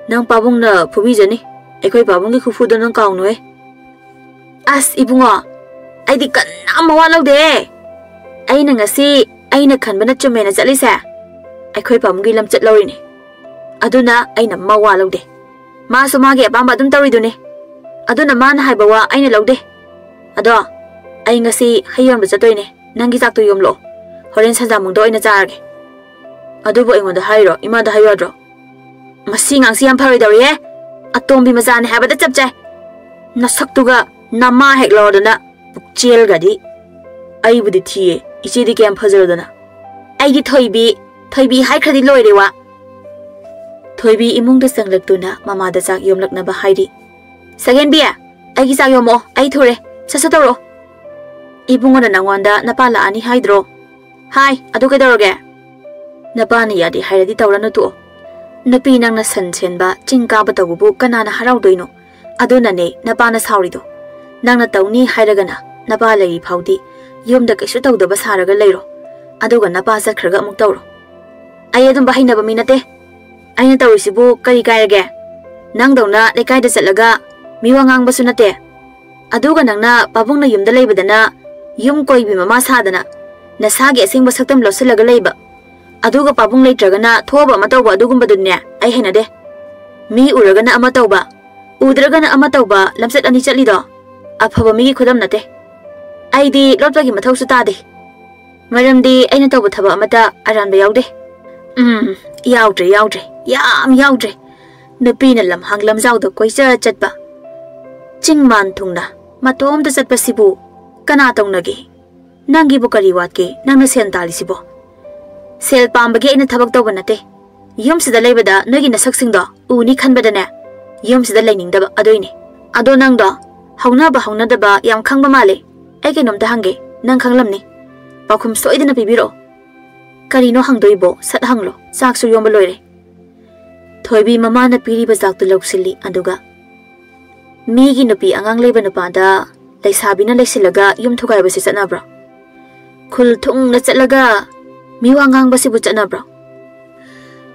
ꯅꯪ ꯄꯥꯕꯨꯡꯅ ꯐꯨꯕꯤꯖꯅꯤ꯫ ꯑꯩꯈꯣꯏ ꯄꯥꯕꯨꯡꯒꯤ ꯈꯨꯐꯨꯗꯣ ꯅꯪ ꯀꯥꯎꯅꯨꯍꯦ꯫" "ꯑꯁ ꯏꯕꯨꯡꯉꯣ, ꯑꯩꯗꯤ ꯀꯅꯥꯝ ꯃꯋꯥ ꯂꯧꯗꯦ꯫ ꯑꯩꯅ ꯉꯁꯤ ꯑꯩꯅ ꯈꯟꯕꯅ ꯆꯨꯝꯃꯦꯅ ꯆꯠꯂꯤꯁꯦ ꯑꯩꯈꯣꯏ ꯄꯥꯕꯨꯡꯒꯤ ꯂꯝꯆꯠ ꯂꯧꯔꯤꯅꯦ꯫ ꯑꯗꯨꯅ ꯑꯩꯅ ꯃꯋꯥ ꯂꯧꯗꯦ꯫ ꯃꯥꯁꯨ ꯃꯥꯒꯤ ꯑꯄꯥꯝꯕ ꯑꯗꯨꯝ ꯇꯧꯔꯤꯗꯨꯅꯤ꯫ ꯑꯗꯨꯅ ꯃꯥꯅ ꯍꯥꯏꯕ ꯋꯥ ꯑꯩꯅ ꯂꯧꯗꯦ꯫ ꯑꯗꯣ ꯑꯩ ꯉꯁꯤ ꯍꯩ ꯌꯣꯟꯕ ꯆꯠꯇꯣꯏꯅꯦ꯫ ꯅꯪꯒꯤ ꯆꯥꯛꯇꯣ ꯌꯣꯝꯂꯛꯑꯣ꯫ ꯍꯣꯔꯦꯟ ꯁꯟꯖꯥꯃꯨꯡꯗ ꯑꯣꯏꯅ ꯆꯥꯔꯒꯦ꯫" "ꯑꯗꯨꯕꯨ ꯑꯩꯉꯣꯟꯗ ꯍꯥꯏꯔꯣ? ꯏꯃꯥꯗ ꯍꯥꯏꯌꯨ ꯌꯥꯗ꯭ꯔꯣ?" "ꯃꯁꯤ ꯉꯥꯡꯁꯤ ꯌꯥꯝ ꯐꯔꯣꯏꯗꯧꯔꯤꯍꯦ꯫ ꯑꯇꯣꯝꯕꯤ ꯃꯆꯥꯅꯦ ꯍꯥꯏꯕꯗ ꯆꯞ ꯆꯥꯏ꯫ ꯅꯁꯛꯇꯨꯒ ꯅꯃꯥ ꯍꯦꯛ ꯂꯧꯔꯗꯅ ꯄꯨꯛꯆꯦꯜꯒꯗꯤ꯫ ꯑꯩꯕꯨꯗꯤ ꯊꯤꯌꯦ, ꯏꯆꯦꯗꯤ ꯀꯌꯥꯝ ꯐꯖꯔꯗꯅ꯫ ꯑꯩꯗꯤ ꯊꯣꯏꯕꯤ, ꯊꯣꯏꯕꯤ ꯍꯥꯏꯈ꯭ꯔꯗꯤ ꯂꯣꯏꯔꯦ ꯋꯥ꯫" ꯊꯣꯏꯕꯤ ꯏꯃꯨꯡꯗ ꯆꯪꯂꯛꯇꯨꯅ ꯃꯃꯥꯗ ꯆꯥꯛ ꯌꯣꯝꯂꯛꯅꯕ ꯍꯥꯏꯔꯤ꯫ "ꯁꯒꯦꯟꯕꯤ, ꯑꯩꯒꯤ ꯆꯥꯛ ꯌꯣꯝꯃꯛꯑꯣ, ꯑꯩ ꯊꯨꯔꯦ꯫ ꯁꯠ ꯁꯠ ꯇꯧꯔꯛꯑꯣ꯫" "ꯏꯕꯨꯡꯉꯣꯅ ꯅꯪꯉꯣꯟꯗ ꯅꯄꯥ ꯂꯥꯛꯑꯅꯤ ꯍꯥꯏꯗ꯭ꯔꯣ?" "ꯍꯥꯏ, ꯑꯗꯨ ꯀꯩꯗꯧꯔꯒꯦ?" "ꯅꯄꯥꯅ ꯌꯥꯗꯦ ꯍꯥꯏꯔꯗꯤ ꯇꯧꯔꯅꯨ ꯇꯣꯛꯑꯣ꯫ ꯅꯨꯄꯤ ꯅꯪꯅ ꯁꯟ ꯁꯦꯟꯕ, ꯆꯤꯡ ꯀꯥꯕ ꯇꯧꯕꯕꯨ ꯀꯅꯥꯅ ꯍꯔꯥꯎꯗꯣꯏꯅꯣ? ꯑꯗꯨꯅꯅꯦ ꯅꯄꯥꯅ ꯁꯥꯎꯔꯤꯗꯣ꯫ ꯅꯪꯅ ꯇꯧꯅꯤ ꯍꯥꯏꯔꯒꯅ ꯅꯄꯥ ꯂꯩꯔꯤ ꯐꯥꯎꯗꯤ ꯌꯨꯝꯗ ꯀꯩꯁꯨ ꯇꯧꯗꯕ ꯁꯥꯔꯒ ꯂꯩꯔꯣ꯫ ꯑꯗꯨꯒ ꯅꯄꯥ ꯆꯠꯈ꯭ꯔꯒ ꯑꯃꯨꯛ ꯇꯧꯔꯣ꯫ ꯑꯩ ꯑꯗꯨꯝꯕ ꯍꯩꯅꯕ ꯃꯤ ꯅꯠꯇꯦ꯫ ꯑꯩꯅ ꯇꯧꯔꯤꯁꯤꯕꯨ ꯀꯔꯤ ꯀꯥꯏꯔꯒꯦ? ꯅꯪꯗꯧꯅ ꯂꯩꯀꯥꯏꯗ ꯆꯠꯂꯒ ꯃꯤꯋꯥ ꯉꯥꯡꯕꯁꯨ ꯅꯠꯇꯦ꯫ ꯑꯗꯨꯒ ꯅꯪꯅ ꯄꯥꯕꯨꯡꯅ ꯌꯨꯝꯗ ꯂꯩꯕꯗꯅ ꯌꯨꯝ ꯀꯣꯏꯕꯤ ꯃꯃꯥ ꯁꯥꯗꯅ ꯅꯁꯥꯒꯤ ꯑꯁꯦꯡꯕ ꯁꯛꯇꯝ ꯂꯧꯁꯤꯜꯂꯒ ꯂꯩꯕ꯫ ꯑꯗꯨꯒ ꯄꯥꯕꯨꯡ ꯂꯩꯇ꯭ꯔꯒꯅ ꯊꯣꯛꯑꯕ ꯑꯃ ꯇꯧꯕ ꯑꯗꯨꯒꯨꯝꯕꯗꯨꯅꯦ ꯑꯩ ꯍꯩꯅꯗꯦ꯫ ꯃꯤ ꯎꯔꯒꯅ ꯑꯃ ꯇꯧꯕ, ꯎꯗ꯭ꯔꯒꯅ ꯑꯃ ꯇꯧꯕ ꯂꯝꯆꯠ ꯑꯅꯤ ꯆꯠꯂꯤꯗꯣ ꯑꯐꯕ ꯃꯤꯒꯤ ꯈꯨꯗꯝ ꯅꯠꯇꯦ꯫ ꯑꯩꯗꯤ ꯂꯣꯠꯄꯒꯤ ꯃꯊꯧꯁꯨ ꯇꯥꯗꯦ꯫ ꯃꯔꯝꯗꯤ ꯑꯩꯅ ꯇꯧꯕ ꯊꯕꯛ ꯑꯃꯠꯇ ꯑꯔꯥꯟꯕ ꯌꯥꯎꯗꯦ꯫ ꯎꯝ, ꯌꯥꯎꯗ꯭ꯔꯦ, ꯌꯥꯎꯗ꯭ꯔꯦ, ꯌꯥꯝ ꯌꯥꯎꯗ꯭ꯔꯦ꯫ ꯅꯨꯄꯤꯅ ꯂꯝꯍꯥꯡ ꯂꯝꯖꯥꯎꯗ ꯀꯣꯏꯆꯠ ꯆꯠꯄ, ꯆꯤꯡ ꯃꯥꯟ ꯊꯨꯡꯅ ꯃꯇꯣꯝꯇ ꯆꯠꯄꯁꯤꯕꯨ ꯀꯅꯥ ꯇꯧꯅꯒꯦ? ꯅꯪꯒꯤꯕꯨ ꯀꯔꯤ ꯋꯥꯠꯀꯦ? ꯅꯪꯅ ꯁꯦꯜ ꯇꯥꯜꯂꯤꯁꯤꯕꯣ? ꯁꯦꯜ ꯄꯥꯝꯕꯒꯤ ꯑꯩꯅ ꯊꯕꯛ ꯇꯧꯕ ꯅꯠꯇꯦ꯫ ꯌꯨꯝꯁꯤꯗ ꯂꯩꯕꯗ ꯅꯣꯏꯒꯤ ꯅꯁꯛꯁꯤꯡꯗꯣ ꯎꯅꯤ ꯈꯟꯕꯗꯅꯦ, ꯌꯨꯝꯁꯤꯗ ꯂꯩꯅꯤꯡꯗꯕ ꯑꯗꯨꯏꯅꯦ꯫ ꯑꯗꯣ ꯅꯪꯗꯣ ꯍꯧꯅꯕ ꯍꯧꯅꯗꯕ ꯌꯥꯝ ꯈꯪꯕ ꯃꯥꯜꯂꯦ꯫ ꯑꯩ ꯀꯩꯅꯣꯝꯇ ꯍꯪꯒꯦ, ꯅꯪ ꯈꯪꯂꯝꯅꯤ꯫ ꯄꯥꯎꯈꯨꯝ ꯁꯣꯏꯗꯅ ꯄꯤꯕꯤꯔꯛꯑꯣ꯫ ꯀꯔꯤꯅꯣ ꯍꯪꯗꯣꯏꯕꯣ? ꯁꯠ ꯍꯪꯂꯣ, ꯆꯥꯛꯁꯨ ꯌꯣꯝꯕ ꯂꯣꯏꯔꯦ꯫ ꯊꯣꯏꯕꯤ ꯃꯃꯥꯅ ꯄꯤꯔꯤꯕ ꯆꯥꯛꯇꯨ ꯂꯧꯁꯤꯜꯂꯤ, ꯑꯗꯨꯒ, "ꯃꯤꯒꯤ ꯅꯨꯄꯤ ꯑꯉꯥꯡ ꯂꯩꯕ ꯅꯨꯄꯥꯗ ꯂꯩꯁꯥꯕꯤꯅ ꯂꯩꯁꯤꯜꯂꯒ ꯌꯨꯝ ꯊꯨꯒꯥꯏꯕꯁꯤ ꯆꯠꯅꯕ꯭ꯔꯣ? ꯈꯨꯜ ꯊꯨꯡꯅ ꯆꯠꯂꯒ ꯃꯤꯋꯥ ꯉꯥꯡꯕꯁꯤꯕꯨ ꯆꯠꯅꯕ꯭ꯔꯣ?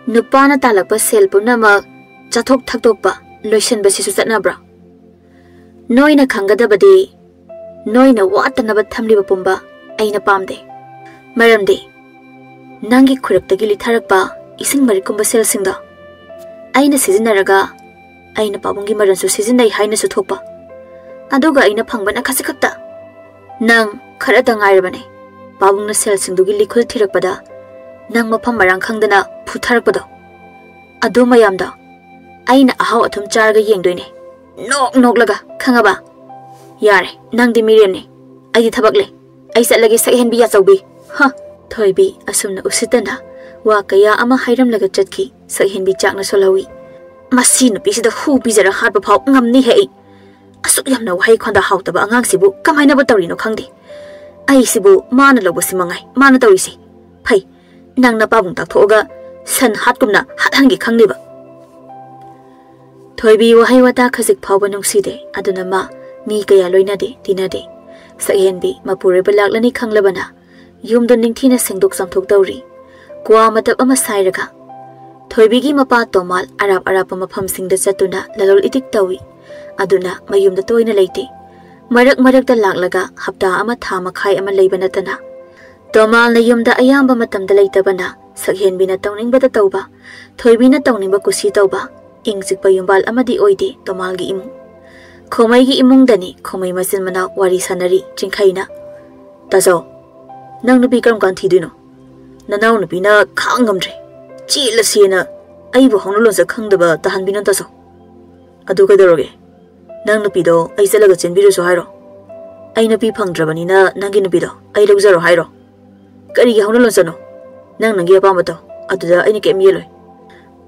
ꯅꯨꯄꯥꯅ ꯇꯥꯜꯂꯛꯄ ꯁꯦꯜ ꯄꯨꯝꯅꯃꯛ ꯆꯥꯊꯣꯛ ꯊꯛꯇꯣꯛꯄ, ꯂꯣꯏꯁꯤꯟꯕꯁꯤꯁꯨ ꯆꯠꯅꯕ꯭ꯔꯣ? ꯅꯣꯏꯅ ꯈꯪꯒꯗꯕꯗꯤ, ꯅꯣꯏꯅ ꯋꯥꯠꯇꯅꯕ ꯊꯝꯂꯤꯕ ꯄꯨꯝꯕ ꯑꯩꯅ ꯄꯥꯝꯗꯦ꯫ ꯃꯔꯝꯗꯤ ꯅꯪꯒꯤ ꯈꯨꯔꯛꯇꯒꯤ ꯂꯤꯊꯔꯛꯄ ꯏꯁꯤꯡ ꯃꯔꯤꯛꯀꯨꯝꯕ ꯁꯦꯜꯁꯤꯡꯗꯣ ꯑꯩꯅ ꯁꯤꯖꯤꯟꯅꯔꯒ ꯑꯩꯅ ꯄꯥꯕꯨꯡꯒꯤ ꯃꯔꯟꯁꯨ ꯁꯤꯖꯤꯟꯅꯩ ꯍꯥꯏꯅꯁꯨ ꯊꯣꯛꯄ꯫ ꯑꯗꯨꯒ ꯑꯩꯅ ꯐꯪꯕꯅ ꯈꯖꯤꯛ ꯈꯛꯇ꯫ ꯅꯪ ꯈꯔꯇ ꯉꯥꯏꯔꯕꯅꯦ꯫ ꯄꯥꯕꯨꯡꯅ ꯁꯦꯜꯁꯤꯡꯗꯨꯒꯤ ꯂꯤꯈꯨꯜ ꯊꯤꯔꯛꯄꯗ ꯅꯪ ꯃꯐꯝ ꯃꯔꯥꯡ ꯈꯪꯗꯅ ꯐꯨꯊꯔꯛꯄꯗꯣ꯫ ꯑꯗꯨ ꯃꯌꯥꯝꯗꯣ ꯑꯩꯅ ꯑꯍꯥꯎ ꯑꯊꯨꯝ ꯆꯥꯔꯒ ꯌꯦꯡꯗꯣꯏꯅꯦ, ꯅꯣꯛ ꯅꯣꯛꯂꯒ, ꯈꯪꯉꯕ? ꯌꯥꯔꯦ, ꯅꯪꯗꯤ ꯃꯤꯔꯦꯝꯅꯦ, ꯑꯩꯗꯤ ꯊꯕꯛ ꯂꯩ꯫ ꯑꯩ ꯆꯠꯂꯒꯦ, ꯁꯛꯍꯦꯟꯕꯤ ꯌꯥꯆꯧꯕꯤ꯫ ꯍ! ꯊꯣꯏꯕꯤ ꯑꯁꯨꯝꯅ ꯎꯁꯤꯠꯇꯅ ꯋꯥ ꯀꯌꯥ ꯑꯃ ꯍꯥꯏꯔꯝꯂꯒ ꯆꯠꯈꯤ꯫ ꯁꯛꯍꯦꯟꯕꯤ ꯆꯥꯛꯅ ꯁꯣꯜꯍꯧꯏ꯫ ꯃꯁꯤ ꯅꯨꯄꯤꯁꯤꯗ ꯍꯨ ꯄꯤꯖꯔ ꯍꯥꯠꯄ ꯐꯥꯎ ꯉꯝꯅꯤꯍꯦ ꯑꯩ꯫ ꯑꯁꯨꯛ ꯌꯥꯝꯅ ꯋꯥꯍꯩ ꯈꯣꯟꯗ ꯍꯥꯎꯇꯕ ꯑꯉꯥꯡꯁꯤꯕꯨ ꯀꯃꯥꯏꯅꯕꯨ ꯇꯧꯔꯤꯅꯣ ꯈꯪꯗꯦ꯫ ꯑꯩꯁꯤꯕꯨ ꯃꯥꯅ ꯂꯧꯕꯁꯤ ꯃꯉꯥꯏ ꯃꯥꯅ ꯇꯧꯔꯤꯁꯤ꯫ ꯐꯩ, ꯅꯪ ꯅꯄꯥꯕꯨꯡ ꯇꯥꯛꯊꯣꯛꯑꯒ ꯁꯟ ꯍꯥꯠꯀꯨꯝꯅ ꯍꯥꯠꯍꯟꯒꯦ ꯈꯪꯅꯦꯕ꯫ ꯊꯣꯏꯕꯤ ꯋꯥꯍꯩ ꯋꯥꯇꯥ ꯈꯖꯤꯛ ꯐꯥꯎꯕ ꯅꯨꯡꯁꯤꯗꯦ, ꯑꯗꯨꯅ ꯃꯥ ꯃꯤ ꯀꯌꯥ ꯂꯣꯏꯅꯗꯦ, ꯇꯤꯟꯅꯗꯦ꯫ ꯁꯛꯍꯦꯟꯕꯤ ꯃꯄꯨꯔꯣꯏꯕ ꯂꯥꯛꯂꯅꯤ ꯈꯪꯂꯕꯅ ꯌꯨꯝꯗꯨ ꯅꯤꯡꯊꯤꯅ ꯁꯦꯡꯗꯣꯛ ꯆꯥꯝꯊꯣꯛ ꯇꯧꯔꯤ꯫ ꯀ꯭ꯋꯥ ꯃꯇꯞ ꯑꯃ ꯁꯥꯏꯔꯒ ꯊꯣꯏꯕꯤꯒꯤ ꯃꯄꯥ ꯇꯣꯃꯥꯜ ꯑꯔꯥꯞ ꯑꯔꯥꯞꯄ ꯃꯐꯝꯁꯤꯡꯗ ꯆꯠꯇꯨꯅ ꯂꯂꯣꯜ ꯏꯇꯤꯛ ꯇꯧꯏ꯫ ꯑꯗꯨꯅ ꯃꯌꯨꯝꯗ ꯇꯣꯏꯅ ꯂꯩꯇꯦ꯫ ꯃꯔꯛ ꯃꯔꯛꯇ ꯂꯥꯛꯂꯒ ꯍꯞꯇꯥ ꯑꯃ ꯊꯥ ꯃꯈꯥꯏ ꯑꯃ ꯂꯩꯕ ꯅꯠꯇꯅ꯫ ꯇꯣꯃꯥꯜꯅ ꯌꯨꯝꯗ ꯑꯌꯥꯝꯕ ꯃꯇꯝꯗ ꯂꯩꯇꯕꯅ ꯁꯛꯍꯦꯟꯕꯤꯅ ꯇꯧꯅꯤꯡꯕꯗ ꯇꯧꯕ, ꯊꯣꯏꯕꯤꯅ ꯇꯧꯅꯤꯡꯕ ꯀꯨꯁꯤ ꯇꯧꯕ, ꯏꯪ ꯆꯤꯛꯄ ꯌꯨꯝꯕꯥꯜ ꯑꯃꯗꯤ ꯑꯣꯏꯗꯦ ꯇꯣꯃꯥꯜꯒꯤ ꯏꯃꯨꯡ꯫ ꯈꯣꯃꯩꯒꯤ ꯏꯃꯨꯡꯗꯅꯤ ꯈꯣꯃꯩ ꯃꯆꯤꯟ ꯃꯅꯥꯎ ꯋꯥꯔꯤ ꯁꯥꯟꯅꯔꯤ ꯆꯤꯡꯈꯩꯅ꯫ "ꯇꯥꯖꯧ, "ꯅꯪ ꯅꯨꯄꯤ ꯀꯔꯝ ꯀꯥꯟ ꯊꯤꯗꯣꯏꯅꯣ? ꯅꯅꯥꯎ ꯅꯨꯄꯤꯅ ꯈꯥꯡ ꯉꯝꯗ꯭ꯔꯦ꯫ ꯆꯦꯜꯂꯁꯦꯅ ꯑꯩꯕꯨ ꯍꯧꯅ ꯂꯣꯟꯆꯠ ꯈꯪꯗꯕ ꯇꯥꯍꯟꯕꯤꯅꯣ ꯇꯥꯆꯧ꯫ ꯑꯗꯨ ꯀꯩꯗꯧꯔꯒꯦ? ꯅꯪ ꯅꯨꯄꯤꯗꯣ ꯑꯩ ꯆꯠꯂꯒ ꯆꯦꯟꯕꯤꯔꯨꯁꯨ ꯍꯥꯏꯔꯣ? ꯑꯩ ꯅꯨꯄꯤ ꯐꯪꯗ꯭ꯔꯕꯅꯤꯅ ꯅꯪꯒꯤ ꯅꯨꯄꯤꯗꯣ ꯑꯩ ꯂꯧꯖꯔꯣ ꯍꯥꯏꯔꯣ? ꯀꯔꯤꯒꯤ ꯍꯧꯅ ꯂꯣꯟꯆꯠꯅꯣ? ꯅꯪ ꯅꯪꯒꯤ ꯑꯄꯥꯝꯕ ꯇꯧ꯫ ꯑꯗꯨꯗ ꯑꯩꯅ ꯀꯩꯝ ꯌꯦꯠꯂꯣꯏ꯫"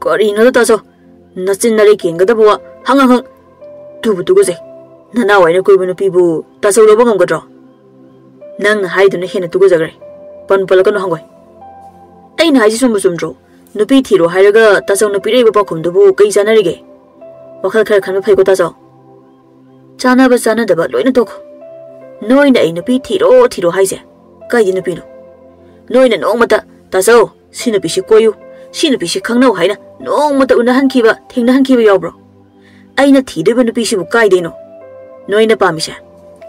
"ꯀꯔꯤꯅꯣꯗ ꯇꯥꯆꯧ? ꯅꯆꯤꯟ ꯅꯔꯩ ꯀꯦꯟꯒꯗꯕ ꯋꯥ꯫ ꯍꯪ, ꯍꯪ, ꯍꯪ꯫ ꯇꯨꯕꯨ ꯇꯨꯒꯖꯩ꯫ ꯅꯅꯥꯎ ꯑꯩꯅ ꯀꯣꯏꯕ ꯅꯨꯄꯤꯕꯨ ꯇꯥꯆꯧ ꯂꯧꯕ ꯉꯝꯒꯗ꯭ꯔꯣ? ꯅꯪꯅ ꯍꯥꯏꯗꯨꯅ ꯍꯦꯟꯅ ꯇꯨꯒꯖꯈ꯭ꯔꯦ꯫ ꯄꯟ ꯄꯜꯂꯛꯀꯅꯨ, ꯍꯪꯒꯣꯏ꯫ ꯑꯩꯅ ꯍꯥꯏꯁꯤ ꯆꯨꯝꯕꯨ ꯆꯨꯝꯗ꯭ꯔꯣ? ꯅꯨꯄꯤ ꯊꯤꯔꯣ ꯍꯥꯏꯔꯒ ꯇꯥꯆꯧꯅ ꯄꯤꯔꯛꯏꯕ ꯄꯥꯎꯈꯨꯝꯗꯨꯕꯨ ꯀꯩ ꯆꯥꯟꯅꯔꯤꯒꯦ? ꯋꯥꯈꯜ ꯈꯔ ꯈꯟꯕ ꯐꯩꯀꯣ, ꯇꯥꯆꯧ꯫ ꯆꯥꯟꯅꯕ ꯆꯥꯟꯅꯗꯕ ꯂꯣꯏꯅ ꯇꯣꯛꯈꯣ꯫ ꯅꯣꯏꯅ ꯑꯩ ꯅꯨꯄꯤ ꯊꯤꯔꯣ ꯊꯤꯔꯣ ꯍꯥꯏꯁꯦ ꯀꯥꯏꯗꯤ ꯅꯨꯄꯤꯅꯣ? ꯅꯣꯏꯅ ꯅꯣꯡꯃꯇ, "ꯇꯥꯆꯧ, ꯁꯤ ꯅꯨꯄꯤꯁꯤ ꯀꯣꯏꯌꯨ, ꯁꯤ ꯅꯨꯄꯤꯁꯤ ꯈꯪꯅꯧ" ꯍꯥꯏꯅ ꯅꯣꯡꯃꯇ ꯎꯅꯍꯟꯈꯤꯕ, ꯊꯦꯡꯅꯍꯟꯈꯤꯕ ꯌꯥꯎꯕ꯭ꯔꯣ? ꯑꯩꯅ ꯊꯤꯗꯣꯏꯕ ꯅꯨꯄꯤꯁꯤꯕꯨ ꯀꯥꯏꯗꯩꯅꯣ? ꯅꯣꯏꯅ ꯄꯥꯝꯃꯤꯁꯦ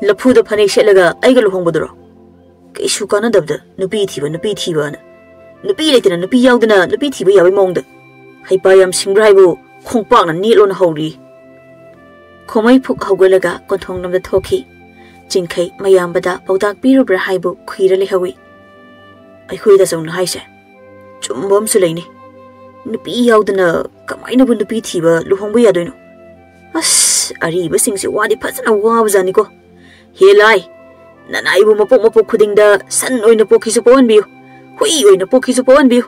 ꯂꯐꯨꯗ ꯐꯅꯦꯛ ꯁꯦꯠꯂꯒ ꯑꯩꯒ ꯂꯨꯍꯣꯡꯕꯗꯨꯔꯣ? ꯀꯩꯁꯨ ꯀꯥꯟꯅꯗꯕꯗ ꯅꯨꯄꯤ ꯊꯤꯕ, ꯅꯨꯄꯤ ꯊꯤꯕꯅ꯫ ꯅꯨꯄꯤ ꯂꯩꯇꯅ, ꯅꯨꯄꯤ ꯌꯥꯎꯗꯅ ꯅꯨꯄꯤ ꯊꯤꯕ ꯌꯥꯕꯩ ꯃꯑꯣꯡꯗ꯫ ꯍꯩꯄꯥ ꯌꯥꯝ ꯁꯤꯡꯕ꯭ꯔꯥ ꯍꯥꯏꯕꯨ ꯈꯣꯡꯄꯥꯛꯅ ꯅꯦꯠꯂꯣꯅ ꯍꯧꯔꯤ꯫ ꯈꯣꯃꯩ ꯐꯨꯛ ꯍꯧꯒꯠꯂꯒ ꯀꯣꯟꯊꯣꯡꯂꯣꯝꯗ ꯊꯣꯛꯈꯤ꯫ ꯆꯤꯡꯈꯩ ꯃꯌꯥꯝꯕꯗ ꯄꯥꯎꯇꯥꯛ ꯄꯤꯔꯨꯕ꯭ꯔꯥ ꯍꯥꯏꯕꯨ ꯈꯨꯏꯔ ꯂꯩꯍꯧꯏ꯫ ꯑꯩꯈꯣꯏ ꯇꯥꯆꯧꯅ ꯍꯥꯏꯁꯦ ꯆꯨꯝꯕ ꯑꯃꯁꯨ ꯂꯩꯅꯤ꯫ ꯅꯨꯄꯤ ꯌꯥꯎꯗꯅ ꯀꯃꯥꯏꯅꯕꯨ ꯅꯨꯄꯤ ꯊꯤꯕ, ꯂꯨꯍꯣꯡꯕ ꯌꯥꯗꯣꯏꯅꯣ? ꯑꯁ, ꯑꯔꯤꯕꯁꯤꯡꯁꯦ ꯋꯥꯗꯤ ꯐꯖꯅ ꯋꯥꯕꯖꯥꯠꯅꯤꯀꯣ꯫ ꯍꯦ ꯂꯥꯏ, ꯅꯅꯥꯏꯕꯨ ꯃꯄꯣꯛ ꯃꯄꯣꯛ ꯈꯨꯗꯤꯡꯗ ꯁꯟ ꯑꯣꯏꯅ ꯄꯣꯛꯈꯤꯁꯨ ꯄꯣꯛꯍꯟꯕꯤꯌꯨ, ꯍꯨꯏ ꯑꯣꯏꯅ ꯄꯣꯛꯈꯤꯁꯨ ꯄꯣꯛꯍꯟꯕꯤꯌꯨ,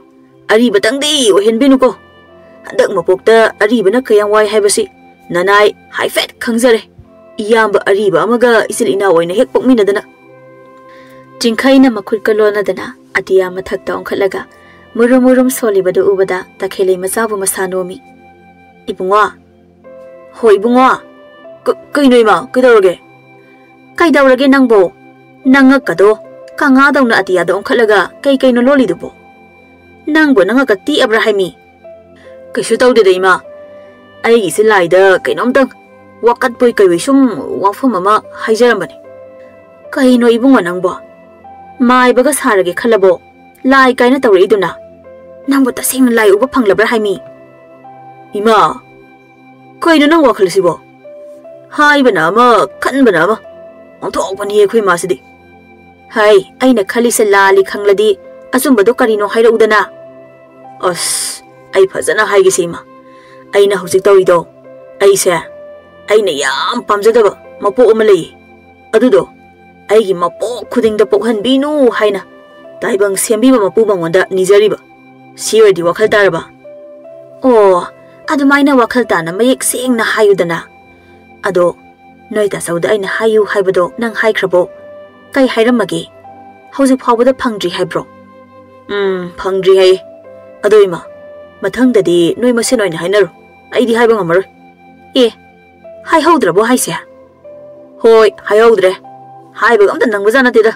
ꯑꯔꯤꯕꯇꯪꯗꯤ ꯑꯣꯏꯍꯟꯕꯤꯅꯨꯀꯣ꯫ ꯍꯟꯗꯛ ꯃꯄꯣꯛꯇ ꯑꯔꯤꯕꯅ ꯀꯌꯥꯝ ꯋꯥꯏ ꯍꯥꯏꯕꯁꯤ ꯅꯅꯥꯏ ꯍꯥꯏꯐꯦꯠ ꯈꯪꯖꯔꯦ꯫ ꯏꯌꯥꯝꯕ ꯑꯔꯤꯕ ꯑꯃꯒ ꯏꯆꯤꯜ ꯏꯅꯥꯎ ꯑꯣꯏꯅ ꯍꯦꯛ ꯄꯣꯛꯃꯤꯟꯅꯗꯅ꯫ ꯆꯤꯡꯈꯩꯅ ꯃꯈꯨꯠꯀ ꯂꯣꯟꯅꯗꯅ ꯑꯇꯤꯌꯥ ꯃꯊꯛꯇ ꯑꯣꯟꯈꯠꯂꯒ ꯃꯨꯔꯨꯝ ꯃꯨꯔꯨꯝ ꯁꯣꯜꯂꯤꯕꯗꯨ ꯎꯕꯗ ꯇꯈꯦꯜꯂꯩ ꯃꯆꯥꯕꯨ ꯃꯁꯥ ꯅꯣꯝꯃꯤ꯫ "ꯏꯕꯨꯡꯉꯣ!" "ꯍꯣꯏ ꯏꯕꯨꯡꯉꯣ!" "ꯀ-, ꯀꯩꯅꯣ ꯏꯃꯥ, ꯀꯩꯗꯧꯔꯒꯦ?" "ꯀꯩꯗꯧꯔꯒꯦ ꯅꯪꯕꯣ? ꯅꯪ ꯉꯛꯀꯗꯣ ꯀꯪꯉꯥꯗꯧꯅ ꯑꯇꯤꯌꯥꯗ ꯑꯣꯟꯈꯠꯂꯒ ꯀꯩ ꯀꯩꯅꯣ ꯂꯣꯜꯂꯤꯗꯨꯕꯣ? ꯅꯪꯕꯨ ꯅꯉꯛꯀ ꯇꯦꯛꯑꯕ꯭ꯔꯥ ꯍꯥꯏꯃꯤ?" "ꯀꯩꯁꯨ ꯇꯧꯗꯦꯗ ꯏꯃꯥ, ꯑꯩꯒꯤꯁꯦ ꯂꯥꯏꯗ ꯀꯩꯅꯣꯝꯇꯪ ꯋꯥꯀꯠꯄꯣꯏ ꯀꯩꯑꯣꯏ ꯁꯨꯝ ꯋꯥꯐꯝ ꯑꯃ ꯍꯥꯏꯖꯔꯝꯕꯅꯤ꯫" "ꯀꯩꯅꯣ ꯏꯕꯨꯡꯉꯣ ꯅꯪꯕꯣ? ꯃꯥꯏꯕꯒ ꯁꯥꯔꯒꯦ ꯈꯜꯂꯕꯣ? ꯂꯥꯏ ꯀꯥꯏꯅ ꯇꯧꯔꯛꯏꯗꯨꯅ? ꯅꯪꯕꯨ ꯇꯁꯦꯡꯅ ꯂꯥꯏ ꯎꯕ ꯐꯪꯂꯕ꯭ꯔꯥ ꯍꯥꯏꯃꯤ?" "ꯏꯃꯥ, ꯀꯩꯅꯣ ꯅꯪ ꯋꯥꯈꯜꯁꯤꯕꯣ? ꯍꯥꯏꯕꯅ ꯑꯃ, ꯈꯟꯕꯅ ꯑꯃ꯫ ꯑꯣꯟꯊꯣꯛꯄꯅꯤ ꯑꯩꯈꯣꯏ ꯃꯥꯁꯤꯗꯤ꯫" ꯍꯩ, ꯑꯩꯅ ꯈꯜꯂꯤꯁꯦ ꯂꯥꯜꯂꯤ ꯈꯪꯂꯗꯤ ꯑꯆꯨꯝꯕꯗꯣ ꯀꯔꯤꯅꯣ ꯍꯥꯏꯔꯛꯎꯗꯅ꯫ ꯑꯁ, ꯑꯩ ꯐꯖꯅ ꯍꯥꯏꯒꯦꯁꯦ ꯏꯃꯥ꯫ ꯑꯩꯅ ꯍꯧꯖꯤꯛ ꯇꯧꯔꯤꯗꯣ, ꯑꯩꯁꯦ, ꯑꯩꯅ ꯌꯥꯝ ꯄꯥꯝꯖꯗꯕ ꯃꯄꯣꯛ ꯑꯃ ꯂꯩꯌꯦ꯫ ꯑꯗꯨꯗꯣ ꯑꯩꯒꯤ ꯃꯄꯣꯛ ꯈꯨꯗꯤꯡꯗ ꯄꯣꯛꯍꯟꯕꯤꯅꯨ ꯍꯥꯏꯅ ꯇꯥꯏꯕꯪ ꯁꯦꯝꯕꯤꯕ ꯃꯄꯨ ꯃꯉꯣꯟꯗ ꯅꯤꯖꯔꯤꯕ꯫ ꯁꯤ ꯑꯣꯏꯔꯗꯤ ꯋꯥꯈꯜ ꯇꯥꯔꯕ? ꯑꯣ, ꯑꯗꯨꯃꯥꯏꯅ ꯋꯥꯈꯜ ꯇꯥꯅ ꯃꯌꯦꯛ ꯁꯦꯡꯅ ꯍꯥꯏꯌꯨꯗꯅ꯫ ꯑꯗꯣ ꯅꯣꯏ ꯇꯥꯆꯧꯗ ꯑꯩꯅ ꯍꯥꯏꯌꯨ ꯍꯥꯏꯕꯗꯣ ꯅꯪ ꯍꯥꯏꯈ꯭ꯔꯕꯣ? ꯀꯩ ꯍꯥꯏꯔꯝꯃꯒꯦ? ꯍꯧꯖꯤꯛ ꯐꯥꯎꯕꯗ ꯐꯪꯗ꯭ꯔꯤ ꯍꯥꯏꯕ꯭ꯔꯣ? ꯎꯝ, ꯐꯪꯗ꯭ꯔꯤ ꯍꯥꯏꯌꯦ꯫ ꯑꯗꯣ ꯏꯃꯥ, ꯃꯊꯪꯗꯗꯤ ꯅꯣꯏ ꯃꯁꯦꯟ ꯑꯣꯏꯅ ꯍꯥꯏꯅꯔꯣ꯫ ꯑꯩꯗꯤ ꯍꯥꯏꯕ ꯉꯝꯃꯔꯣꯏ꯫ ꯑꯦ, ꯍꯥꯏꯍꯧꯗ꯭ꯔꯕꯣ ꯍꯥꯏꯁꯦ? ꯍꯣꯏ, ꯍꯥꯏꯍꯧꯗ꯭ꯔꯦ꯫ ꯍꯥꯏꯕꯒ ꯑꯝꯇ ꯅꯪꯕꯖꯥꯠ ꯅꯠꯇꯦꯗ꯫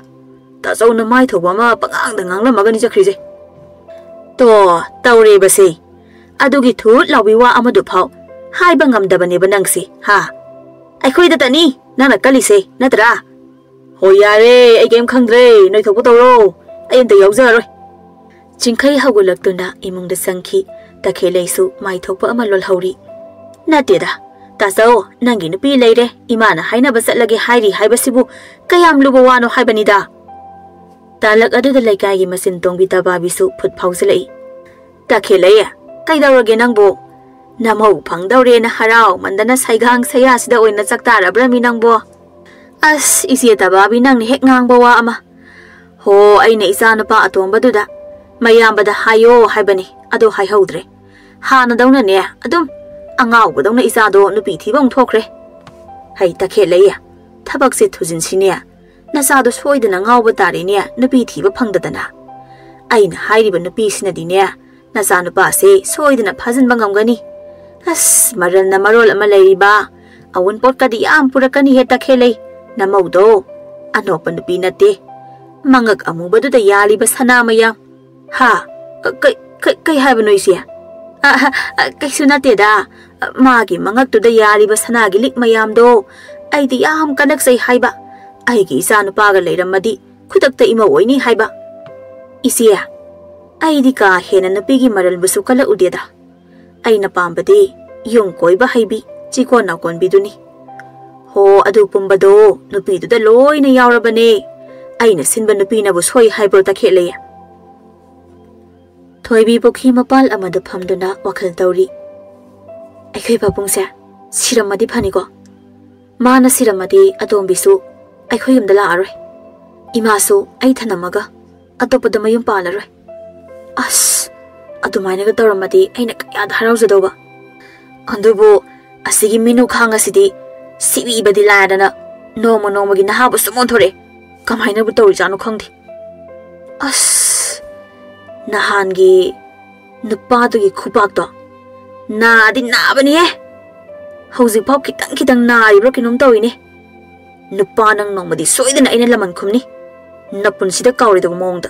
ꯇꯥꯆꯧꯅ ꯃꯥꯏ ꯊꯣꯛꯄ ꯑꯃ ꯄꯉꯥꯡꯗ ꯉꯥꯡꯂꯝꯃꯒꯅꯤ ꯆꯠꯈ꯭ꯔꯤꯁꯦ꯫ ꯇꯣ, ꯇꯧꯔꯦꯕꯁꯦ꯫ ꯑꯗꯨꯒꯤ ꯊꯨꯠ ꯂꯥꯎꯕꯤ ꯋꯥ ꯑꯃꯗꯨ ꯐꯥꯎ ꯍꯥꯏꯕ ꯉꯝꯗꯕꯅꯦꯕ ꯅꯪꯁꯦ, ꯍꯥ? ꯑꯩꯈꯣꯏꯗꯇꯅꯤ ꯅꯪꯅ ꯀꯜꯂꯤꯁꯦ, ꯅꯠꯇ꯭ꯔꯥ? ꯍꯣꯏ, ꯌꯥꯔꯦ, ꯑꯩ ꯀꯩꯝ ꯈꯪꯗ꯭ꯔꯦ꯫ ꯅꯣꯏ ꯊꯣꯛꯄ ꯇꯧꯔꯣ꯫ ꯑꯩ ꯑꯝꯇ ꯌꯥꯎꯖꯔꯔꯣꯏ꯫ ꯆꯤꯡꯈꯩ ꯍꯧꯒꯠꯂꯛꯇꯨꯅ ꯏꯃꯨꯡꯗ ꯆꯪꯈꯤ꯫ ꯇꯈꯦꯜꯂꯩꯁꯨ ꯃꯥꯏ ꯊꯣꯛꯄ ꯑꯃ ꯂꯣꯜꯍꯧꯔꯤ꯫ ꯅꯠꯇꯦꯗ, ꯇꯥꯆꯧ, ꯅꯪꯒꯤ ꯅꯨꯄꯤ ꯂꯩꯔꯦ, ꯏꯃꯥꯅ ꯍꯥꯏꯅꯕ ꯆꯠꯂꯒꯦ ꯍꯥꯏꯔꯤ ꯍꯥꯏꯕꯁꯤꯕꯨ ꯀꯌꯥꯝ ꯂꯨꯕ ꯋꯥꯅꯣ ꯍꯥꯏꯕꯅꯤꯗ꯫ ꯇꯥꯂꯛ ꯑꯗꯨꯗ ꯂꯩꯀꯥꯏꯒꯤ ꯃꯆꯤꯟ ꯇꯣꯡꯕꯤ ꯇꯕꯥꯕꯤꯁꯨ ꯐꯨꯠ ꯐꯥꯎꯖꯤꯜꯂꯛꯏ꯫ ꯇꯈꯦꯜꯂꯩ, ꯀꯩꯗꯧꯔꯒꯦ ꯅꯪꯕꯨ? ꯅꯃꯧ ꯐꯪꯗꯧꯔꯦꯅ ꯍꯔꯥꯎꯃꯟꯗꯅ ꯁꯩꯒꯥꯡ ꯁꯌꯥꯁꯤꯗ ꯑꯣꯏꯅ ꯆꯥꯛꯇꯥꯔꯕ꯭ꯔꯃꯤ ꯅꯪꯕꯣ? ꯑꯁ, ꯏꯆꯦ ꯇꯕꯥꯕꯤ, ꯅꯪꯅ ꯍꯦꯛ ꯉꯥꯡꯕ ꯋꯥ ꯑꯃ꯫ ꯍꯣ, ꯑꯩꯅ ꯏꯆꯥ ꯅꯨꯄꯥ ꯑꯇꯣꯝꯕꯗꯨꯗ ꯃꯌꯥꯝꯕꯗ ꯍꯥꯏꯌꯣ ꯍꯥꯏꯕꯅꯤ, ꯑꯗꯣ ꯍꯥꯏꯍꯧꯗ꯭ꯔꯦ꯫ ꯍꯥꯟꯅꯗꯧꯅꯅꯦ, ꯑꯗꯨꯝ ꯑꯉꯥꯎꯕꯗꯧꯅ ꯏꯆꯥꯗꯣ ꯅꯨꯄꯤ ꯊꯤꯕ ꯑꯃꯨꯛ ꯊꯣꯛꯈ꯭ꯔꯦ꯫ ꯍꯩ ꯇꯈꯦꯜꯂꯩ, ꯊꯕꯛꯁꯦ ꯊꯨꯖꯤꯟꯁꯤꯅꯦ꯫ ꯅꯆꯥꯗꯣ ꯁꯣꯏꯗꯅ ꯉꯥꯎꯕ ꯇꯥꯔꯦꯅꯦ, ꯅꯨꯄꯤ ꯊꯤꯕ ꯐꯪꯗꯗꯅ꯫ ꯑꯩꯅ ꯍꯥꯏꯔꯤꯕ ꯅꯨꯄꯤꯁꯤꯅꯗꯤꯅꯦ, ꯅꯆꯥꯅꯨꯄꯥꯁꯦ ꯁꯣꯏꯗꯅ ꯐꯥꯖꯤꯟꯕ ꯉꯝꯒꯅꯤ꯫ ꯑꯁ, ꯃꯔꯜꯅ ꯃꯔꯣꯜ ꯑꯃ ꯂꯩꯔꯤꯕ꯫ ꯑꯋꯨꯟꯄꯣꯠꯀꯗꯤ ꯌꯥꯝ ꯄꯨꯔꯛꯀꯅꯤ ꯍꯦ ꯇꯈꯦꯜꯂꯩ꯫ ꯅꯃꯧꯗꯣ ꯑꯅꯣꯞꯄ ꯅꯨꯄꯤ ꯅꯠꯇꯦ꯫ ꯃꯉꯛ ꯑꯃꯨꯕꯗꯨꯗ ꯌꯥꯜꯂꯤꯕ ꯁꯅꯥ ꯃꯌꯥꯝ꯫ ꯍꯥ? ꯀ-, ꯀꯩ, ꯀꯩ, ꯀꯩ ꯍꯥꯏꯕꯅꯣ ꯏꯆꯦ? ꯑ, ꯑ, ꯀꯩꯁꯨ ꯅꯠꯇꯦꯗ꯫ ꯃꯥꯒꯤ ꯃꯉꯛꯇꯨꯗ ꯌꯥꯜꯂꯤꯕ ꯁꯅꯥꯒꯤ ꯂꯤꯛ ꯃꯌꯥꯝꯗꯣ ꯑꯩꯗꯤ ꯌꯥꯝ ꯀꯜꯂꯛꯆꯩ ꯍꯥꯏꯕ꯫ ꯑꯩꯒꯤ ꯏꯆꯥ ꯅꯨꯄꯥꯒ ꯂꯩꯔꯝꯃꯗꯤ ꯈꯨꯗꯛꯇ ꯏꯃꯧ ꯑꯣꯏꯅꯤ ꯍꯥꯏꯕ꯫ ꯏꯆꯦ, ꯑꯩꯗꯤ ꯀꯥ ꯍꯦꯟꯅ ꯅꯨꯄꯤꯒꯤ ꯃꯔꯜꯕꯨꯁꯨ ꯀꯜꯂꯛꯎꯗꯦꯗ꯫ ꯑꯩꯅ ꯄꯥꯝꯕꯗꯤ ꯌꯨꯝ ꯀꯣꯏꯕ ꯍꯩꯕꯤ, ꯆꯤꯀꯣꯟ ꯅꯥꯀꯣꯟꯕꯤꯗꯨꯅꯤ꯫ ꯍꯣ, ꯑꯗꯨ ꯄꯨꯝꯕꯗꯣ ꯅꯨꯄꯤꯗꯨꯗ ꯂꯣꯏꯅ ꯌꯥꯎꯔꯕꯅꯦ꯫ ꯑꯩꯅ ꯁꯤꯟꯕ ꯅꯨꯄꯤꯅꯕꯨ ꯁꯣꯏ ꯍꯥꯏꯕ꯭ꯔꯣ ꯇꯈꯦꯜꯂꯩ? ꯊꯣꯏꯕꯤ ꯄꯨꯈ꯭ꯔꯤ ꯃꯄꯥꯜ ꯑꯃꯗ ꯐꯝꯗꯨꯅ ꯋꯥꯈꯜ ꯇꯧꯔꯤ꯫ ꯑꯩꯈꯣꯏ ꯄꯥꯕꯨꯡꯁꯦ ꯁꯤꯔꯝꯃꯗꯤ ꯐꯅꯤꯀꯣ꯫ ꯃꯥꯅ ꯁꯤꯔꯝꯃꯗꯤ ꯑꯇꯣꯝꯕꯤꯁꯨ ꯑꯩꯈꯣꯏ ꯌꯨꯝꯗ ꯂꯥꯛꯑꯔꯣꯏ꯫ ꯏꯃꯥꯁꯨ ꯑꯩ ꯊꯅꯝꯃꯒ ꯑꯇꯣꯞꯄꯗ ꯃꯌꯨꯝ ꯄꯥꯜꯂꯔꯣꯏ꯫ ꯑꯁ, ꯑꯗꯨꯃꯥꯏꯅꯒ ꯇꯧꯔꯝꯃꯗꯤ ꯑꯩꯅ ꯀꯌꯥꯗ ꯍꯔꯥꯎꯖꯗꯧꯕ꯫ ꯑꯗꯨꯕꯨ ꯑꯁꯤꯒꯤ ꯃꯤꯅꯨ ꯈꯥꯡ ꯑꯁꯤꯗꯤ ꯁꯤꯕꯤꯕꯗꯤ ꯂꯥꯏꯔꯗꯅ ꯅꯣꯡꯃ ꯅꯣꯡꯃꯒꯤ ꯅꯍꯥꯕꯨ ꯁꯨꯝ ꯑꯣꯟꯊꯣꯔꯛꯑꯦ꯫ ꯀꯃꯥꯏꯅꯕꯨ ꯇꯧꯔꯤꯖꯥꯠꯅꯣ ꯈꯪꯗꯦ꯫ ꯑꯁ, ꯅꯍꯥꯟꯒꯤ ꯅꯨꯄꯥꯗꯨꯒꯤ ꯈꯨꯄꯥꯛꯇꯣ ꯅꯥꯗꯤ ꯅꯥꯕꯅꯤꯍꯦ꯫ ꯍꯧꯖꯤꯛꯐꯥꯎ ꯈꯤꯇꯪ ꯈꯤꯇꯪ ꯅꯥꯔꯤꯕ꯭ꯔꯥ ꯀꯩꯅꯣꯝ ꯇꯧꯏꯅꯦ꯫ ꯅꯨꯄꯥ ꯅꯪ ꯅꯣꯡꯃꯗꯤ ꯁꯣꯏꯗꯅ ꯑꯩꯅ ꯂꯃꯟ ꯈꯨꯝꯅꯤ, ꯅꯄꯨꯟꯁꯤꯗ ꯀꯥꯎꯔꯣꯏꯗꯕ ꯃꯑꯣꯡꯗ꯫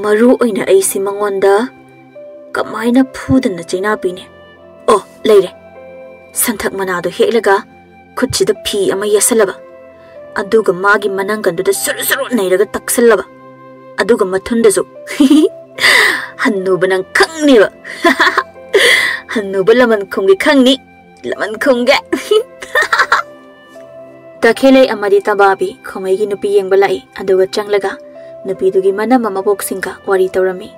ꯃꯔꯨ ꯑꯣꯏꯅ ꯑꯩꯁꯤ ꯃꯉꯣꯟꯗ ꯀꯃꯥꯏꯅ ꯐꯨꯗꯅ ꯆꯩꯅꯥꯄꯤꯅꯤ? ꯑꯣ, ꯂꯩꯔꯦ꯫ ꯁꯟꯊꯛ ꯃꯅꯥꯗꯣ ꯍꯦꯛꯂꯒ ꯈꯨꯠꯁꯤꯗ ꯐꯤ ꯑꯃ ꯌꯦꯠꯁꯜꯂꯕ, ꯑꯗꯨꯒ ꯃꯥꯒꯤ ꯃꯅꯪꯒꯟꯗꯨꯗ ꯁꯨꯔꯨ ꯁꯨꯔꯨ ꯅꯩꯔꯒ ꯇꯛꯁꯜꯂꯕ, ꯑꯗꯨꯒ ꯃꯊꯨꯟꯗꯁꯨ꯫ ꯍꯟꯅꯨꯕ ꯅꯪ ꯈꯪꯅꯦꯕ꯫ ꯍꯟꯅꯨꯕ ꯂꯃꯟ ꯈꯨꯝꯒꯦ ꯈꯪꯅꯤ, ꯂꯃꯟ ꯈꯨꯝꯒꯦ꯫ ꯇꯈꯦꯜꯂꯩ ꯑꯃꯗꯤ ꯇꯕꯥꯕꯤ ꯈꯣꯃꯩꯒꯤ ꯅꯨꯄꯤ ꯌꯦꯡꯕ ꯂꯥꯛꯏ, ꯑꯗꯨꯒ ꯆꯪꯂꯒ ꯅꯨꯄꯤꯗꯨꯒꯤ ꯃꯅꯝꯃ ꯃꯕꯣꯛꯁꯤꯡꯒ ꯋꯥꯔꯤ ꯇꯧꯔꯝꯃꯤ꯫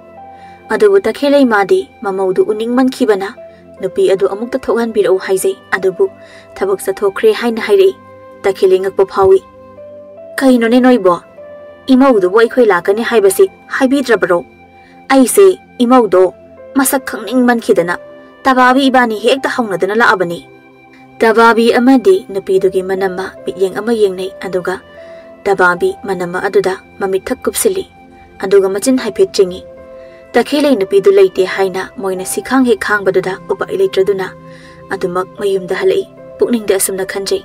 ꯑꯗꯨꯕꯨ ꯇꯈꯦꯜꯂꯩ ꯃꯥꯗꯤ ꯃꯃꯧꯗꯨ ꯎꯅꯤꯡꯃꯟꯈꯤꯕꯅ ꯅꯨꯄꯤ ꯑꯗꯨ ꯑꯃꯨꯛꯇ ꯊꯣꯛꯍꯟꯕꯤꯔꯛꯎ ꯍꯥꯏꯖꯩ, ꯑꯗꯨꯕꯨ ꯊꯕꯛ ꯆꯠꯊꯣꯛꯈ꯭ꯔꯦ ꯍꯥꯏꯅ ꯍꯥꯏꯔꯛꯏ꯫ ꯇꯈꯦꯜꯂꯩ ꯉꯛꯄ ꯐꯥꯎꯏ꯫ "ꯀꯩꯅꯣꯅꯦ ꯅꯣꯏꯕꯣ? ꯏꯃꯧꯗꯨꯕꯨ ꯑꯩꯈꯣꯏ ꯂꯥꯛꯀꯅꯤ ꯍꯥꯏꯕꯁꯤ ꯍꯥꯏꯕꯤꯗ꯭ꯔꯕꯔꯣ? ꯑꯩꯁꯦ ꯏꯃꯧꯗꯣ ꯃꯁꯛ ꯈꯪꯅꯤꯡꯃꯟꯈꯤꯗꯅ ꯇꯕꯥꯕꯤ ꯏꯕꯥꯅꯤ ꯍꯦꯛꯇ ꯍꯧꯅꯗꯅ ꯂꯥꯛꯑꯕꯅꯤ꯫" ꯇꯕꯥꯕꯤ ꯑꯃꯗꯤ ꯅꯨꯄꯤꯗꯨꯒꯤ ꯃꯅꯝꯃ ꯃꯤꯠꯌꯦꯡ ꯑꯃ ꯌꯦꯡꯅꯩ, ꯑꯗꯨꯒ ꯇꯕꯥꯕꯤ ꯃꯅꯝꯃ ꯑꯗꯨꯗ ꯃꯃꯤꯠ ꯊꯛ ꯀꯨꯞꯁꯤꯜꯂꯤ, ꯑꯗꯨꯒ ꯃꯆꯤꯟ ꯍꯥꯏꯐꯦꯠ ꯆꯤꯡꯏ꯫ ꯇꯈꯦꯜꯂꯩ ꯅꯨꯄꯤꯗꯨ ꯂꯩꯇꯦ ꯍꯥꯏꯅ ꯃꯣꯏꯅ ꯁꯤꯈꯥꯡ ꯍꯦꯛ ꯈꯥꯡꯕꯗꯨꯗ ꯎꯄꯥꯏ ꯂꯩꯇ꯭ꯔꯗꯨꯅ ꯑꯗꯨꯃꯛ ꯃꯌꯨꯝꯗ ꯍꯜꯂꯛꯏ꯫ ꯄꯨꯛꯅꯤꯡꯗ ꯑꯁꯨꯝꯅ ꯈꯟꯖꯩ,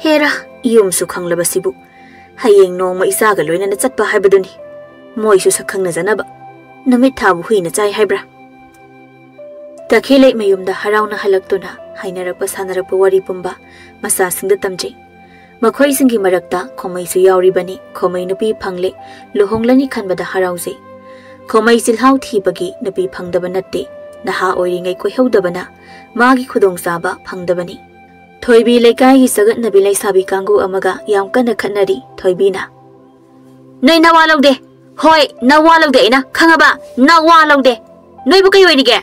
"ꯍꯦꯔꯥ, ꯌꯨꯝꯁꯨ ꯈꯪꯂꯕꯁꯤꯕꯨ, ꯍꯌꯦꯡ ꯅꯣꯡꯃ ꯏꯆꯥꯒ ꯂꯣꯏꯅꯅ ꯆꯠꯄ ꯍꯥꯏꯕꯗꯨꯅꯤ꯫ ꯃꯣꯏꯁꯨ ꯁꯛ ꯈꯪꯅꯖꯅꯕ꯫ ꯅꯨꯃꯤꯠ ꯊꯥꯕꯨ ꯍꯨꯏꯅ ꯆꯥꯏ ꯍꯥꯏꯕ꯭ꯔꯥ?" ꯇꯈꯦꯜꯂꯩ ꯃꯌꯨꯝꯗ ꯍꯔꯥꯎꯅ ꯍꯜꯂꯛꯇꯨꯅ ꯍꯥꯏꯅꯔꯛꯄ ꯁꯥꯟꯅꯔꯛꯄ ꯋꯥꯔꯤ ꯄꯨꯝꯕ ꯃꯆꯥꯁꯤꯡꯗ ꯇꯝꯖꯩ꯫ ꯃꯈꯣꯏꯁꯤꯡꯒꯤ ꯃꯔꯛꯇ ꯈꯣꯃꯩꯁꯨ ꯌꯥꯎꯔꯤꯕꯅꯤ꯫ ꯈꯣꯃꯩ ꯅꯨꯄꯤ ꯐꯪꯂꯦ, ꯂꯨꯍꯣꯡꯂꯅꯤ ꯈꯟꯕꯗ ꯍꯔꯥꯎꯖꯩ꯫ ꯈꯣꯃꯩ ꯆꯤꯜꯍꯥꯎ ꯊꯤꯕꯒꯤ ꯅꯨꯄꯤ ꯐꯪꯗꯕ ꯅꯠꯇꯦ, ꯅꯍꯥ ꯑꯣꯏꯔꯤꯉꯩ ꯀꯣꯏꯍꯧꯗꯕꯅ ꯃꯥꯒꯤ ꯈꯨꯗꯣꯡꯆꯥꯕ ꯐꯪꯗꯕꯅꯤ꯫ ꯊꯣꯏꯕꯤ ꯂꯩꯀꯥꯏꯒꯤ ꯆꯒꯠꯅꯕꯤ ꯂꯩꯁꯥꯕꯤ ꯀꯥꯡꯕꯨ ꯑꯃꯒ ꯌꯥꯝ ꯀꯟꯅ ꯈꯠꯅꯔꯤ꯫ ꯊꯣꯏꯕꯤꯅ, "ꯅꯣꯏ ꯅꯋꯥ ꯂꯧꯗꯦ꯫ ꯍꯣꯏ, ꯅꯋꯥ ꯂꯧꯗꯦ, ꯑꯩꯅ ꯈꯪꯉꯕ? ꯅꯋꯥ ꯂꯧꯗꯦ꯫ ꯅꯣꯏꯕꯨ ꯀꯩ ꯑꯣꯏꯔꯤꯒꯦ?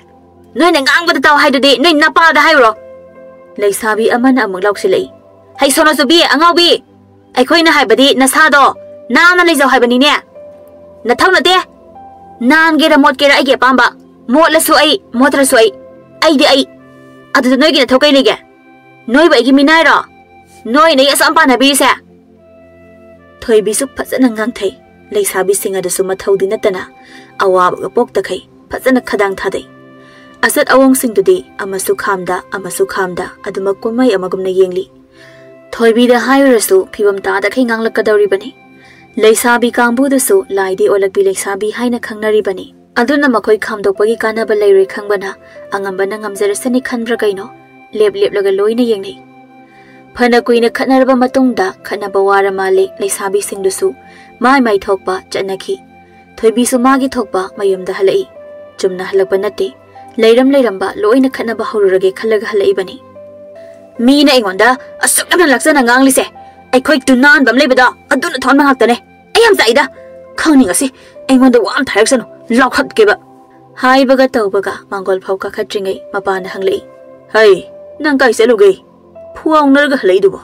ꯅꯣꯏꯅ ꯉꯥꯡꯕꯗ ꯇꯥꯎ ꯍꯥꯏꯗꯨꯗꯤ ꯅꯣꯏ ꯅꯄꯥꯗ ꯍꯥꯏꯔꯨꯔꯣ꯫" ꯂꯩꯁꯥꯕꯤ ꯑꯃꯅ ꯑꯃꯨꯛ ꯂꯥꯎꯁꯤꯜꯂꯛꯏ, "ꯍꯩ ꯁꯣꯅꯣꯆꯨꯕꯤ ꯑꯉꯥꯎꯕꯤ, ꯑꯩꯈꯣꯏꯅ ꯍꯥꯏꯕꯗꯤ ꯅꯁꯥꯗꯣ ꯅꯥꯟꯅ ꯂꯩꯖꯧ ꯍꯥꯏꯕꯅꯤꯅꯦ꯫ ꯅꯊꯧ ꯅꯠꯇꯦ꯫ ꯅꯥꯟꯒꯦꯔ ꯃꯣꯠꯀꯦꯔ ꯑꯩꯒꯤ ꯑꯄꯥꯝꯕ꯫ ꯃꯣꯠꯂꯁꯨ ꯑꯩ, ꯃꯣꯠꯇ꯭ꯔꯁꯨ ꯑꯩ꯫ ꯑꯩꯗꯤ ꯑꯩ꯫ ꯑꯗꯨꯗ ꯅꯣꯏꯒꯤ ꯅꯊꯧ ꯀꯩ ꯂꯩꯒꯦ? ꯅꯣꯏꯕꯨ ꯑꯩꯒꯤ ꯃꯤꯅꯥꯏꯔꯣ? ꯅꯣꯏꯅ ꯑꯩ ꯑꯁꯨꯛ ꯌꯥꯝ ꯄꯥꯟꯅꯕꯤꯔꯤꯁꯦ?" ꯊꯣꯏꯕꯤꯁꯨ ꯐꯖꯅ ꯉꯥꯡꯊꯩ꯫ ꯂꯩꯁꯥꯕꯤꯁꯤꯡ ꯑꯗꯨꯁꯨ ꯃꯊꯧꯗꯤ ꯅꯠꯇꯅ ꯑꯋꯥꯕꯒ ꯄꯣꯛꯇꯈꯩ ꯐꯖꯅ ꯈꯗꯥꯡ ꯊꯥꯗꯩ꯫ ꯑꯆꯠ ꯑꯋꯣꯡꯁꯤꯡꯗꯨꯗꯤ ꯑꯃꯁꯨ ꯈꯥꯝꯗ, ꯑꯃꯁꯨ ꯈꯥꯝꯗ ꯑꯗꯨꯃꯛ ꯀꯨꯝꯍꯩ ꯑꯃꯒꯨꯝꯅ ꯌꯦꯡꯂꯤ꯫ ꯊꯣꯏꯕꯤꯗ ꯍꯥꯏꯔꯨꯔꯁꯨ ꯐꯤꯕꯝ ꯇꯥꯗꯈꯩ ꯉꯥꯡꯂꯛꯀꯗꯧꯔꯤꯕꯅꯤ꯫ ꯂꯩꯁꯥꯕꯤ ꯀꯥꯡꯕꯨꯗꯨꯁꯨ ꯂꯥꯏꯗꯤ ꯑꯣꯜꯂꯛꯄꯤ ꯂꯩꯁꯥꯕꯤ ꯍꯥꯏꯅ ꯈꯪꯅꯔꯤꯕꯅꯤ꯫ ꯑꯗꯨꯅ ꯃꯈꯣꯏ ꯈꯥꯝꯗꯣꯛꯄꯒꯤ ꯀꯥꯟꯅꯕ ꯂꯩꯔꯣꯏ ꯈꯪꯕꯅ ꯑꯉꯝꯕꯅ ꯉꯝꯖꯔꯁꯅꯤ ꯈꯟꯕ꯭ꯔꯥ ꯀꯩꯅꯣ, ꯂꯦꯞ ꯂꯦꯞꯂꯒ ꯂꯣꯏꯅ ꯌꯦꯡꯅꯩ꯫ ꯐꯅ ꯀꯨꯏꯅ ꯈꯠꯅꯔꯕ ꯃꯇꯨꯡꯗ ꯈꯠꯅꯕ ꯋꯥꯔ ꯃꯥꯜꯂꯦ ꯂꯩꯁꯥꯕꯤꯁꯤꯡꯗꯨꯁꯨ ꯃꯥꯏ ꯃꯥꯏ ꯊꯣꯛꯄ ꯆꯠꯅꯈꯤ꯫ ꯊꯣꯏꯕꯤꯁꯨ ꯃꯥꯒꯤ ꯊꯣꯛꯄ ꯃꯌꯨꯝꯗ ꯍꯜꯂꯛꯏ꯫ ꯆꯨꯝꯅ ꯍꯜꯂꯛꯄ ꯅꯠꯇꯦ, ꯂꯩꯔꯝ ꯂꯩꯔꯝꯕ ꯂꯣꯏꯅ ꯈꯠꯅꯕ ꯍꯧꯔꯨꯔꯒꯦ ꯈꯜꯂꯒ ꯍꯜꯂꯛꯏꯕꯅꯤ꯫ ꯃꯤꯅ ꯑꯩꯉꯣꯟꯗ ꯑꯁꯨꯛ ꯌꯥꯝꯅ ꯂꯥꯛꯆꯅ ꯉꯥꯡꯂꯤꯁꯦ ꯑꯩꯈꯣꯏ ꯇꯨꯅꯥꯟꯕ ꯑꯃ ꯂꯩꯕꯗꯣ ꯑꯗꯨꯅ ꯊꯣꯛꯍꯟꯕ ꯉꯥꯛꯇꯅꯦ꯫ ꯑꯩ ꯌꯥꯝ ꯆꯥꯛꯏꯗ꯫ ꯈꯪꯅꯤꯡꯉꯁꯤ ꯑꯩꯉꯣꯟꯗ ꯋꯥ ꯑꯃ ꯊꯥꯔꯛꯁꯅꯨ, ꯂꯥꯎꯈꯠꯀꯦꯕ꯫ ꯍꯥꯏꯕꯒ ꯇꯧꯕꯒ ꯃꯥꯡꯒꯣꯜ ꯐꯥꯎ ꯀꯥꯈꯠꯇ꯭ꯔꯤꯉꯩ ꯃꯄꯥꯅ ꯍꯪꯂꯛꯏ, "ꯍꯩ, ꯅꯪ ꯀꯥꯏ ꯆꯠꯂꯨꯒꯦ? ꯐꯨꯋꯥꯎꯅꯔꯒ ꯍꯜꯂꯛꯏꯗꯨꯕꯣ?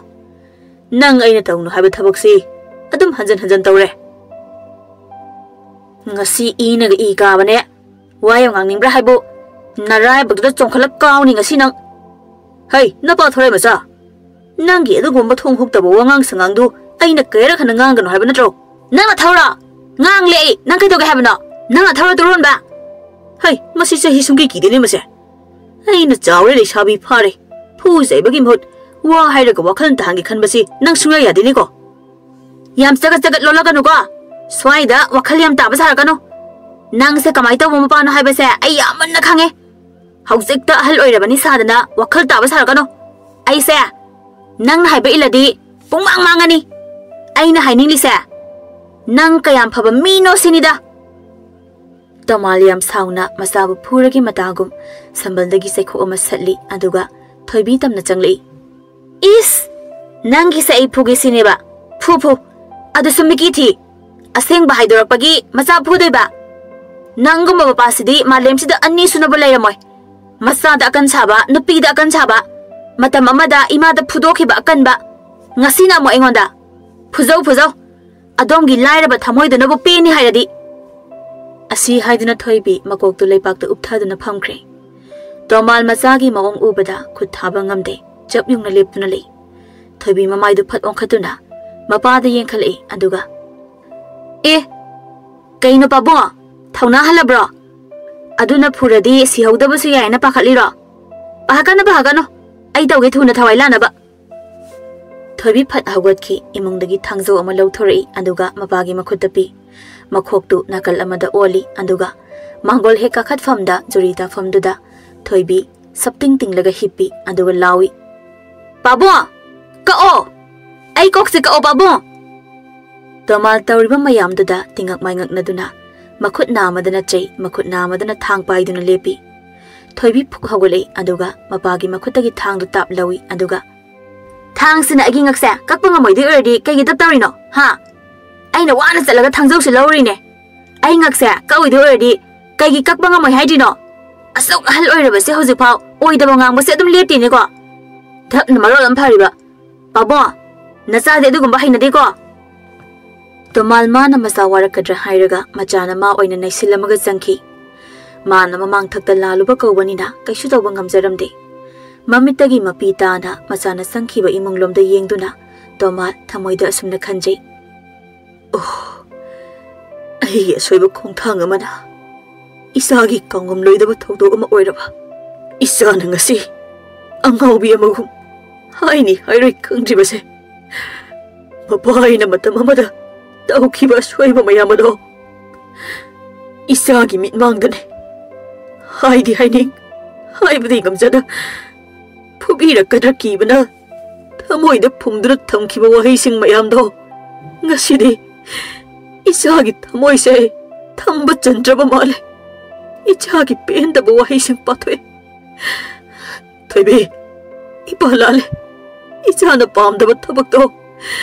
ꯅꯪ ꯑꯩꯅ ꯇꯧꯅꯨ ꯍꯥꯏꯕ ꯊꯕꯛꯁꯤ ꯑꯗꯨꯝ ꯍꯟꯖꯟ ꯍꯟꯖꯟ ꯇꯧꯔꯦ꯫ ꯉꯁꯤ ꯏꯅꯒ ꯏ ꯀꯥꯕꯅꯦ꯫ ꯋꯥ ꯌꯥꯝ ꯉꯥꯡꯅꯤꯡꯕ꯭ꯔꯥ ꯍꯥꯏꯕꯨ? ꯅꯔꯥꯏꯕꯛꯇꯨꯗ ꯆꯣꯡꯈꯠꯂ ꯀꯥꯎꯅꯤ ꯉꯁꯤ ꯅꯪ꯫ ꯍꯩ, ꯅꯄꯥ ꯊꯣꯔꯥꯏ ꯃꯆꯥ! ꯅꯪꯒꯤ ꯑꯗꯨꯒꯨꯝꯕ ꯊꯣꯡ ꯍꯨꯛꯇꯕ ꯋꯥꯉꯥꯡ ꯁꯉꯥꯡꯗꯨ ꯑꯩꯅ ꯀꯌꯥꯔꯛ ꯍꯟꯅ ꯉꯥꯡꯒꯅꯨ ꯍꯥꯏꯕ ꯅꯠꯇ꯭ꯔꯣ?" "ꯅꯪꯅ ꯊꯧꯔꯣ? ꯉꯥꯡꯂꯦ ꯑꯩ꯫ ꯅꯪ ꯀꯩꯗꯧꯒꯦ ꯍꯥꯏꯕꯅꯣ? ꯅꯪꯅ ꯊꯧꯔꯣ ꯇꯨꯔꯣꯟꯕ?" ꯍꯩ, ꯃꯁꯤ ꯆꯍꯤ ꯁꯨꯡꯀꯤ ꯀꯤꯗꯦꯅꯦ ꯃꯁꯦ꯫ ꯑꯩꯅ ꯆꯥꯎꯔꯦ, ꯂꯩꯁꯥꯕꯤ ꯐꯥꯔꯦ꯫ ꯐꯨꯖꯩꯕꯒꯤ ꯃꯍꯨꯠ ꯋꯥ ꯍꯥꯏꯔꯒ ꯋꯥꯈꯜ ꯇꯥꯍꯟꯒꯦ ꯈꯟꯕꯁꯤ ꯅꯪ ꯁꯨꯡꯌꯥ ꯌꯥꯗꯦꯅꯦꯀꯣ꯫ ꯌꯥꯝ ꯆꯒꯠ ꯆꯒꯠ ꯂꯣꯜꯂꯛꯀꯅꯨꯀꯣ꯫ ꯁ꯭ꯋꯥꯏꯗ ꯋꯥꯈꯜ ꯌꯥꯝ ꯇꯥꯕ ꯁꯥꯔꯛꯀꯅꯨ꯫ ꯅꯪꯁꯦ ꯀꯃꯥꯏ ꯇꯧꯕ ꯃꯄꯥꯅꯣ ꯍꯥꯏꯕꯁꯦ ꯑꯩ ꯌꯥꯝ ꯃꯨꯟꯅ ꯈꯪꯉꯦ꯫ ꯍꯧꯖꯤꯛꯇ ꯑꯍꯜ ꯑꯣꯏꯔꯕꯅꯤ ꯁꯥꯗꯅ ꯋꯥꯈꯜ ꯇꯥꯕ ꯁꯥꯔꯛꯀꯅꯨ꯫ ꯑꯩꯁꯦ ꯅꯪꯅ ꯍꯥꯏꯕ ꯏꯜꯂꯗꯤ ꯄꯨꯡꯃꯥꯡ ꯃꯥꯡꯉꯅꯤ꯫ ꯑꯩꯅ ꯍꯥꯏꯅꯤꯡꯂꯤꯁꯦ, ꯅꯪ ꯀꯌꯥꯝ ꯐꯕ ꯃꯤꯅꯣ ꯁꯤꯅꯤꯗ꯫ ꯇꯃꯥꯜ ꯌꯥꯝ ꯁꯥꯎꯅ ꯃꯆꯥꯕꯨ ꯐꯨꯔꯒꯤ ꯃꯇꯥꯒꯨꯝ ꯁꯝꯕꯜꯗꯒꯤ ꯆꯩꯈꯣꯛ ꯑꯃ ꯁꯠꯂꯤ, ꯑꯗꯨꯒ ꯊꯣꯏꯕꯤ ꯇꯝꯅ ꯆꯪꯂꯛꯏ꯫ ꯏꯁ! ꯅꯪꯒꯤꯁꯦ ꯑꯩ ꯐꯨꯒꯦ ꯁꯤꯅꯦꯕ? ꯐꯨ, ꯐꯨ꯫ ꯑꯗꯨꯁꯨ ꯃꯤꯀꯤ ꯊꯤ꯫ ꯑꯁꯦꯡꯕ ꯍꯥꯏꯗꯣꯔꯛꯄꯒꯤ ꯃꯆꯥ ꯐꯨꯗꯣꯏꯕ? ꯅꯪꯒꯨꯝꯕ ꯃꯄꯥꯁꯤꯗꯤ ꯃꯥꯂꯦꯝꯁꯤꯗ ꯑꯅꯤ ꯁꯨꯅꯕ ꯂꯩꯔꯝꯃꯣꯏ꯫ ꯃꯆꯥꯗ ꯑꯀꯟ ꯁꯥꯕ, ꯅꯨꯄꯤꯗ ꯑꯀꯟ ꯁꯥꯕ꯫ ꯃꯇꯝ ꯑꯃꯗ ꯏꯃꯥꯗ ꯐꯨꯗꯣꯛꯈꯤꯕ ꯑꯀꯟꯕ꯫ ꯉꯁꯤꯅ ꯑꯃꯨꯛ ꯑꯩꯉꯣꯟꯗ꯫ ꯐꯨꯖꯧ, ꯐꯨꯖꯧ꯫ ꯑꯗꯣꯝꯒꯤ ꯂꯥꯏꯔꯕ ꯊꯃꯣꯏꯗꯨꯅꯕꯨ ꯄꯦꯟꯅꯤ ꯍꯥꯏꯔꯗꯤ꯫ ꯑꯁꯤ ꯍꯥꯏꯗꯨꯅ ꯊꯣꯏꯕꯤ ꯃꯀꯣꯛꯇꯨ ꯂꯩꯕꯥꯛꯇ ꯎꯞꯊꯗꯨꯅ ꯐꯝꯈ꯭ꯔꯦ꯫ ꯇꯣꯃꯥꯜ ꯃꯆꯥꯒꯤ ꯃꯑꯣꯡ ꯎꯕꯗ ꯈꯨꯠ ꯊꯥꯕ ꯉꯝꯗꯦ꯫ ꯆꯞ ꯌꯨꯡꯅ ꯂꯦꯞꯇꯨꯅ ꯂꯩ꯫ ꯊꯣꯏꯕꯤ ꯃꯃꯥꯏꯗꯨ ꯐꯠ ꯑꯣꯟꯈꯠꯇꯨꯅ ꯃꯄꯥꯗ ꯌꯦꯡꯈꯠꯂꯛꯏ, ꯑꯗꯨꯒ, "ꯑꯦ, ꯀꯩꯅꯣ ꯄꯥꯕꯨꯡ? ꯊꯧꯅꯥ ꯍꯜꯂꯕ꯭ꯔꯣ? ꯑꯗꯨꯅ ꯐꯨꯔꯗꯤ ꯁꯤꯍꯧꯗꯕꯁꯨ ꯌꯥꯏꯅ ꯄꯥꯈꯠꯂꯤꯔꯣ? ꯄꯥꯈꯠꯀꯅꯨ, ꯄꯥꯈꯠꯀꯅꯨ꯫ ꯑꯩ ꯇꯧꯒꯦ ꯊꯨꯅ ꯊꯋꯥꯏ ꯂꯥꯟꯅꯕ꯫" ꯊꯣꯏꯕꯤ ꯐꯠ ꯍꯧꯒꯠꯈꯤ, ꯏꯃꯨꯡꯗꯒꯤ ꯊꯥꯡꯖꯧ ꯑꯃ ꯂꯧꯊꯣꯔꯛꯏ, ꯑꯗꯨꯒ ꯃꯄꯥꯒꯤ ꯃꯈꯨꯠꯇ ꯄꯤ꯫ ꯃꯈꯣꯛꯇꯨ ꯅꯥꯀꯜ ꯑꯃꯗ ꯑꯣꯜꯂꯤ, ꯑꯗꯨꯒ ꯃꯥꯡꯒꯣꯜ ꯍꯦꯛ ꯀꯥꯈꯠꯐꯝꯗ ꯖꯨꯔꯤ ꯇꯥꯐꯝꯗꯨꯗ ꯊꯣꯏꯕꯤ ꯁꯞꯇꯤꯡ ꯇꯤꯡꯂꯒ ꯍꯤꯞꯄꯤ, ꯑꯗꯨꯒ ꯂꯥꯎꯏ, "ꯄꯥꯕꯨꯡ! ꯀꯛꯑꯣ! ꯑꯩ ꯀꯣꯛꯁꯦ ꯀꯛꯑꯣ, ꯄꯥꯕꯨꯡ!" ꯇꯣꯃꯥꯜ ꯇꯧꯔꯤꯕ ꯃꯌꯥꯝꯗꯨꯗ ꯇꯤꯡꯉꯛ ꯃꯥꯏꯉꯛꯅꯗꯨꯅ ꯃꯈꯨꯠ ꯅꯥꯝꯃꯗꯅ ꯆꯩ, ꯃꯈꯨꯠ ꯅꯥꯝꯃꯗꯅ ꯊꯥꯡ ꯄꯥꯏꯗꯨꯅ ꯂꯦꯞꯄꯤ꯫ ꯊꯣꯏꯕꯤ ꯐꯨꯛ ꯍꯧꯒꯠꯂꯛꯏ, ꯑꯗꯨꯒ ꯃꯄꯥꯒꯤ ꯃꯈꯨꯠꯇꯒꯤ ꯊꯥꯡꯗꯨ ꯇꯥꯞ ꯂꯧꯏ, ꯑꯗꯨꯒ, "ꯊꯥꯡꯁꯤꯅ ꯑꯩꯒꯤ ꯉꯛꯁꯦ ꯀꯛꯄ ꯉꯝꯃꯣꯏꯗꯣꯏ ꯑꯣꯏꯔꯗꯤ ꯀꯩꯒꯤ ꯇꯞ ꯇꯧꯔꯤꯅꯣ, ꯍꯥ? ꯑꯩꯅ ꯋꯥꯅ ꯆꯠꯂꯒ ꯊꯥꯡꯖꯧꯁꯤ ꯂꯧꯔꯤꯅꯦ꯫ ꯑꯩ ꯉꯛꯁꯦ ꯀꯛꯑꯣꯏꯗꯣꯏ ꯑꯣꯏꯔꯗꯤ ꯀꯩꯒꯤ ꯀꯛꯄ ꯉꯝꯃꯣꯏ ꯍꯥꯏꯗ꯭ꯔꯤꯅꯣ? ꯑꯁꯨꯛ ꯑꯍꯜ ꯑꯣꯏꯔꯕꯁꯦ ꯍꯧꯖꯤꯛꯐꯥꯎ ꯑꯣꯏꯗꯕ ꯉꯥꯡꯕꯁꯦ ꯑꯗꯨꯝ ꯂꯦꯞꯇꯦꯅꯦꯀꯣ꯫ ꯙꯞꯅ ꯃꯔꯣꯜ ꯑꯃ ꯐꯔꯤꯕ꯫ ꯄꯥꯕꯨꯡ, ꯅꯆꯥꯗꯤ ꯑꯗꯨꯒꯨꯝꯕ ꯍꯩꯅꯗꯦꯀꯣ꯫" ꯇꯣꯃꯥꯜ ꯃꯥꯅ ꯃꯆꯥ ꯋꯥꯔꯛꯀꯗ꯭ꯔꯥ ꯍꯥꯏꯔꯒ ꯃꯆꯥꯅ ꯃꯥ ꯑꯣꯏꯅ ꯅꯩꯁꯤꯜꯂꯝꯃꯒ ꯆꯪꯈꯤ꯫ ꯃꯥꯅ ꯃꯃꯥꯡꯊꯛꯇ ꯂꯥꯜꯂꯨꯕ ꯀꯧꯕꯅꯤꯅ ꯀꯩꯁꯨ ꯇꯧꯕ ꯉꯝꯖꯔꯝꯗꯦ꯫ ꯃꯃꯤꯠꯇꯒꯤ ꯃꯄꯤ ꯇꯥꯅ ꯃꯆꯥꯅ ꯆꯪꯈꯤꯕ ꯏꯃꯨꯡꯂꯣꯝꯗ ꯌꯦꯡꯗꯨꯅ ꯇꯣꯃꯥꯜ ꯊꯃꯣꯏꯗ ꯑꯁꯨꯝꯅ ꯈꯟꯖꯩ, "ꯑꯣ, ꯑꯩꯒꯤ ꯑꯁꯣꯏꯕ ꯈꯣꯡꯊꯥꯡ ꯑꯃꯅ ꯏꯆꯥꯒꯤ ꯀꯥꯎꯉꯝꯂꯣꯏꯗꯕ ꯊꯧꯗꯣꯛ ꯑꯃ ꯑꯣꯏꯔꯕ꯫ ꯏꯆꯥꯅ ꯉꯁꯤ ꯑꯉꯥꯎꯕꯤ ꯑꯃꯒꯨꯝ ꯍꯥꯏꯅꯤ ꯍꯥꯏꯔꯣꯏ ꯈꯪꯗ꯭ꯔꯤꯕꯁꯦ꯫ ꯃꯄꯥ ꯑꯩꯅ ꯃꯇꯝ ꯑꯃꯗ ꯇꯧꯈꯤꯕ ꯑꯁꯣꯏꯕ ꯃꯌꯥꯝ ꯑꯗꯣ ꯏꯆꯥꯒꯤ ꯃꯤꯠꯃꯥꯡꯗꯅꯦ ꯍꯥꯏꯗꯤ ꯍꯥꯏꯅꯤꯡ, ꯍꯥꯏꯕꯗꯤ ꯉꯝꯖꯗ, ꯐꯨꯕꯤꯔꯛꯀꯗ꯭ꯔꯥ ꯀꯤꯕꯅ ꯊꯃꯣꯏꯗ ꯐꯨꯝꯗꯨꯅ ꯊꯝꯈꯤꯕ ꯋꯥꯍꯩꯁꯤꯡ ꯃꯌꯥꯝꯗꯣ ꯉꯁꯤꯗꯤ ꯏꯆꯥꯒꯤ ꯊꯃꯣꯏꯁꯦ ꯊꯝꯕ ꯆꯟꯗ꯭ꯔꯕ ꯃꯥꯜꯂꯦ꯫ ꯏꯆꯥꯒꯤ ꯄꯦꯟꯗꯕ ꯋꯥꯍꯩꯁꯤꯡ ꯄꯥꯊꯣꯛꯑꯦ꯫ ꯊꯣꯏꯕꯤ, ꯏꯄꯥ ꯂꯥꯜꯂꯦ꯫ ꯏꯆꯥꯅ ꯄꯥꯝꯗꯕ ꯊꯕꯛꯇꯣ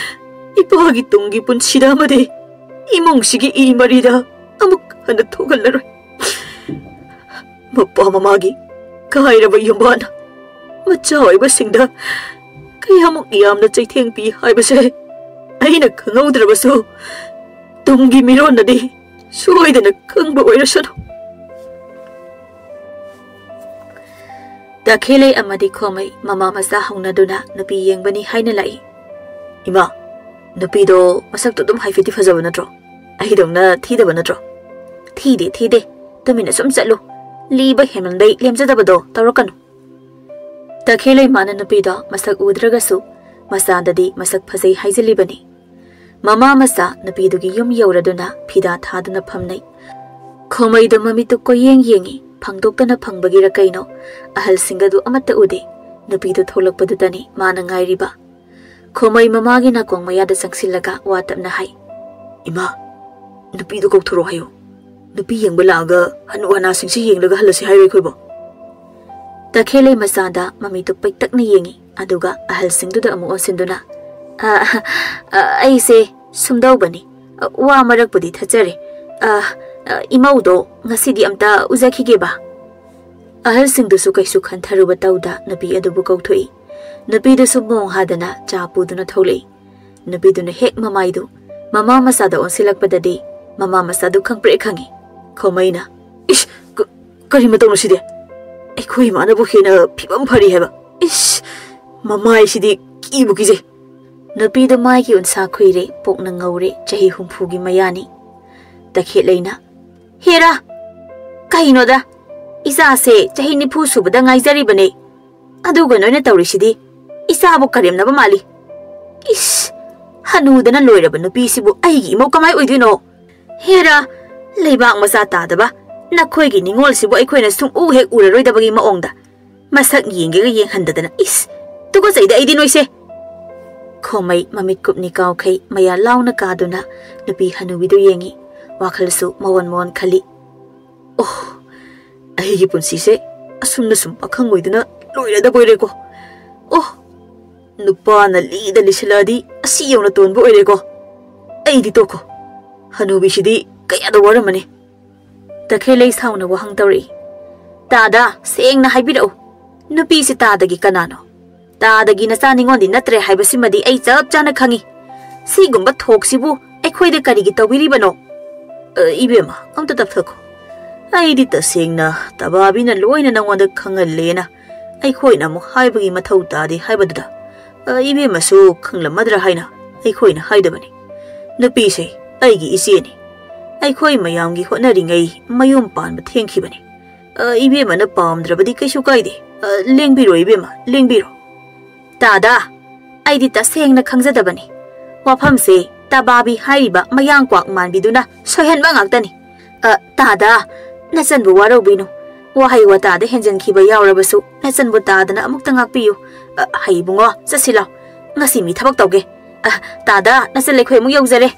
ꯏꯄꯥꯒꯤ ꯇꯨꯡꯒꯤ ꯄꯨꯟꯁꯤꯗ ꯑꯃꯗꯤ ꯏꯃꯨꯡꯁꯤꯒꯤ ꯏ ꯃꯔꯤꯗ ꯑꯃꯨꯛ ꯍꯟꯅ ꯊꯣꯛꯍꯜꯂꯔꯣꯏ꯫ ꯃꯄꯥ ꯃꯃꯥꯒꯤ ꯀꯥꯏꯔꯕ ꯌꯨꯝꯕꯥꯟ ꯃꯆꯥ ꯑꯣꯏꯕꯁꯤꯡꯗ ꯀꯌꯥꯃꯨꯛ ꯌꯥꯝꯅ ꯆꯩꯊꯦꯡ ꯄꯤ ꯍꯥꯏꯕꯁꯦ ꯑꯩꯅ ꯈꯪꯍꯧꯗ꯭ꯔꯕꯁꯨ, ꯇꯨꯡꯒꯤ ꯃꯤꯔꯣꯟꯅꯗꯤ ꯁꯣꯏꯗꯅ ꯈꯪꯕ ꯑꯣꯏꯔꯁꯅꯨ꯫ ꯇꯈꯦꯜꯂꯩ ꯑꯃꯗꯤ ꯈꯣꯃꯩ ꯃꯃꯥ ꯃꯆꯥ ꯍꯧꯅꯗꯨꯅ ꯅꯨꯄꯤ ꯌꯦꯡꯕꯅꯤ ꯍꯥꯏꯅ ꯂꯥꯛꯏ꯫ "ꯏꯃꯥ, ꯅꯨꯄꯤꯗꯣ ꯃꯁꯛꯇꯣ ꯑꯗꯨꯝ ꯍꯥꯏꯐꯦꯠꯇꯤ ꯐꯖꯕ ꯅꯠꯇ꯭ꯔꯣ? ꯑꯍꯤꯗꯧꯅ ꯊꯤꯗꯕ ꯅꯠꯇ꯭ꯔꯣ?" "ꯊꯤꯗꯦ, ꯊꯤꯗꯦ꯫ ꯇꯨꯃꯤꯟꯅ ꯁꯨꯝ ꯆꯠꯂꯨ꯫ ꯂꯤꯕ ꯍꯦꯟꯃꯟꯕꯩ ꯂꯦꯝꯖꯗꯕꯗꯣ ꯇꯧꯔꯛꯀꯅꯨ꯫" ꯇꯈꯦꯜꯂꯩ ꯃꯥꯅ ꯅꯨꯄꯤꯗꯣ ꯃꯁꯛ ꯎꯗ꯭ꯔꯒꯁꯨ ꯃꯆꯥꯗꯗꯤ ꯃꯁꯛ ꯐꯖꯩ ꯍꯥꯏꯖꯤꯜꯂꯤꯕꯅꯤ꯫ ꯃꯃꯥ ꯃꯆꯥ ꯅꯨꯄꯤꯗꯨꯒꯤ ꯌꯨꯝ ꯌꯧꯔꯗꯨꯅ ꯐꯤꯗꯥ ꯊꯥꯗꯨꯅ ꯐꯝꯅꯩ꯫ ꯈꯣꯃꯩꯗꯣ ꯃꯃꯤꯠꯇꯨ ꯀꯣꯏꯌꯦꯡ ꯌꯦꯡꯉꯤ꯫ ꯐꯪꯗꯣꯛꯇꯅ ꯐꯪꯕꯒꯤꯔ ꯀꯩꯅꯣ, ꯑꯍꯜꯁꯤꯡ ꯑꯗꯨ ꯑꯃꯠꯇ ꯎꯗꯦ꯫ ꯅꯨꯄꯤꯗꯨ ꯊꯣꯛꯂꯛꯄꯗꯨꯗꯅꯤ ꯃꯥꯅ ꯉꯥꯏꯔꯤꯕ꯫ ꯈꯣꯃꯩ ꯃꯃꯥꯒꯤ ꯅꯥꯀꯣꯡ ꯃꯌꯥꯗ ꯆꯪꯁꯤꯜꯂꯒ ꯋꯥ ꯇꯞꯅ ꯍꯥꯏ꯫ "ꯏꯃꯥ, ꯅꯨꯄꯤꯗꯨ ꯀꯧꯊꯣꯔꯛꯑꯣ ꯍꯥꯏꯌꯨ꯫ ꯅꯨꯄꯤ ꯌꯦꯡꯕ ꯂꯥꯛꯑꯒ ꯍꯅꯨ ꯍꯅꯥꯁꯤꯡꯁꯤ ꯌꯦꯡꯂꯒ ꯍꯜꯂꯁꯤ ꯍꯥꯏꯔꯣ ꯑꯩꯈꯣꯏꯕꯣ?" ꯇꯈꯦꯜꯂꯩ ꯃꯆꯥꯗ ꯃꯃꯤꯠꯇꯨ ꯄꯤꯛꯇꯛꯅ ꯌꯦꯡꯉꯤ, ꯑꯗꯨꯒ ꯑꯍꯜꯁꯤꯡꯗꯨꯗ ꯑꯃꯨꯛ ꯑꯣꯟꯁꯤꯟꯗꯨꯅ, "ꯑ, ꯑ, ꯑꯩꯁꯦ ꯁꯨꯝꯗꯧꯕꯅꯤ꯫ ꯋꯥ ꯃꯔꯛꯄꯨꯗꯤ ꯊꯠꯆꯔꯦ꯫ ꯑ, ꯑ, ꯏꯃꯧꯗꯣ ꯉꯁꯤꯗꯤ ꯑꯝꯇ ꯎꯖꯈꯤꯒꯦꯕ꯫" ꯑꯍꯜꯁꯤꯡꯗꯨꯁꯨ ꯀꯩꯁꯨ ꯈꯟꯊꯔꯨꯕ ꯇꯧꯗ ꯅꯨꯄꯤ ꯑꯗꯨꯕꯨ ꯀꯧꯊꯣꯛꯏ꯫ ꯅꯨꯄꯤꯗꯨꯁꯨ ꯃꯣꯡ ꯍꯥꯗꯅ ꯆꯥ ꯄꯨꯗꯨꯅ ꯊꯣꯛꯂꯛꯏ꯫ ꯅꯨꯄꯤꯗꯨꯅ ꯍꯦꯛ ꯃꯃꯥꯏꯗꯨ ꯃꯃꯥ ꯃꯆꯥꯗ ꯑꯣꯟꯁꯤꯜꯂꯛꯄꯗꯗꯤ ꯃꯃꯥ ꯃꯆꯥꯗꯨ ꯈꯪꯄ꯭ꯔꯦꯛ ꯈꯪꯉꯤ꯫ ꯈꯣꯃꯩꯅ, "ꯏꯁ! ꯀ-, ꯀꯔꯤ ꯃꯇꯧꯅꯣ ꯁꯤꯗꯤ? ꯑꯩꯈꯣꯏ ꯏꯃꯥꯅꯕꯨ ꯍꯦꯟꯅ ꯐꯤꯕꯝ ꯐꯔꯤ ꯍꯥꯏꯕ꯫ ꯏꯁ! ꯃꯃꯥꯏꯁꯤꯗꯤ ꯀꯤꯕꯨ ꯀꯤꯖꯩ꯫" ꯅꯨꯄꯤꯗꯨ ꯃꯥꯏꯒꯤ ꯎꯟꯁꯥ ꯈꯨꯏꯔꯦ, ꯄꯣꯛꯅ ꯉꯧꯔꯦ, ꯆꯍꯤ ꯍꯨꯝꯐꯨꯒꯤ ꯃꯌꯥꯅꯤ꯫ ꯇꯈꯦꯠꯂꯩꯅ, "ꯍꯦꯔꯥ! ꯀꯩꯅꯣꯗ? ꯏꯆꯥꯁꯦ ꯆꯍꯤ ꯅꯤꯐꯨ ꯁꯨꯕꯗ ꯉꯥꯏꯖꯔꯤꯕꯅꯦ꯫ ꯑꯗꯨꯒ ꯅꯣꯏꯅ ꯇꯧꯔꯤꯁꯤꯗꯤ ꯏꯆꯥꯕꯨ ꯀꯔꯦꯝꯅꯕ ꯃꯥꯜꯂꯤ꯫ ꯏꯁ! ꯍꯅꯨꯗꯅ ꯂꯣꯏꯔꯕ ꯅꯨꯄꯤꯁꯤꯕꯨ ꯑꯩꯒꯤ ꯏꯃꯧ ꯀꯃꯥꯏ ꯑꯣꯏꯗꯣꯏꯅꯣ? ꯍꯦꯔꯥ! ꯂꯩꯕꯥꯛ ꯃꯆꯥ ꯇꯥꯗꯕ ꯅꯈꯣꯏꯒꯤ ꯅꯤꯡꯉꯣꯜꯁꯤꯕꯨ ꯑꯩꯈꯣꯏꯅ ꯁꯨꯡꯎ ꯍꯦꯛ ꯎꯔꯔꯣꯏꯗꯕꯒꯤ ꯃꯑꯣꯡꯗ꯫ ꯃꯁꯛ ꯌꯦꯡꯒꯦꯒ ꯌꯦꯡꯍꯟꯗꯗꯅ, ꯏꯁ! ꯇꯨꯀꯠꯆꯩꯗ ꯑꯩꯗꯤ ꯅꯣꯏꯁꯦ!" ꯈꯣꯃꯩ ꯃꯃꯤꯠ ꯀꯨꯞꯅꯤ ꯀꯥꯎꯈꯩ ꯃꯌꯥ ꯂꯥꯎꯅ ꯀꯥꯗꯨꯅ ꯅꯨꯄꯤ ꯍꯅꯨꯕꯤꯗꯨ ꯌꯦꯡꯉꯤ꯫ ꯋꯥꯈꯜꯁꯨ ꯃꯋꯣꯟ ꯃꯋꯣꯟ ꯈꯜꯂꯤ꯫ "ꯑꯣ, ꯑꯩꯒꯤ ꯄꯨꯟꯁꯤꯁꯦ ꯑꯁꯨꯝꯅ ꯁꯨꯝ ꯄꯥꯈꯪ ꯑꯣꯏꯗꯨꯅ ꯂꯣꯏꯔꯗꯕ ꯑꯣꯏꯔꯦꯀꯣ꯫ ꯑꯣ!" ꯅꯨꯄꯥꯅ ꯂꯤꯗ ꯂꯤꯁꯤꯜꯂꯛꯑꯗꯤ ꯑꯁꯤ ꯌꯧꯅ ꯇꯣꯟꯕ ꯑꯣꯏꯔꯦꯀꯣ꯫ ꯑꯩꯗꯤ ꯇꯣꯛꯈꯣ꯫ ꯍꯅꯨꯕꯤꯁꯤꯗꯤ ꯀꯌꯥꯗ ꯋꯥꯔꯝꯃꯅꯤ꯫ ꯇꯈꯦꯜꯂꯩ ꯁꯥꯎꯅ ꯋꯥꯍꯪ ꯇꯧꯔꯛꯏ꯫ "ꯇꯥꯗ, ꯁꯦꯡꯅ ꯍꯥꯏꯕꯤꯔꯛꯎ, ꯅꯨꯄꯤꯁꯤ ꯇꯥꯗꯒꯤ ꯀꯅꯥꯅꯣ? ꯇꯥꯗꯒꯤ ꯅꯆꯥ ꯅꯤꯉꯣꯜꯗꯤ ꯅꯠꯇ꯭ꯔꯦ ꯍꯥꯏꯕꯁꯤꯃꯗꯤ ꯑꯩ ꯆꯞ ꯆꯥꯅ ꯈꯪꯉꯤ꯫ ꯁꯤꯒꯨꯝꯕ ꯊꯣꯛꯁꯤꯕꯨ ꯑꯩꯈꯣꯏꯗ ꯀꯔꯤꯒꯤ ꯇꯧꯕꯤꯔꯤꯕꯅꯣ?" "ꯑ, ꯏꯕꯦꯝꯃ, ꯑꯝꯇ ꯇꯞꯊꯈꯣ꯫ ꯑꯩꯗꯤ ꯇꯁꯦꯡꯅ ꯇꯕꯥꯕꯤꯅ ꯂꯣꯏꯅ ꯅꯉꯣꯟꯗ ꯈꯪꯍꯜꯂꯦꯅ ꯑꯩꯈꯣꯏꯅ ꯑꯃꯨꯛ ꯍꯥꯏꯕꯒꯤ ꯃꯊꯧ ꯇꯥꯗꯦ ꯍꯥꯏꯕꯗꯨꯗ, ꯑ, ꯏꯕꯦꯝꯃꯁꯨ ꯈꯪꯂꯝꯃꯗ꯭ꯔꯥ ꯍꯥꯏꯅ ꯑꯩꯈꯣꯏꯅ ꯍꯥꯏꯗꯕꯅꯤ꯫ ꯅꯨꯄꯤꯁꯦ ꯑꯩꯒꯤ ꯏꯆꯦꯅꯤ꯫ ꯑꯩꯈꯣꯏ ꯃꯌꯥꯝꯒꯤ ꯍꯣꯠꯅꯔꯤꯉꯩ ꯃꯌꯨꯝ ꯄꯥꯟꯕ ꯊꯦꯡꯈꯤꯕꯅꯤ꯫ ꯑ, ꯏꯕꯦꯝꯃꯅ ꯄꯥꯝꯗ꯭ꯔꯕꯗꯤ ꯀꯩꯁꯨ ꯀꯥꯏꯗꯦ꯫ ꯑ, ꯂꯦꯡꯕꯤꯔꯣ ꯏꯕꯦꯝꯃ, ꯂꯦꯡꯕꯤꯔꯣ꯫" "ꯇꯥꯗ, ꯑꯩꯗꯤ ꯇꯁꯦꯡꯅ ꯈꯪꯖꯗꯕꯅꯤ꯫ ꯋꯥꯐꯝꯁꯦ ꯇꯕꯥꯕꯤ ꯍꯥꯏꯔꯤꯕ ꯃꯌꯥꯡ ꯀ꯭ꯋꯥꯛ ꯃꯥꯟꯕꯤꯗꯨꯅ ꯁꯣꯏꯍꯟꯕ ꯉꯥꯛꯇꯅꯤ꯫ ꯑ, ꯇꯥꯗ, ꯅꯆꯟꯕꯨ ꯋꯥꯔꯧꯕꯤꯅꯨ꯫ ꯋꯥꯍꯩ ꯋꯥꯇꯥꯗ ꯍꯦꯟꯖꯟꯈꯤꯕ ꯌꯥꯎꯔꯕꯁꯨ ꯅꯆꯟꯕꯨ ꯇꯥꯗꯅ ꯑꯃꯨꯛꯇ ꯉꯥꯛꯄꯤꯌꯨ꯫ ꯑ, ꯍꯩ ꯏꯕꯨꯡꯉꯣ, ꯆꯠꯁꯤ ꯂꯥꯎ꯫ ꯉꯁꯤ ꯃꯤ ꯊꯕꯛ ꯇꯧꯒꯦ꯫ ꯑ, ꯇꯥꯗ, ꯅꯆꯜ ꯑꯩꯈꯣꯏ ꯑꯃꯨꯛ ꯌꯧꯖꯔꯦ꯫"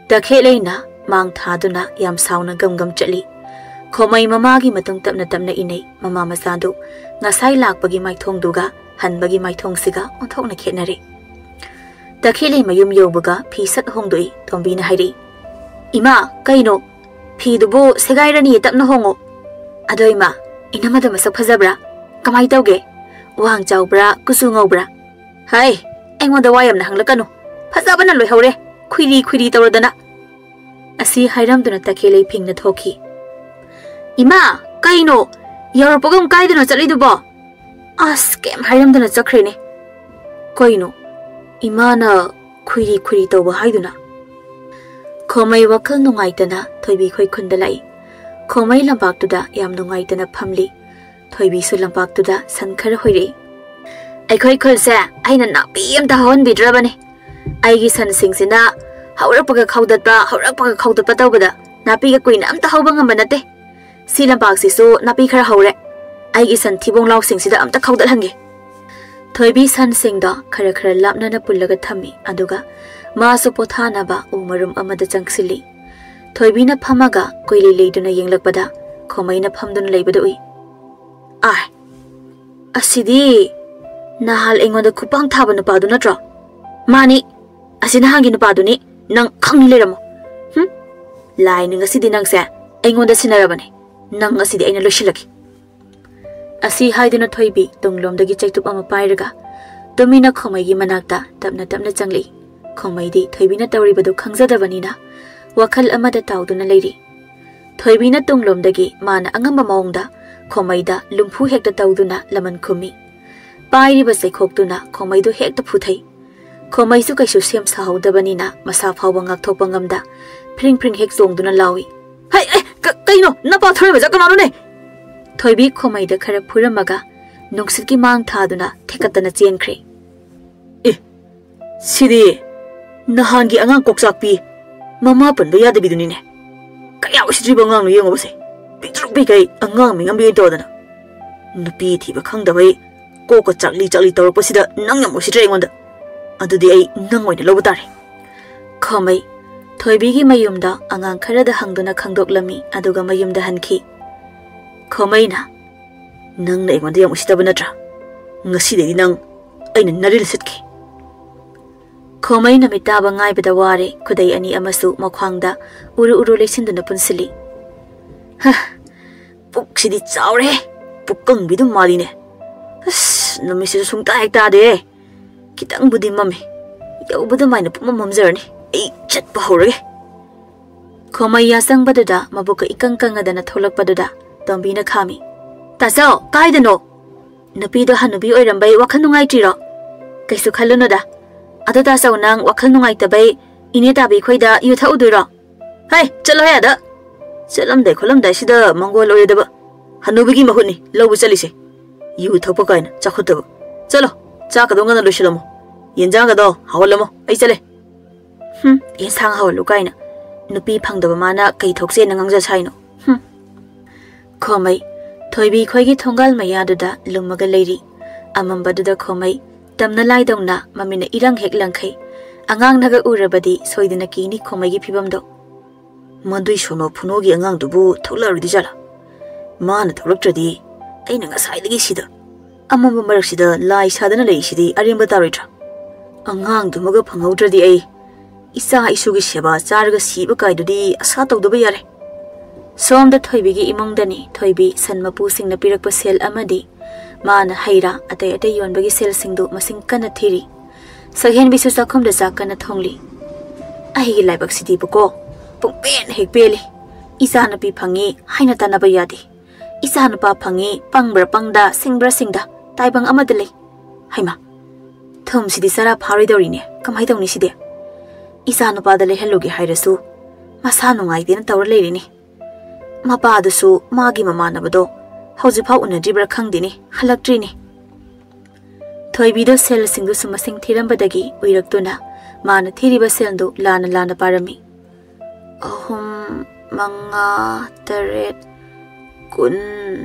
ꯇꯈꯦꯜꯂꯩꯅ ꯃꯥꯡ ꯊꯥꯗꯨꯅ ꯌꯥꯝ ꯁꯥꯎꯅ ꯒꯝ ꯒꯝ ꯆꯠꯂꯤ꯫ ꯈꯣꯃꯩ ꯃꯃꯥꯒꯤ ꯃꯇꯨꯡ ꯇꯞꯅ ꯇꯞꯅ ꯏꯅꯩ꯫ ꯃꯃꯥ ꯃꯆꯥꯗꯨ ꯉꯁꯥꯏ ꯂꯥꯛꯄꯒꯤ ꯃꯥꯏꯊꯣꯡꯗꯨꯒ ꯍꯟꯕꯒꯤ ꯃꯥꯏꯊꯣꯡꯁꯤꯒ ꯑꯣꯟꯊꯣꯛꯅ ꯈꯦꯠꯅꯔꯦ꯫ ꯇꯈꯦꯜꯂꯩ ꯃꯌꯨꯝ ꯌꯧꯕꯒ ꯐꯤ ꯁꯠ ꯍꯣꯡꯗꯣꯛꯏ꯫ ꯇꯣꯝꯕꯤꯅ ꯍꯥꯏꯔꯛꯏ, "ꯏꯃꯥ, ꯀꯩꯅꯣ? ꯐꯤꯗꯨꯕꯨ ꯁꯦꯒꯥꯏꯔꯅꯤꯌꯦ, ꯇꯞꯅ ꯍꯣꯡꯉꯣ꯫" "ꯑꯗꯣ ꯏꯃꯥ, ꯏꯅꯝꯃꯗꯣ ꯃꯁꯛ ꯐꯖꯕ꯭ꯔꯥ? ꯀꯃꯥꯏ ꯇꯧꯒꯦ? ꯋꯥꯡ ꯆꯥꯎꯕ꯭ꯔꯥ? ꯀꯨꯆꯨ ꯉꯧꯕ꯭ꯔꯥ?" "ꯍꯥꯏ, ꯑꯩꯉꯣꯟꯗ ꯋꯥ ꯌꯥꯝꯅ ꯍꯪꯂꯛꯀꯅꯨ꯫ ꯐꯖꯕꯅ ꯂꯣꯏꯍꯧꯔꯦ, ꯈꯨꯏꯔꯤ ꯈꯨꯏꯔꯤ ꯇꯧꯔꯗꯅ꯫" ꯑꯁꯤ ꯍꯥꯏꯔꯝꯗꯨꯅ ꯇꯈꯦꯜꯂꯩ ꯐꯤꯡꯅ ꯊꯣꯛꯈꯤ꯫ "ꯏꯃꯥ, ꯀꯩꯅꯣ? ꯌꯧꯔꯛꯄꯒ ꯀꯥꯏꯗꯅꯣ ꯆꯠꯂꯤꯗꯨꯕꯣ?" ꯑꯁ, ꯀꯩꯝ ꯍꯥꯏꯔꯝꯗꯅ ꯆꯠꯈ꯭ꯔꯦꯅꯦ꯫ ꯀꯩꯅꯣ? ꯏꯃꯥꯅ ꯈꯨꯏꯔꯤ ꯈꯨꯏꯔꯤ ꯇꯧꯕ ꯍꯥꯏꯗꯨꯅ? ꯈꯣꯃꯩ ꯋꯥꯈꯜ ꯅꯨꯡꯉꯥꯏꯇꯅ ꯊꯣꯏꯕꯤ ꯈꯣꯏ ꯈꯨꯟꯗ ꯂꯥꯛꯏ꯫ ꯈꯣꯃꯩ ꯂꯝꯄꯥꯛꯇꯨꯗ ꯌꯥꯝ ꯅꯨꯡꯉꯥꯏꯇꯅ ꯐꯝꯂꯤ꯫ ꯊꯣꯏꯕꯤꯁꯨ ꯂꯝꯄꯥꯛꯇꯨꯗ ꯁꯟ ꯈꯔ ꯍꯣꯏꯔꯛꯏ꯫ "ꯑꯩꯈꯣꯏ ꯈꯨꯜꯁꯦ ꯑꯩꯅ ꯅꯥꯄꯤ ꯑꯝꯇ ꯍꯧꯍꯟꯕꯤꯗ꯭ꯔꯕꯅꯦ꯫ ꯑꯩꯒꯤ ꯁꯟꯁꯤꯡꯁꯤꯅ ꯍꯧꯔꯛꯄꯒ ꯈꯥꯎꯗꯠꯄ, ꯍꯧꯔꯛꯄꯒ ꯈꯥꯎꯗꯠꯄ ꯇꯧꯕꯗ ꯅꯥꯄꯤꯒ ꯀꯨꯏꯅ ꯑꯝꯇ ꯍꯧꯕ ꯉꯝꯕ ꯅꯠꯇꯦ꯫ ꯁꯤ ꯂꯝꯄꯥꯛꯁꯤꯁꯨ ꯅꯥꯄꯤ ꯈꯔ ꯍꯧꯔꯦ꯫ ꯑꯩꯒꯤ ꯁꯟ ꯊꯤꯕꯣꯡ ꯂꯥꯎꯁꯤꯡꯁꯤꯗ ꯑꯝꯇ ꯈꯥꯎꯗꯠꯍꯟꯒꯦ꯫" ꯊꯣꯏꯕꯤ ꯁꯟꯁꯤꯡꯗꯣ ꯈꯔ ꯈꯔ ꯂꯥꯞꯅꯅ ꯄꯨꯜꯂꯒ ꯊꯝꯃꯤ, ꯑꯗꯨꯒ ꯃꯥꯁꯨ ꯄꯣꯊꯥꯅꯕ ꯎ ꯃꯔꯨꯝ ꯑꯃꯗ ꯆꯪꯁꯤꯜꯂꯤ꯫ ꯊꯣꯏꯕꯤꯅ ꯐꯝꯃꯒ ꯀꯣꯏꯂꯩ ꯂꯩꯗꯨꯅ ꯌꯦꯡꯂꯛꯄꯗ ꯈꯣꯃꯩꯅ ꯐꯝꯗꯨꯅ ꯂꯩꯕꯗꯨ ꯎꯏ꯫ "ꯑꯥꯏ, ꯑꯁꯤꯗꯤ "ꯅꯍꯥꯜ ꯑꯩꯉꯣꯟꯗ ꯈꯨꯄꯥꯡ ꯊꯥꯕ ꯅꯨꯄꯥꯗꯨ ꯅꯠꯇ꯭ꯔꯣ?" "ꯃꯥꯅꯤ, ꯑꯁꯤ ꯅꯍꯥꯟꯒꯤ ꯅꯨꯄꯥꯗꯨꯅꯤ, ꯅꯪ ꯈꯪꯅꯤ ꯂꯩꯔꯝꯃꯣ꯫ ꯍꯨꯝ, ꯂꯥꯏꯅ ꯉꯁꯤꯗꯤ ꯅꯪꯁꯦ ꯑꯩꯉꯣꯟꯗ ꯁꯤꯟꯅꯔꯕꯅꯦ꯫ ꯅꯪ ꯉꯁꯤꯗꯤ ꯑꯩꯅ ꯂꯣꯏꯁꯤꯜꯂꯒꯦ꯫" ꯑꯁꯤ ꯍꯥꯏꯗꯨꯅ ꯊꯣꯏꯕꯤ ꯇꯨꯡꯂꯣꯝꯗꯒꯤ ꯆꯩꯇꯨꯞ ꯑꯃ ꯄꯥꯏꯔꯒ ꯇꯨꯃꯤꯟꯅ ꯈꯣꯃꯩꯒꯤ ꯃꯅꯥꯛꯇ ꯇꯞꯅ ꯇꯞꯅ ꯆꯪꯂꯛꯏ꯫ ꯈꯣꯃꯩꯗꯤ ꯊꯣꯏꯕꯤꯅ ꯇꯧꯔꯤꯕꯗꯨ ꯈꯪꯖꯗꯕꯅꯤꯅ ꯋꯥꯈꯜ ꯑꯃꯗ ꯇꯥꯎꯗꯨꯅ ꯂꯩꯔꯤ꯫ ꯊꯣꯏꯕꯤꯅ ꯇꯨꯡꯂꯣꯝꯗꯒꯤ ꯃꯥꯅ ꯑꯉꯝꯕ ꯃꯑꯣꯡꯗ ꯈꯣꯃꯩꯗ ꯂꯨꯝꯐꯨ ꯍꯦꯛꯇ ꯇꯧꯗꯨꯅ ꯂꯃꯟ ꯈꯨꯝꯃꯤ꯫ ꯄꯥꯏꯔꯤꯕ ꯆꯩꯈꯣꯛꯇꯨꯅ ꯈꯣꯃꯩꯗꯨ ꯍꯦꯛꯇ ꯐꯨꯊꯩ꯫ ꯈꯣꯃꯩꯁꯨ ꯀꯩꯁꯨ ꯁꯦꯝ ꯁꯥꯍꯧꯗꯕꯅꯤꯅ ꯃꯁꯥ ꯐꯥꯎꯕ ꯉꯥꯛꯊꯣꯛꯄ ꯉꯝꯗ ꯐ꯭ꯔꯤꯡ ꯐ꯭ꯔꯤꯡ ꯍꯦꯛ ꯆꯣꯡꯗꯨꯅ ꯂꯥꯎꯏ, "ꯍꯩ, ꯑꯦ, ꯀ-, ꯀꯩꯅꯣ? ꯅꯄꯥ ꯊꯣꯔꯣꯏ ꯃꯆꯥ ꯀꯅꯥꯅꯣꯅꯦ?" ꯊꯣꯏꯕꯤ ꯈꯣꯃꯩꯗ ꯈꯔ ꯐꯨꯔꯝꯃꯒ ꯅꯨꯡꯁꯤꯠꯀꯤ ꯃꯥꯡ ꯊꯥꯗꯨꯅ ꯊꯦꯛꯀꯠꯇꯅ ꯆꯦꯟꯈ꯭ꯔꯦ꯫ "ꯑꯦ, ꯁꯤꯗꯤ ꯅꯍꯥꯟꯒꯤ ꯑꯉꯥꯡ ꯀꯣꯛꯆꯥꯛꯄꯤ, ꯃꯃꯥ ꯄꯟꯕ ꯌꯥꯗꯕꯤꯗꯨꯅꯤꯅꯦ꯫ ꯀꯌꯥ ꯎꯁꯤꯠꯇ꯭ꯔꯤꯕ ꯑꯉꯥꯡꯅꯣ ꯌꯦꯡꯉꯨꯕꯁꯦ꯫ ꯄꯤꯛꯇ꯭ꯔꯨ ꯄꯤꯛꯈꯩ ꯑꯉꯥꯡ ꯃꯤꯉꯝꯕꯤ ꯑꯣꯏꯅ ꯇꯧꯗꯅ꯫ ꯅꯨꯄꯤ ꯊꯤꯕ ꯈꯪꯗꯕꯩ ꯀꯣꯛꯀ ꯆꯥꯛꯂꯤ ꯆꯥꯛꯂꯤ ꯇꯧꯔꯛꯄꯁꯤꯗ ꯅꯪ ꯌꯥꯝ ꯎꯁꯤꯠꯇ꯭ꯔꯦ ꯑꯩꯉꯣꯟꯗ꯫ ꯑꯗꯨꯗꯤ ꯑꯩ ꯅꯪ ꯑꯣꯏꯅ ꯂꯧꯕ ꯇꯥꯔꯦ꯫" ꯈꯣꯃꯩ ꯊꯣꯏꯕꯤꯒꯤ ꯃꯌꯨꯝꯗ ꯑꯉꯥꯡ ꯈꯔꯗ ꯍꯪꯗꯨꯅ ꯈꯪꯗꯣꯛꯂꯝꯃꯤ, ꯑꯗꯨꯒ ꯃꯌꯨꯝꯗ ꯍꯟꯈꯤ꯫ ꯈꯣꯃꯩꯅ, "ꯅꯪꯅ ꯑꯩꯉꯣꯟꯗ ꯌꯥꯝ ꯎꯁꯤꯠꯇꯕ ꯅꯠꯇ꯭ꯔꯥ? ꯉꯁꯤꯗꯩꯗꯤ ꯅꯪ ꯑꯩꯅ ꯅꯔꯤꯜ ꯁꯤꯠꯀꯦ꯫" ꯈꯣꯃꯩ ꯅꯨꯃꯤꯠ ꯇꯥꯕ ꯉꯥꯏꯕꯗ ꯋꯥꯔꯦ꯫ ꯈꯨꯗꯩ ꯑꯅꯤ ꯑꯃꯁꯨ ꯃꯈ꯭ꯋꯥꯡꯗ ꯎꯔꯨ ꯎꯔꯨ ꯂꯩꯁꯤꯟꯗꯨꯅ ꯄꯨꯟꯁꯤꯜꯂꯤ꯫ "ꯍ, ꯄꯨꯛꯁꯤꯗꯤ ꯆꯥꯎꯔꯦ꯫ ꯄꯨꯛꯀꯪꯕꯤꯗꯨ ꯃꯥꯜꯂꯤꯅꯦ꯫ ꯑꯁ, ꯅꯨꯃꯤꯠꯁꯤꯁꯨ ꯁꯨꯡꯇꯥ ꯍꯦꯛ ꯇꯥꯗꯦ꯫ ꯈꯤꯇꯪꯕꯨꯗꯤ ꯃꯝꯃꯤ꯫ ꯌꯧꯕꯗ ꯃꯥꯏꯅ ꯄꯨꯝꯃꯝ ꯃꯝꯖꯔꯅꯤ꯫ ꯑꯩ ꯆꯠꯄ ꯍꯧꯔꯒꯦ꯫" ꯈꯣꯃꯩ ꯌꯥꯆꯪꯕꯗꯨꯗ ꯃꯕꯨꯛꯀ ꯏꯀꯪ ꯀꯪꯉꯗꯅ ꯊꯣꯛꯂꯛꯄꯗꯨꯗ ꯇꯣꯝꯕꯤꯅ ꯈꯥꯝꯃꯤ꯫ "ꯇꯥꯆꯧ, ꯀꯥꯏꯗꯅꯣ? ꯅꯨꯄꯤꯗꯣ ꯍꯅꯨꯕꯤ ꯑꯣꯏꯔꯝꯕꯩ ꯋꯥꯈꯜ ꯅꯨꯡꯉꯥꯏꯇ꯭ꯔꯤꯔꯣ? ꯀꯩꯁꯨ ꯈꯜꯂꯨꯅꯨꯗ꯫ ꯑꯗꯣ ꯇꯥꯆꯧ, ꯅꯪ ꯋꯥꯈꯜ ꯅꯨꯡꯉꯥꯏꯇꯕꯩ ꯏꯅꯦ ꯇꯥꯕꯤ ꯈꯣꯏꯗ ꯌꯨ ꯊꯛꯎꯗꯣꯏꯔꯣ?" "ꯍꯩ, ꯆꯠꯂꯣꯍꯦ ꯑꯥꯗ꯫ ꯆꯠꯂꯝꯗꯥꯏ ꯈꯣꯠꯂꯝꯗꯥꯏꯁꯤꯗ ꯃꯪꯒꯣꯜ ꯑꯣꯏꯔꯣꯏꯗꯕ꯫ ꯍꯅꯨꯕꯤꯒꯤ ꯃꯍꯨꯠꯅꯤ ꯂꯧꯕ ꯆꯠꯂꯤꯁꯦ꯫ ꯌꯨ ꯊꯛꯄ ꯀꯥꯏꯅ ꯆꯥꯎꯈꯠꯇꯕ꯫ ꯆꯠꯂꯣ, ꯆꯥꯛꯀꯗꯣ ꯉꯟꯅ ꯂꯣꯏꯁꯤꯜꯂꯝꯃꯣ꯫ ꯌꯦꯟꯖꯥꯡꯒꯗꯣ ꯍꯥꯎꯍꯜꯂꯝꯃꯣ, ꯑꯩ ꯆꯠꯂꯦ꯫" "ꯍꯨꯝ, ꯌꯦꯟꯁꯥꯡ ꯍꯥꯎꯍꯜꯂꯨ ꯀꯥꯏꯅ꯫ ꯅꯨꯄꯤ ꯐꯪꯗꯕ ꯃꯥꯅ ꯀꯩ ꯊꯣꯛꯆꯦꯅ ꯉꯥꯡꯖ ꯁꯥꯏꯅꯣ? ꯍꯨꯝ꯫" ꯈꯣꯃꯩ ꯊꯣꯏꯕꯤ ꯈꯣꯏꯒꯤ ꯊꯣꯡꯒꯥꯜ ꯃꯌꯥꯗꯨꯗ ꯂꯨꯝꯃꯒ ꯂꯩꯔꯤ꯫ ꯑꯃꯝꯕꯗꯨꯗ ꯈꯣꯃꯩ ꯇꯝꯅ ꯂꯥꯏꯗꯧꯅ ꯃꯃꯤꯠꯅ ꯏꯔꯪ ꯍꯦꯛ ꯂꯪꯈꯩ꯫ ꯑꯉꯥꯡꯅꯒ ꯎꯔꯕꯗꯤ ꯁꯣꯏꯗꯅ ꯀꯤꯅꯤ ꯈꯣꯃꯩꯒꯤ ꯐꯤꯕꯝꯗꯣ꯫ "ꯃꯗꯨꯏ ꯁꯣꯅꯣ ꯐꯨꯅꯣꯒꯤ ꯑꯉꯥꯡꯗꯨꯕꯨ ꯊꯣꯛꯂꯛꯑꯔꯣꯏꯗꯤ ꯖꯥꯠꯂꯥ? ꯃꯥꯅ ꯊꯣꯛꯂꯛꯇ꯭ꯔꯗꯤ ꯑꯩꯅ ꯉꯁꯥꯏꯗꯒꯤ ꯁꯤꯗ ꯑꯃꯝꯕ ꯃꯔꯛꯁꯤꯗ ꯂꯥꯏ ꯁꯥꯗꯅ ꯂꯩꯁꯤꯗꯤ ꯑꯔꯦꯝꯕ ꯇꯥꯔꯣꯏꯗ꯭ꯔꯥ? ꯑꯉꯥꯡꯗꯨꯃꯒ ꯐꯪꯍꯧꯗ꯭ꯔꯗꯤ ꯑꯩ ꯏꯆꯥ ꯏꯁꯨꯒꯤ ꯁꯦꯕꯥ ꯆꯥꯔꯒ ꯁꯤꯕ ꯀꯥꯏꯗꯨꯗꯤ ꯑꯁꯥ ꯇꯧꯗꯕ ꯌꯥꯔꯦ꯫ ꯁꯣꯝꯗ ꯊꯣꯏꯕꯤꯒꯤ ꯏꯃꯨꯡꯗꯅꯤ ꯊꯣꯏꯕꯤ ꯁꯟ ꯃꯄꯨꯁꯤꯡꯅ ꯄꯤꯔꯛꯄ ꯁꯦꯜ ꯑꯃꯗꯤ ꯃꯥꯅ ꯍꯩ ꯔꯥ ꯑꯇꯩ ꯑꯇꯩ ꯌꯣꯟꯕꯒꯤ ꯁꯦꯜꯁꯤꯡꯗꯨ ꯃꯁꯤꯡ ꯀꯟꯅ ꯊꯤꯔꯤ꯫ ꯁꯛꯍꯦꯟꯕꯤꯁꯨ ꯆꯥꯛꯈꯨꯝꯗ ꯆꯥꯛ ꯀꯟꯅ ꯊꯣꯡꯂꯤ꯫ ꯑꯩꯒꯤ ꯂꯥꯏꯕꯛꯁꯤꯗꯤꯕꯀꯣ, ꯄꯨꯡꯄꯦꯟ ꯍꯦꯛ ꯄꯦꯜꯂꯤ꯫ ꯏꯆꯥꯅꯨꯄꯤ ꯐꯪꯉꯤ ꯍꯥꯏꯅ ꯇꯥꯟꯅꯕ ꯌꯥꯗꯦ꯫ ꯏꯆꯥꯅꯨꯄꯥ ꯐꯪꯉꯤ, ꯄꯪꯕ꯭ꯔꯥ ꯄꯪꯗ, ꯁꯤꯡꯕ꯭ꯔꯥ ꯁꯤꯡꯗ, ꯇꯥꯏꯕꯪ ꯑꯃꯗ ꯂꯩ꯫ ꯍꯩꯃꯥ, ꯊꯨꯝꯁꯤꯗꯤ ꯆꯔꯥ ꯐꯥꯔꯣꯏꯗꯧꯔꯤꯅꯦ꯫ ꯀꯃꯥꯏ ꯇꯧꯅꯤ ꯁꯤꯗꯤ? ꯏꯆꯥꯅꯨꯄꯥꯗ ꯂꯩꯍꯜꯂꯨꯒꯦ ꯍꯥꯏꯔꯁꯨ ꯃꯁꯥ ꯅꯨꯡꯉꯥꯏꯇꯦꯅ ꯇꯧꯔ ꯂꯩꯔꯤꯅꯤ꯫ ꯃꯄꯥꯗꯨꯁꯨ ꯃꯥꯒꯤ ꯃꯃꯥꯟꯅꯕꯗꯣ ꯍꯧꯖꯤꯛꯐꯥꯎ ꯎꯅꯗ꯭ꯔꯤꯕ꯭ꯔꯥ ꯈꯪꯗꯦꯅꯦ, ꯍꯜꯂꯛꯇ꯭ꯔꯤꯅꯦ꯫ ꯊꯣꯏꯕꯤꯗꯣ ꯁꯦꯜꯁꯤꯡꯗꯨꯁꯨ ꯃꯁꯤꯡ ꯊꯤꯔꯝꯕꯗꯒꯤ ꯎꯏꯔꯛꯇꯨꯅ ꯃꯥꯅ ꯊꯤꯔꯤꯕ ꯁꯦꯜꯗꯨ ꯂꯥꯟꯅ ꯂꯥꯟꯅ ꯄꯥꯔꯝꯃꯤ꯫ ꯑꯍꯨꯝ, ꯃꯉꯥ, ꯇꯔꯦꯠ, ꯀꯨꯟ,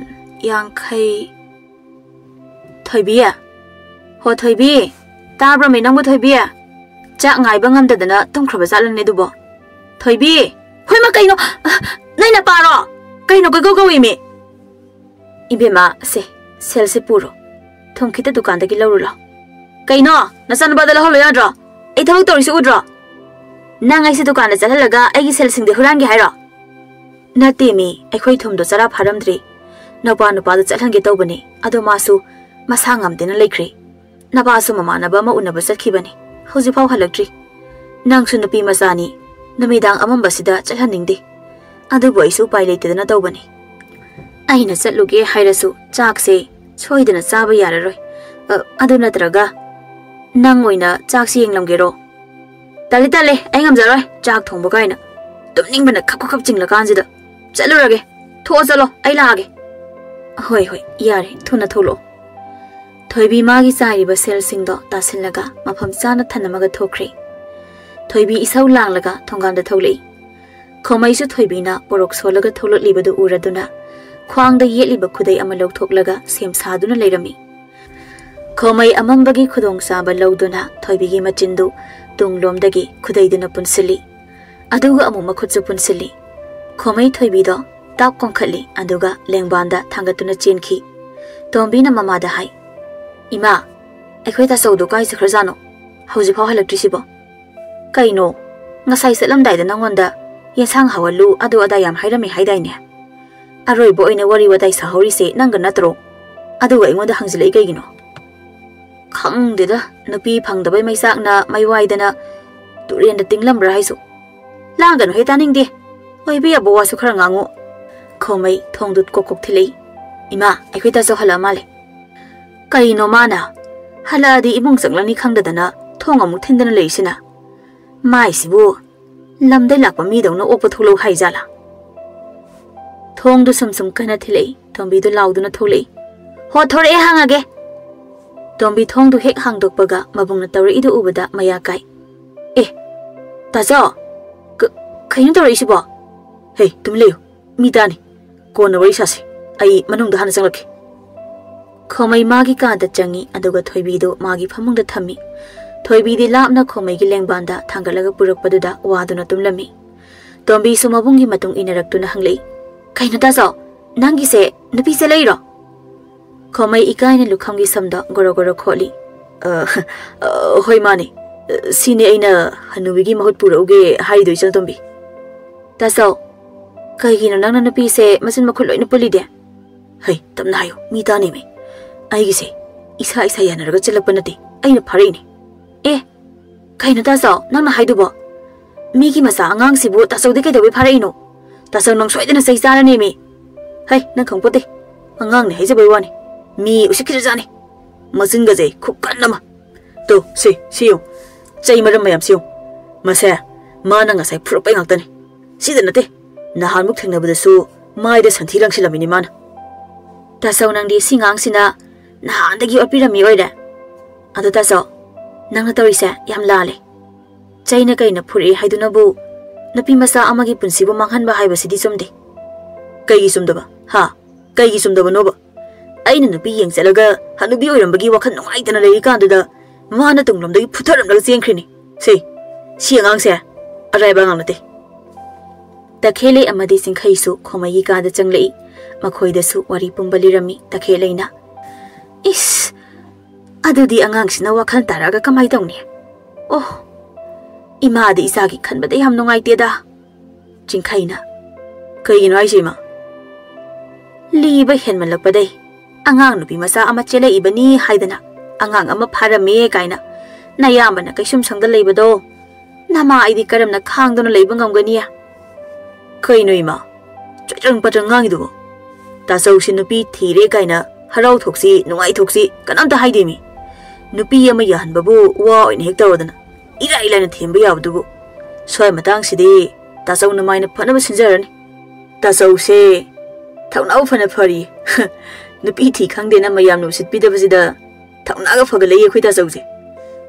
ꯌꯥꯡꯈꯩ꯫ ꯊꯣꯏꯕꯤ? ꯍꯣ ꯊꯣꯏꯕꯤ, ꯇꯥꯕ꯭ꯔꯃꯤ ꯅꯪꯕꯨ ꯊꯣꯏꯕꯤ? ꯆꯥꯛ ꯉꯥꯏꯕ ꯉꯝꯗꯗꯅ ꯇꯨꯝꯈ꯭ꯔꯕ ꯖꯥꯠꯂꯅꯦ ꯑꯗꯨꯕꯣ? ꯊꯣꯏꯕꯤ! ꯍꯣꯏꯃ ꯀꯩꯅꯣ? ꯅꯣꯏ ꯅꯄꯥꯔꯣ? ꯀꯩꯅꯣ ꯀꯣꯏꯀꯧ ꯀꯧꯏꯃꯤ? ꯏꯕꯦꯝꯃ, ꯁꯦ, ꯁꯦꯜꯁꯦ ꯄꯨꯔꯣ꯫ ꯊꯨꯝ ꯈꯤꯇ ꯗꯨꯀꯥꯟꯗꯒꯤ ꯂꯧꯔꯨ ꯂꯥꯎ꯫ ꯀꯩꯅꯣ? ꯅꯆꯥꯅꯨꯄꯥꯗ ꯂꯧꯍꯜꯂꯣ ꯌꯥꯗ꯭ꯔꯣ? ꯑꯩ ꯊꯕꯛ ꯇꯧꯔꯤꯁꯤ ꯎꯗ꯭ꯔꯣ? ꯅꯪ ꯑꯩꯁꯦ ꯗꯨꯀꯥꯟꯗ ꯆꯠꯍꯜꯂꯒ ꯑꯩꯒꯤ ꯁꯦꯜꯁꯤꯡꯗꯤ ꯍꯨꯔꯥꯟꯒꯦ ꯍꯥꯏꯔꯣ? ꯅꯠꯇꯦꯃꯤ, ꯑꯩꯈꯣꯏ ꯊꯨꯝꯗꯣ ꯆꯔꯥ ꯐꯥꯔꯝꯗ꯭ꯔꯤ꯫ ꯅꯧꯄꯥ ꯅꯨꯄꯥꯗ ꯆꯠꯍꯟꯒꯦ ꯇꯧꯕꯅꯤ, ꯑꯗꯣ ꯃꯥꯁꯨ ꯃꯁꯥ ꯉꯝꯗꯦꯅ ꯂꯩꯈ꯭ꯔꯦ꯫ ꯅꯄꯥꯁꯨ ꯃꯃꯥꯟꯅꯕ ꯑꯃ ꯎꯅꯕ ꯆꯠꯈꯤꯕꯅꯤ, ꯍꯧꯖꯤꯛꯐꯥꯎ ꯍꯜꯂꯛꯇ꯭ꯔꯤ꯫ ꯅꯪꯁꯨ ꯅꯨꯄꯤ ꯃꯆꯥꯅꯤ, ꯅꯨꯃꯤꯗꯥꯡ ꯑꯃꯝꯕꯁꯤꯗ ꯆꯠꯍꯟꯅꯤꯡꯗꯦ꯫ ꯑꯗꯨꯕꯨ ꯑꯩꯁꯨ ꯎꯄꯥꯏ ꯂꯩꯇꯗꯅ ꯇꯧꯕꯅꯤ꯫ ꯑꯩꯅ ꯆꯠꯂꯨꯒꯦ ꯍꯥꯏꯔꯁꯨ ꯆꯥꯛꯁꯦ ꯁꯣꯏꯗꯅ ꯆꯥꯕ ꯌꯥꯔꯔꯣꯏ꯫ ꯑ, ꯑꯗꯨ ꯅꯠꯇ꯭ꯔꯒ ꯅꯪ ꯑꯣꯏꯅ ꯆꯥꯛꯁꯤ ꯌꯦꯡꯂꯝꯒꯦꯔꯣ? ꯇꯜꯂꯦ, ꯇꯜꯂꯦ, ꯑꯩ ꯉꯝꯖꯔꯣꯏ꯫ ꯆꯥꯛ ꯊꯣꯡꯕ ꯀꯥꯏꯅ꯫ ꯇꯨꯝꯅꯤꯡꯕꯅ ꯈꯞ ꯈꯞ ꯈꯞ ꯆꯤꯡꯂꯀꯥꯟꯁꯤꯗ꯫ ꯆꯠꯂꯨꯔꯒꯦ꯫ ꯊꯣꯛꯑꯣ ꯆꯠꯂꯣ, ꯑꯩ ꯂꯥꯛꯑꯒꯦ꯫ ꯍꯣꯏ, ꯍꯣꯏ, ꯌꯥꯔꯦ, ꯊꯨꯅ ꯊꯣꯛꯂꯛꯑꯣ꯫ ꯊꯣꯏꯕꯤ ꯃꯥꯒꯤ ꯆꯥꯏꯔꯤꯕ ꯁꯦꯜꯁꯤꯡꯗꯣ ꯇꯥꯁꯤꯜꯂꯒ ꯃꯐꯝ ꯆꯥꯅ ꯊꯅꯝꯃꯒ ꯊꯣꯛꯈ꯭ꯔꯦ꯫ ꯊꯣꯏꯕꯤ ꯏꯁꯧ ꯂꯥꯡꯂꯒ ꯊꯣꯡꯒꯥꯟꯗ ꯊꯣꯛꯂꯛꯏ꯫ ꯈꯣꯃꯩꯁꯨ ꯊꯣꯏꯕꯤꯅ ꯄꯣꯔꯣꯛ ꯁꯣꯜꯂꯒ ꯊꯣꯛꯂꯛꯂꯤꯕꯗꯨ ꯎꯔꯗꯨꯅ ꯈ꯭ꯋꯥꯡꯗ ꯌꯦꯠꯂꯤꯕ ꯈꯨꯗꯩ ꯑꯃ ꯂꯧꯊꯣꯛꯂꯒ ꯁꯦꯝ ꯁꯥꯗꯨꯅ ꯂꯩꯔꯝꯃꯤ꯫ ꯈꯣꯃꯩ ꯑꯃꯝꯕꯒꯤ ꯈꯨꯗꯣꯡꯆꯥꯕ ꯂꯧꯗꯨꯅ ꯊꯣꯏꯕꯤꯒꯤ ꯃꯆꯤꯟꯗꯨ ꯇꯨꯡꯂꯣꯝꯗꯒꯤ ꯈꯨꯗꯩꯗꯨꯅ ꯄꯨꯟꯁꯤꯜꯂꯤ꯫ ꯑꯗꯨꯒ ꯑꯃꯨꯛ ꯃꯈꯨꯠꯁꯨ ꯄꯨꯟꯁꯤꯜꯂꯤ꯫ ꯈꯣꯃꯩ ꯊꯣꯏꯕꯤꯗꯣ ꯇꯥꯞ ꯀꯣꯟꯈꯠꯂꯤ, ꯑꯗꯨꯒ ꯂꯦꯡꯕꯥꯟꯗ ꯊꯥꯡꯒꯠꯇꯨꯅ ꯆꯦꯟꯈꯤ꯫ ꯇꯣꯝꯕꯤꯅ ꯃꯃꯥꯗ ꯍꯥꯏ, "ꯏꯃꯥ, ꯑꯩꯈꯣꯏ ꯇꯥꯆꯧꯗꯣ ꯀꯥꯏ ꯆꯠꯈ꯭ꯔꯖꯥꯠꯅꯣ? ꯍꯧꯖꯤꯛꯐꯥꯎ ꯍꯜꯂꯛꯇ꯭ꯔꯤꯁꯤꯕꯣ? ꯀꯩꯅꯣ, ꯉꯁꯥꯏ ꯆꯠꯂꯝꯗꯥꯏꯗ ꯅꯪꯉꯣꯟꯗ ꯌꯦꯟꯁꯥꯡ ꯍꯥꯎꯍꯜꯂꯨ, ꯑꯗꯨ ꯑꯗꯥ ꯌꯥꯝ ꯍꯥꯏꯔꯝꯃꯤ ꯍꯥꯏꯗꯥꯏꯅꯦ? ꯑꯔꯣꯏꯕ ꯑꯣꯏꯅ ꯋꯥꯔꯤ ꯋꯥꯇꯥꯏ ꯁꯥꯍꯧꯔꯤꯁꯦ ꯅꯪꯒ ꯅꯠꯇ꯭ꯔꯣ? ꯑꯗꯨꯒ ꯑꯩꯉꯣꯟꯗ ꯍꯪꯖꯤꯜꯂꯛꯏ ꯀꯩꯒꯤꯅꯣ?" "ꯈꯪꯗꯦꯗ, ꯅꯨꯄꯤ ꯐꯪꯗꯕꯩ ꯃꯩꯆꯥꯛꯅ ꯃꯩ ꯋꯥꯏꯗꯅ ꯇꯨꯔꯦꯟꯗ ꯇꯤꯡꯂꯝꯕ꯭ꯔꯥ ꯍꯥꯏꯁꯨ꯫ ꯂꯥꯡꯒꯅꯨꯍꯦ, ꯇꯥꯅꯤꯡꯗꯦ꯫ ꯑꯣꯏꯕ ꯌꯥꯕ ꯋꯥꯁꯨ ꯈꯔ ꯉꯥꯡꯉꯨ꯫" ꯈꯣꯃꯩ ꯊꯣꯡꯗꯨ ꯀꯣꯛ ꯀꯣꯛ ꯊꯤꯜꯂꯛꯏ꯫ "ꯏꯃꯥ, ꯑꯩꯈꯣꯏ ꯇꯥꯆꯧ ꯍꯜꯂꯛꯑ ꯃꯥꯜꯂꯦ꯫" "ꯀꯩꯅꯣ ꯃꯥꯅ? ꯍꯜꯂꯛꯑꯗꯤ ꯏꯃꯨꯡ ꯆꯪꯂꯛꯅꯤ ꯈꯪꯗꯗꯅ ꯊꯣꯡ ꯑꯃꯨꯛ ꯊꯤꯟꯗꯅ ꯂꯩꯔꯤꯁꯤꯅ? ꯃꯥꯏꯁꯤꯕꯨ ꯂꯝꯗꯩ ꯂꯥꯛꯄ ꯃꯤꯗꯧꯅ ꯑꯣꯛꯄ ꯊꯣꯛꯂꯛꯎ ꯍꯥꯏꯖꯥꯠꯂꯥ?" ꯊꯣꯡꯗꯨ ꯁꯨꯝ ꯁꯨꯝ ꯀꯟꯅ ꯊꯤꯜꯂꯛꯏ꯫ ꯇꯣꯝꯕꯤꯗꯨ ꯂꯥꯎꯗꯨꯅ ꯊꯣꯛꯂꯛꯏ꯫ "ꯍꯣ, ꯊꯣꯔꯛꯑꯦ, ꯍꯥꯡꯉꯒꯦ!" ꯇꯣꯝꯕꯤ ꯊꯣꯡꯗꯨ ꯍꯦꯛ ꯍꯥꯡꯗꯣꯛꯄꯒ ꯃꯕꯨꯡꯅ ꯇꯧꯔꯛꯏꯗꯨ ꯎꯕꯗ ꯃꯌꯥ ꯀꯥꯏ꯫ "ꯑꯦ, ꯇꯥꯆꯧ, ꯀ-, ꯀꯩꯅꯣ ꯇꯧꯔꯛꯏꯁꯤꯕꯣ? ꯍꯦ, ꯇꯨꯃꯤꯟ ꯂꯩꯌꯨ, ꯃꯤ ꯇꯥꯅꯤ꯫ ꯀꯣꯟꯅ ꯋꯥꯔꯤ ꯁꯥꯁꯤ, ꯑꯩ ꯃꯅꯨꯡꯗ ꯍꯥꯟꯅ ꯆꯪꯂꯛꯀꯦ꯫" ꯈꯣꯃꯩ ꯃꯥꯒꯤ ꯀꯥꯗ ꯆꯪꯉꯤ, ꯑꯗꯨꯒ ꯊꯣꯏꯕꯤꯗꯨ ꯃꯥꯒꯤ ꯐꯃꯨꯡꯗ ꯊꯝꯃꯤ꯫ ꯊꯣꯏꯕꯤꯗꯤ ꯂꯥꯞꯅ ꯈꯣꯃꯩꯒꯤ ꯂꯦꯡꯕꯥꯟꯗ ꯊꯥꯡꯒꯠꯂꯒ ꯄꯨꯔꯛꯄꯗꯨꯗ ꯋꯥꯗꯨꯅ ꯇꯨꯝꯂꯝꯃꯤ꯫ ꯇꯣꯝꯕꯤꯁꯨ ꯃꯕꯨꯡꯒꯤ ꯃꯇꯨꯡ ꯏꯟꯅꯔꯛꯇꯨꯅ ꯍꯪꯂꯛꯏ, "ꯀꯩꯅꯣ ꯇꯥꯆꯧ, ꯅꯪꯒꯤꯁꯦ ꯅꯨꯄꯤ ꯆꯦꯜꯂꯛꯏꯔꯣ?" ꯈꯣꯃꯩ ꯏꯀꯥꯏꯅ ꯂꯨꯈꯝꯒꯤ ꯁꯝꯗ ꯒꯣꯔꯣ ꯒꯣꯔꯣ ꯈꯣꯠꯂꯤ꯫ "ꯑ, ꯑ, ꯍꯣꯏ ꯃꯥꯅꯦ꯫ ꯁꯤꯅꯦ ꯑꯩꯅ ꯍꯅꯨꯕꯤꯒꯤ ꯃꯍꯨꯠ ꯄꯨꯔꯛꯎꯒꯦ ꯍꯥꯏꯔꯤꯗꯣ, ꯏꯆꯜꯇꯣꯝꯕꯤ꯫" "ꯇꯥꯆꯧ, ꯀꯩꯒꯤꯅꯣ ꯅꯪꯅ ꯅꯨꯄꯤꯁꯦ ꯃꯆꯤꯟ ꯃꯈꯨꯠ ꯂꯣꯏꯅ ꯄꯨꯜꯂꯤꯗꯤ?" "ꯍꯩ, ꯇꯞꯅ ꯍꯥꯏꯌꯨ, ꯃꯤ ꯇꯥꯅꯦꯃꯤ꯫ ꯑꯩꯒꯤꯁꯦ ꯏꯁꯥ ꯏꯁꯥ ꯌꯥꯅꯔꯒ ꯆꯦꯜꯂꯛꯄ ꯅꯠꯇꯦ, ꯑꯩꯅ ꯐꯥꯔꯛꯏꯅꯦ꯫" "ꯑꯦ, ꯀꯩꯅꯣ ꯇꯥꯆꯧ ꯅꯪꯅ ꯍꯥꯏꯗꯨꯕꯣ? ꯃꯤꯒꯤ ꯃꯆꯥ ꯑꯉꯥꯡꯁꯤꯕꯨ ꯇꯥꯆꯧꯗꯤ ꯀꯩꯗꯧꯕꯩ ꯐꯥꯔꯛꯏꯅꯣ? ꯇꯥꯆꯧ ꯅꯪ ꯁꯣꯏꯗꯅ ꯆꯩ ꯆꯥꯔꯅꯦꯃꯤ꯫" "ꯍꯩ, ꯅꯪ ꯈꯪꯄꯣꯠꯇꯦ꯫ ꯑꯉꯥꯡꯅꯦ ꯍꯥꯏꯖꯕꯩ ꯋꯥꯅꯤ꯫ ꯃꯤ ꯎꯁꯤꯠꯈꯤꯗ꯭ꯔꯖꯥꯠꯅꯤ꯫ ꯃꯆꯤꯟꯒꯁꯦ ꯈꯨꯀꯟ ꯑꯃ꯫ ꯇꯨ, ꯁꯤ, ꯁꯤ ꯌꯦꯡꯉꯨ꯫ ꯆꯩ ꯃꯔꯝ ꯃꯌꯥꯝꯁꯤ ꯌꯦꯡꯉꯨ꯫ ꯃꯁꯦ ꯃꯥꯅ ꯉꯁꯥꯏ ꯐꯨꯔꯛꯄꯩ ꯉꯥꯛꯇꯅꯤ꯫ ꯁꯤꯗ ꯅꯠꯇꯦ, ꯅꯍꯥꯟꯃꯨꯛ ꯊꯦꯡꯅꯕꯗꯁꯨ ꯃꯥꯏꯗ ꯁꯟꯊꯤ ꯂꯪꯁꯤꯜꯂꯝꯃꯤꯅꯤ ꯃꯥꯅ꯫" "ꯇꯥꯆꯧ, ꯅꯪꯗꯤ ꯁꯤ ꯉꯥꯡꯁꯤꯅ ꯅꯍꯥꯟꯗꯒꯤ ꯑꯣꯠꯄꯤꯔꯝꯃꯤ ꯑꯣꯏꯔꯦ꯫ ꯑꯗꯣ ꯇꯥꯆꯧ, ꯅꯪꯅ ꯇꯧꯔꯤꯁꯦ ꯌꯥꯝ ꯂꯥꯜꯂꯦ꯫ ꯆꯩꯅ ꯀꯩꯅ ꯐꯨꯔꯛꯏ ꯍꯥꯏꯗꯨꯅꯕꯨ ꯅꯨꯄꯤ ꯃꯆꯥ ꯑꯃꯒꯤ ꯄꯨꯟꯁꯤꯕꯨ ꯃꯥꯡꯍꯟꯕ ꯍꯥꯏꯕꯁꯤꯗꯤ ꯆꯨꯝꯗꯦ꯫" "ꯀꯩꯒꯤ ꯆꯨꯝꯗꯕ? ꯍꯥ? ꯀꯩꯒꯤ ꯆꯨꯝꯗꯕꯅꯣꯕ? ꯑꯩꯅ ꯅꯨꯄꯤ ꯌꯦꯡ ꯆꯠꯂꯒ ꯍꯅꯨꯕꯤ ꯑꯣꯏꯔꯝꯕꯒꯤ ꯋꯥꯈꯜ ꯅꯨꯡꯉꯥꯏꯇꯅ ꯂꯩꯔꯤꯀꯥꯟꯗꯨꯗ ꯃꯥꯅ ꯇꯨꯡꯂꯣꯝꯗꯒꯤ ꯐꯨꯊꯔꯝꯂꯒ ꯆꯦꯟꯈ꯭ꯔꯤꯅꯤ꯫ ꯁꯦ, ꯁꯤ ꯑꯉꯥꯡꯁꯦ ꯑꯔꯥꯏꯕ ꯑꯉꯥꯡ ꯅꯠꯇꯦ꯫" ꯇꯈꯦꯜꯂꯩ ꯑꯃꯗꯤ ꯆꯤꯡꯈꯩꯁꯨ ꯈꯣꯃꯩꯒꯤ ꯀꯥꯗ ꯆꯪꯂꯛꯏ꯫ ꯃꯈꯣꯏꯗꯁꯨ ꯋꯥꯔꯤ ꯄꯨꯝꯕ ꯂꯤꯔꯝꯃꯤ ꯇꯈꯦꯜꯂꯩꯅ꯫ "ꯏꯁ, ꯑꯗꯨꯗꯤ ꯑꯉꯥꯡꯁꯤꯅ ꯋꯥꯈꯜ ꯇꯥꯔꯛꯑꯒ ꯀꯃꯥꯏ ꯇꯧꯅꯤ? ꯑꯣ, ꯏꯃꯥꯗꯤ ꯏꯆꯥꯒꯤ ꯈꯟꯕꯗ ꯌꯥꯝ ꯅꯨꯡꯉꯥꯏꯇꯦꯗ꯫" ꯆꯤꯡꯈꯩꯅ, "ꯀꯩꯒꯤꯅꯣ ꯍꯥꯏꯁꯦ, ꯏꯃꯥ?" "ꯂꯤꯕ ꯍꯦꯟꯃꯜꯂꯛꯄꯗꯩ ꯑꯉꯥꯡ ꯅꯨꯄꯤ ꯃꯆꯥ ꯑꯃ ꯆꯦꯜꯂꯛꯏꯕꯅꯤ ꯍꯥꯏꯗꯅ ꯑꯉꯥꯡ ꯑꯃ ꯐꯥꯔꯝꯃꯦ ꯀꯥꯏꯅ ꯅꯌꯥꯝꯕꯅ ꯀꯩꯁꯨꯝ ꯁꯪꯗ ꯂꯩꯕꯗꯣ ꯅꯃꯥ ꯑꯩꯗꯤ ꯀꯔꯝꯅ ꯈꯥꯡꯗꯨꯅ ꯂꯩꯕ ꯉꯝꯒꯅꯤ?" "ꯀꯩꯅꯣ ꯏꯃꯥ, ꯆꯣꯏꯗ꯭ꯔꯪ ꯄꯠꯇ꯭ꯔꯪ ꯉꯥꯡꯉꯤꯗꯨꯕꯣ? ꯇꯥꯆꯧꯁꯤ ꯅꯨꯄꯤ ꯊꯤꯔꯦ ꯀꯥꯏꯅ ꯍꯔꯥꯎ ꯊꯣꯛꯁꯤ, ꯅꯨꯡꯉꯥꯏ ꯊꯣꯛꯁꯤ ꯀꯅꯥꯝꯇ ꯍꯥꯏꯗꯦꯃꯤ꯫ ꯅꯨꯄꯤ ꯑꯃ ꯌꯥꯍꯟꯕꯕꯨ ꯋꯥ ꯑꯣꯏꯅ ꯍꯦꯛ ꯇꯧꯔꯗꯅ ꯏꯔꯥꯏ ꯂꯥꯏꯅ ꯊꯦꯝꯕ ꯌꯥꯕꯗꯨꯕꯨ꯫ ꯁ꯭ꯋꯥꯏ ꯃꯇꯥꯡꯁꯤꯗꯤ ꯇꯥꯆꯧ ꯅꯃꯥꯏꯅ ꯐꯅꯕ ꯁꯤꯟꯖꯔꯅꯤ꯫ ꯇꯥꯆꯧꯁꯦ ꯊꯧꯅꯥ ꯐꯅ ꯐꯔꯤ꯫ ꯅꯨꯄꯤ ꯊꯤ ꯈꯪꯗꯦꯅ ꯃꯌꯥꯝꯅ ꯎꯁꯤꯠꯄꯤꯗꯕꯁꯤꯗ ꯊꯧꯅꯥꯒ ꯐꯒꯠꯂꯛꯏ ꯑꯩꯈꯣꯏ ꯇꯥꯆꯧꯁꯦ꯫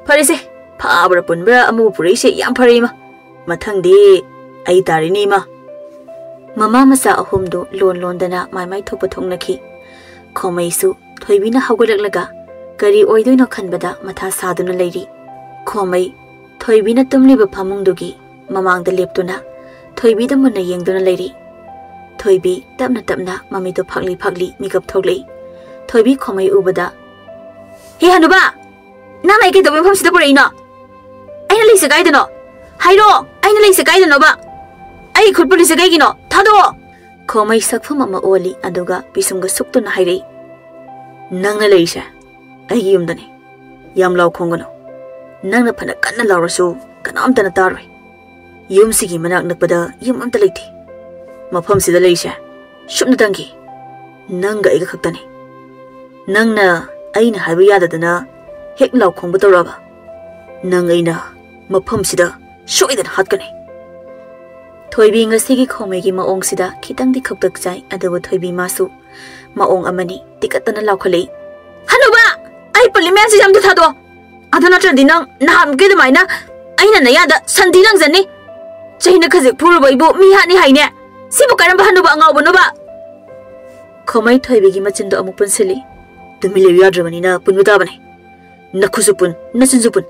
ꯐꯔꯦꯁꯦ, ꯐꯥꯕ꯭ꯔꯥ ꯄꯨꯟꯕ꯭ꯔꯥ ꯑꯃꯕꯨ ꯄꯨꯔꯛꯏꯁꯦ ꯌꯥꯝ ꯐꯔꯦ ꯏꯃꯥ꯫ ꯃꯊꯪꯗꯤ ꯑꯩ ꯇꯥꯔꯦꯅꯦ ꯏꯃꯥ꯫" ꯃꯃꯥ ꯃꯆꯥ ꯑꯍꯨꯝꯗꯨ ꯂꯣꯟ ꯂꯣꯟꯗꯅ ꯃꯥꯏ ꯃꯥꯏ ꯊꯣꯛꯄ ꯊꯣꯛꯅꯈꯤ꯫ ꯈꯣꯃꯩꯁꯨ ꯊꯣꯏꯕꯤꯅ ꯍꯧꯒꯠꯂꯛꯂꯒ ꯀꯔꯤ ꯑꯣꯏꯗꯣꯏꯅꯣ ꯈꯟꯕꯗ ꯃꯊꯥ ꯁꯥꯗꯨꯅ ꯂꯩꯔꯤ꯫ ꯈꯣꯃꯩ ꯊꯣꯏꯕꯤꯅ ꯇꯨꯝꯂꯤꯕ ꯐꯃꯨꯡꯗꯨꯒꯤ ꯃꯃꯥꯡꯗ ꯂꯦꯞꯇꯨꯅ ꯊꯣꯏꯕꯤꯗ ꯃꯨꯟꯅ ꯌꯦꯡꯗꯨꯅ ꯂꯩꯔꯤ꯫ ꯊꯣꯏꯕꯤ ꯇꯞꯅ ꯇꯞꯅ ꯃꯃꯤꯠꯇꯨ ꯐꯥꯛꯂꯤ ꯐꯥꯛꯂꯤ ꯃꯤꯀꯞ ꯊꯣꯛꯂꯛꯏ꯫ ꯊꯣꯏꯕꯤ ꯈꯣꯃꯩ ꯎꯕꯗ, "ꯍꯦ ꯍꯅꯨꯕꯥ, ꯅꯪ ꯑꯩ ꯀꯩꯗꯧꯕꯩ ꯃꯐꯝꯁꯤꯗ ꯄꯨꯔꯛꯏꯅꯣ? ꯑꯩꯅ ꯂꯩꯁꯦ ꯀꯥꯏꯗꯅꯣ? ꯍꯥꯏꯔꯛꯑꯣ, ꯑꯩꯅ ꯂꯩꯁꯦ ꯀꯥꯏꯗꯅꯣꯕ? ꯑꯩ ꯈꯨꯠ ꯄꯨꯜꯂꯤꯁꯦ ꯀꯩꯒꯤꯅꯣ? ꯊꯥꯗꯣꯛꯑꯣ!" ꯈꯣꯃꯩ ꯁꯛꯐꯝ ꯑꯃ ꯑꯣꯜꯂꯤ, ꯑꯗꯨꯒ ꯄꯤꯁꯨꯝꯒ ꯁꯨꯛꯇꯨꯅ ꯍꯥꯏꯔꯛꯏ, "ꯅꯪꯅ ꯂꯩꯔꯤꯁꯦ ꯑꯩꯒꯤ ꯌꯨꯝꯗꯅꯤ꯫ ꯌꯥꯝ ꯂꯥꯎ ꯈꯣꯡꯒꯅꯨ꯫ ꯅꯪꯅ ꯐꯅ ꯀꯟꯅ ꯂꯥꯎꯔꯁꯨ ꯀꯅꯥꯝꯇꯅ ꯇꯥꯔꯣꯏ꯫ ꯌꯨꯝꯁꯤꯒꯤ ꯃꯅꯥꯛ ꯅꯛꯄꯗ ꯌꯨꯝ ꯑꯝꯇ ꯂꯩꯇꯦ꯫ ꯃꯐꯝꯁꯤꯗ ꯂꯩꯔꯤꯁꯦ ꯁꯨꯞꯅꯇꯪꯒꯤ ꯅꯪꯒ ꯑꯩꯒ ꯈꯛꯇꯅꯤ꯫ ꯅꯪꯅ ꯑꯩꯅ ꯍꯥꯏꯕ ꯌꯥꯗꯗꯅ ꯍꯦꯛ ꯂꯥꯎ ꯈꯣꯡꯕ ꯇꯧꯔꯛꯑꯕ, ꯅꯪ ꯑꯩꯅ ꯃꯐꯝꯁꯤꯗ ꯁꯣꯏꯗꯅ ꯍꯥꯠꯀꯅꯤ꯫" ꯊꯣꯏꯕꯤ ꯉꯁꯤꯒꯤ ꯈꯣꯃꯩꯒꯤ ꯃꯑꯣꯡꯁꯤꯗ ꯈꯤꯇꯪꯗꯤ ꯈꯧꯇꯛ ꯆꯥꯏ, ꯑꯗꯨꯕꯨ ꯊꯣꯏꯕꯤ ꯃꯥꯁꯨ ꯃꯑꯣꯡ ꯑꯃꯅꯤ ꯇꯤꯀꯠꯇꯅ ꯂꯥꯎꯈꯠꯂꯛꯏ, "ꯍꯅꯨꯕ, ꯑꯩ ꯄꯜꯂꯤ ꯃꯌꯥꯝꯁꯤ ꯑꯝꯇ ꯊꯥꯗꯣꯛꯑꯣ꯫ ꯑꯗꯨ ꯅꯠꯇ꯭ꯔꯗꯤ ꯅꯪ ꯅꯍꯥꯟꯃꯨꯛꯀꯤ ꯑꯗꯨꯃꯥꯏꯅ ꯑꯩꯅ ꯅꯌꯥꯗ ꯁꯟꯊꯤ ꯂꯪꯖꯅꯤ꯫ ꯆꯩꯅ ꯈꯖꯤꯛ ꯐꯨꯔꯨꯕ ꯑꯩꯕꯨ ꯃꯤ ꯍꯥꯠꯅꯤ ꯍꯥꯏꯅꯦ꯫ ꯁꯤꯕꯨ ꯀꯔꯝꯕ ꯍꯅꯨꯕ ꯑꯉꯥꯎꯕꯅꯣꯕ?" ꯈꯣꯃꯩ ꯊꯣꯏꯕꯤꯒꯤ ꯃꯆꯤꯟꯗꯣ ꯑꯃꯨꯛ ꯄꯨꯟꯁꯤꯜꯂꯤ꯫ "ꯇꯨꯃꯤꯟ ꯂꯩꯌꯨ ꯌꯥꯗ꯭ꯔꯕꯅꯤꯅ ꯄꯨꯟꯕ ꯇꯥꯕꯅꯤ꯫ ꯅꯈꯨꯠꯁꯨ ꯄꯨꯟ, ꯅꯆꯤꯟꯁꯨ ꯄꯨꯟ꯫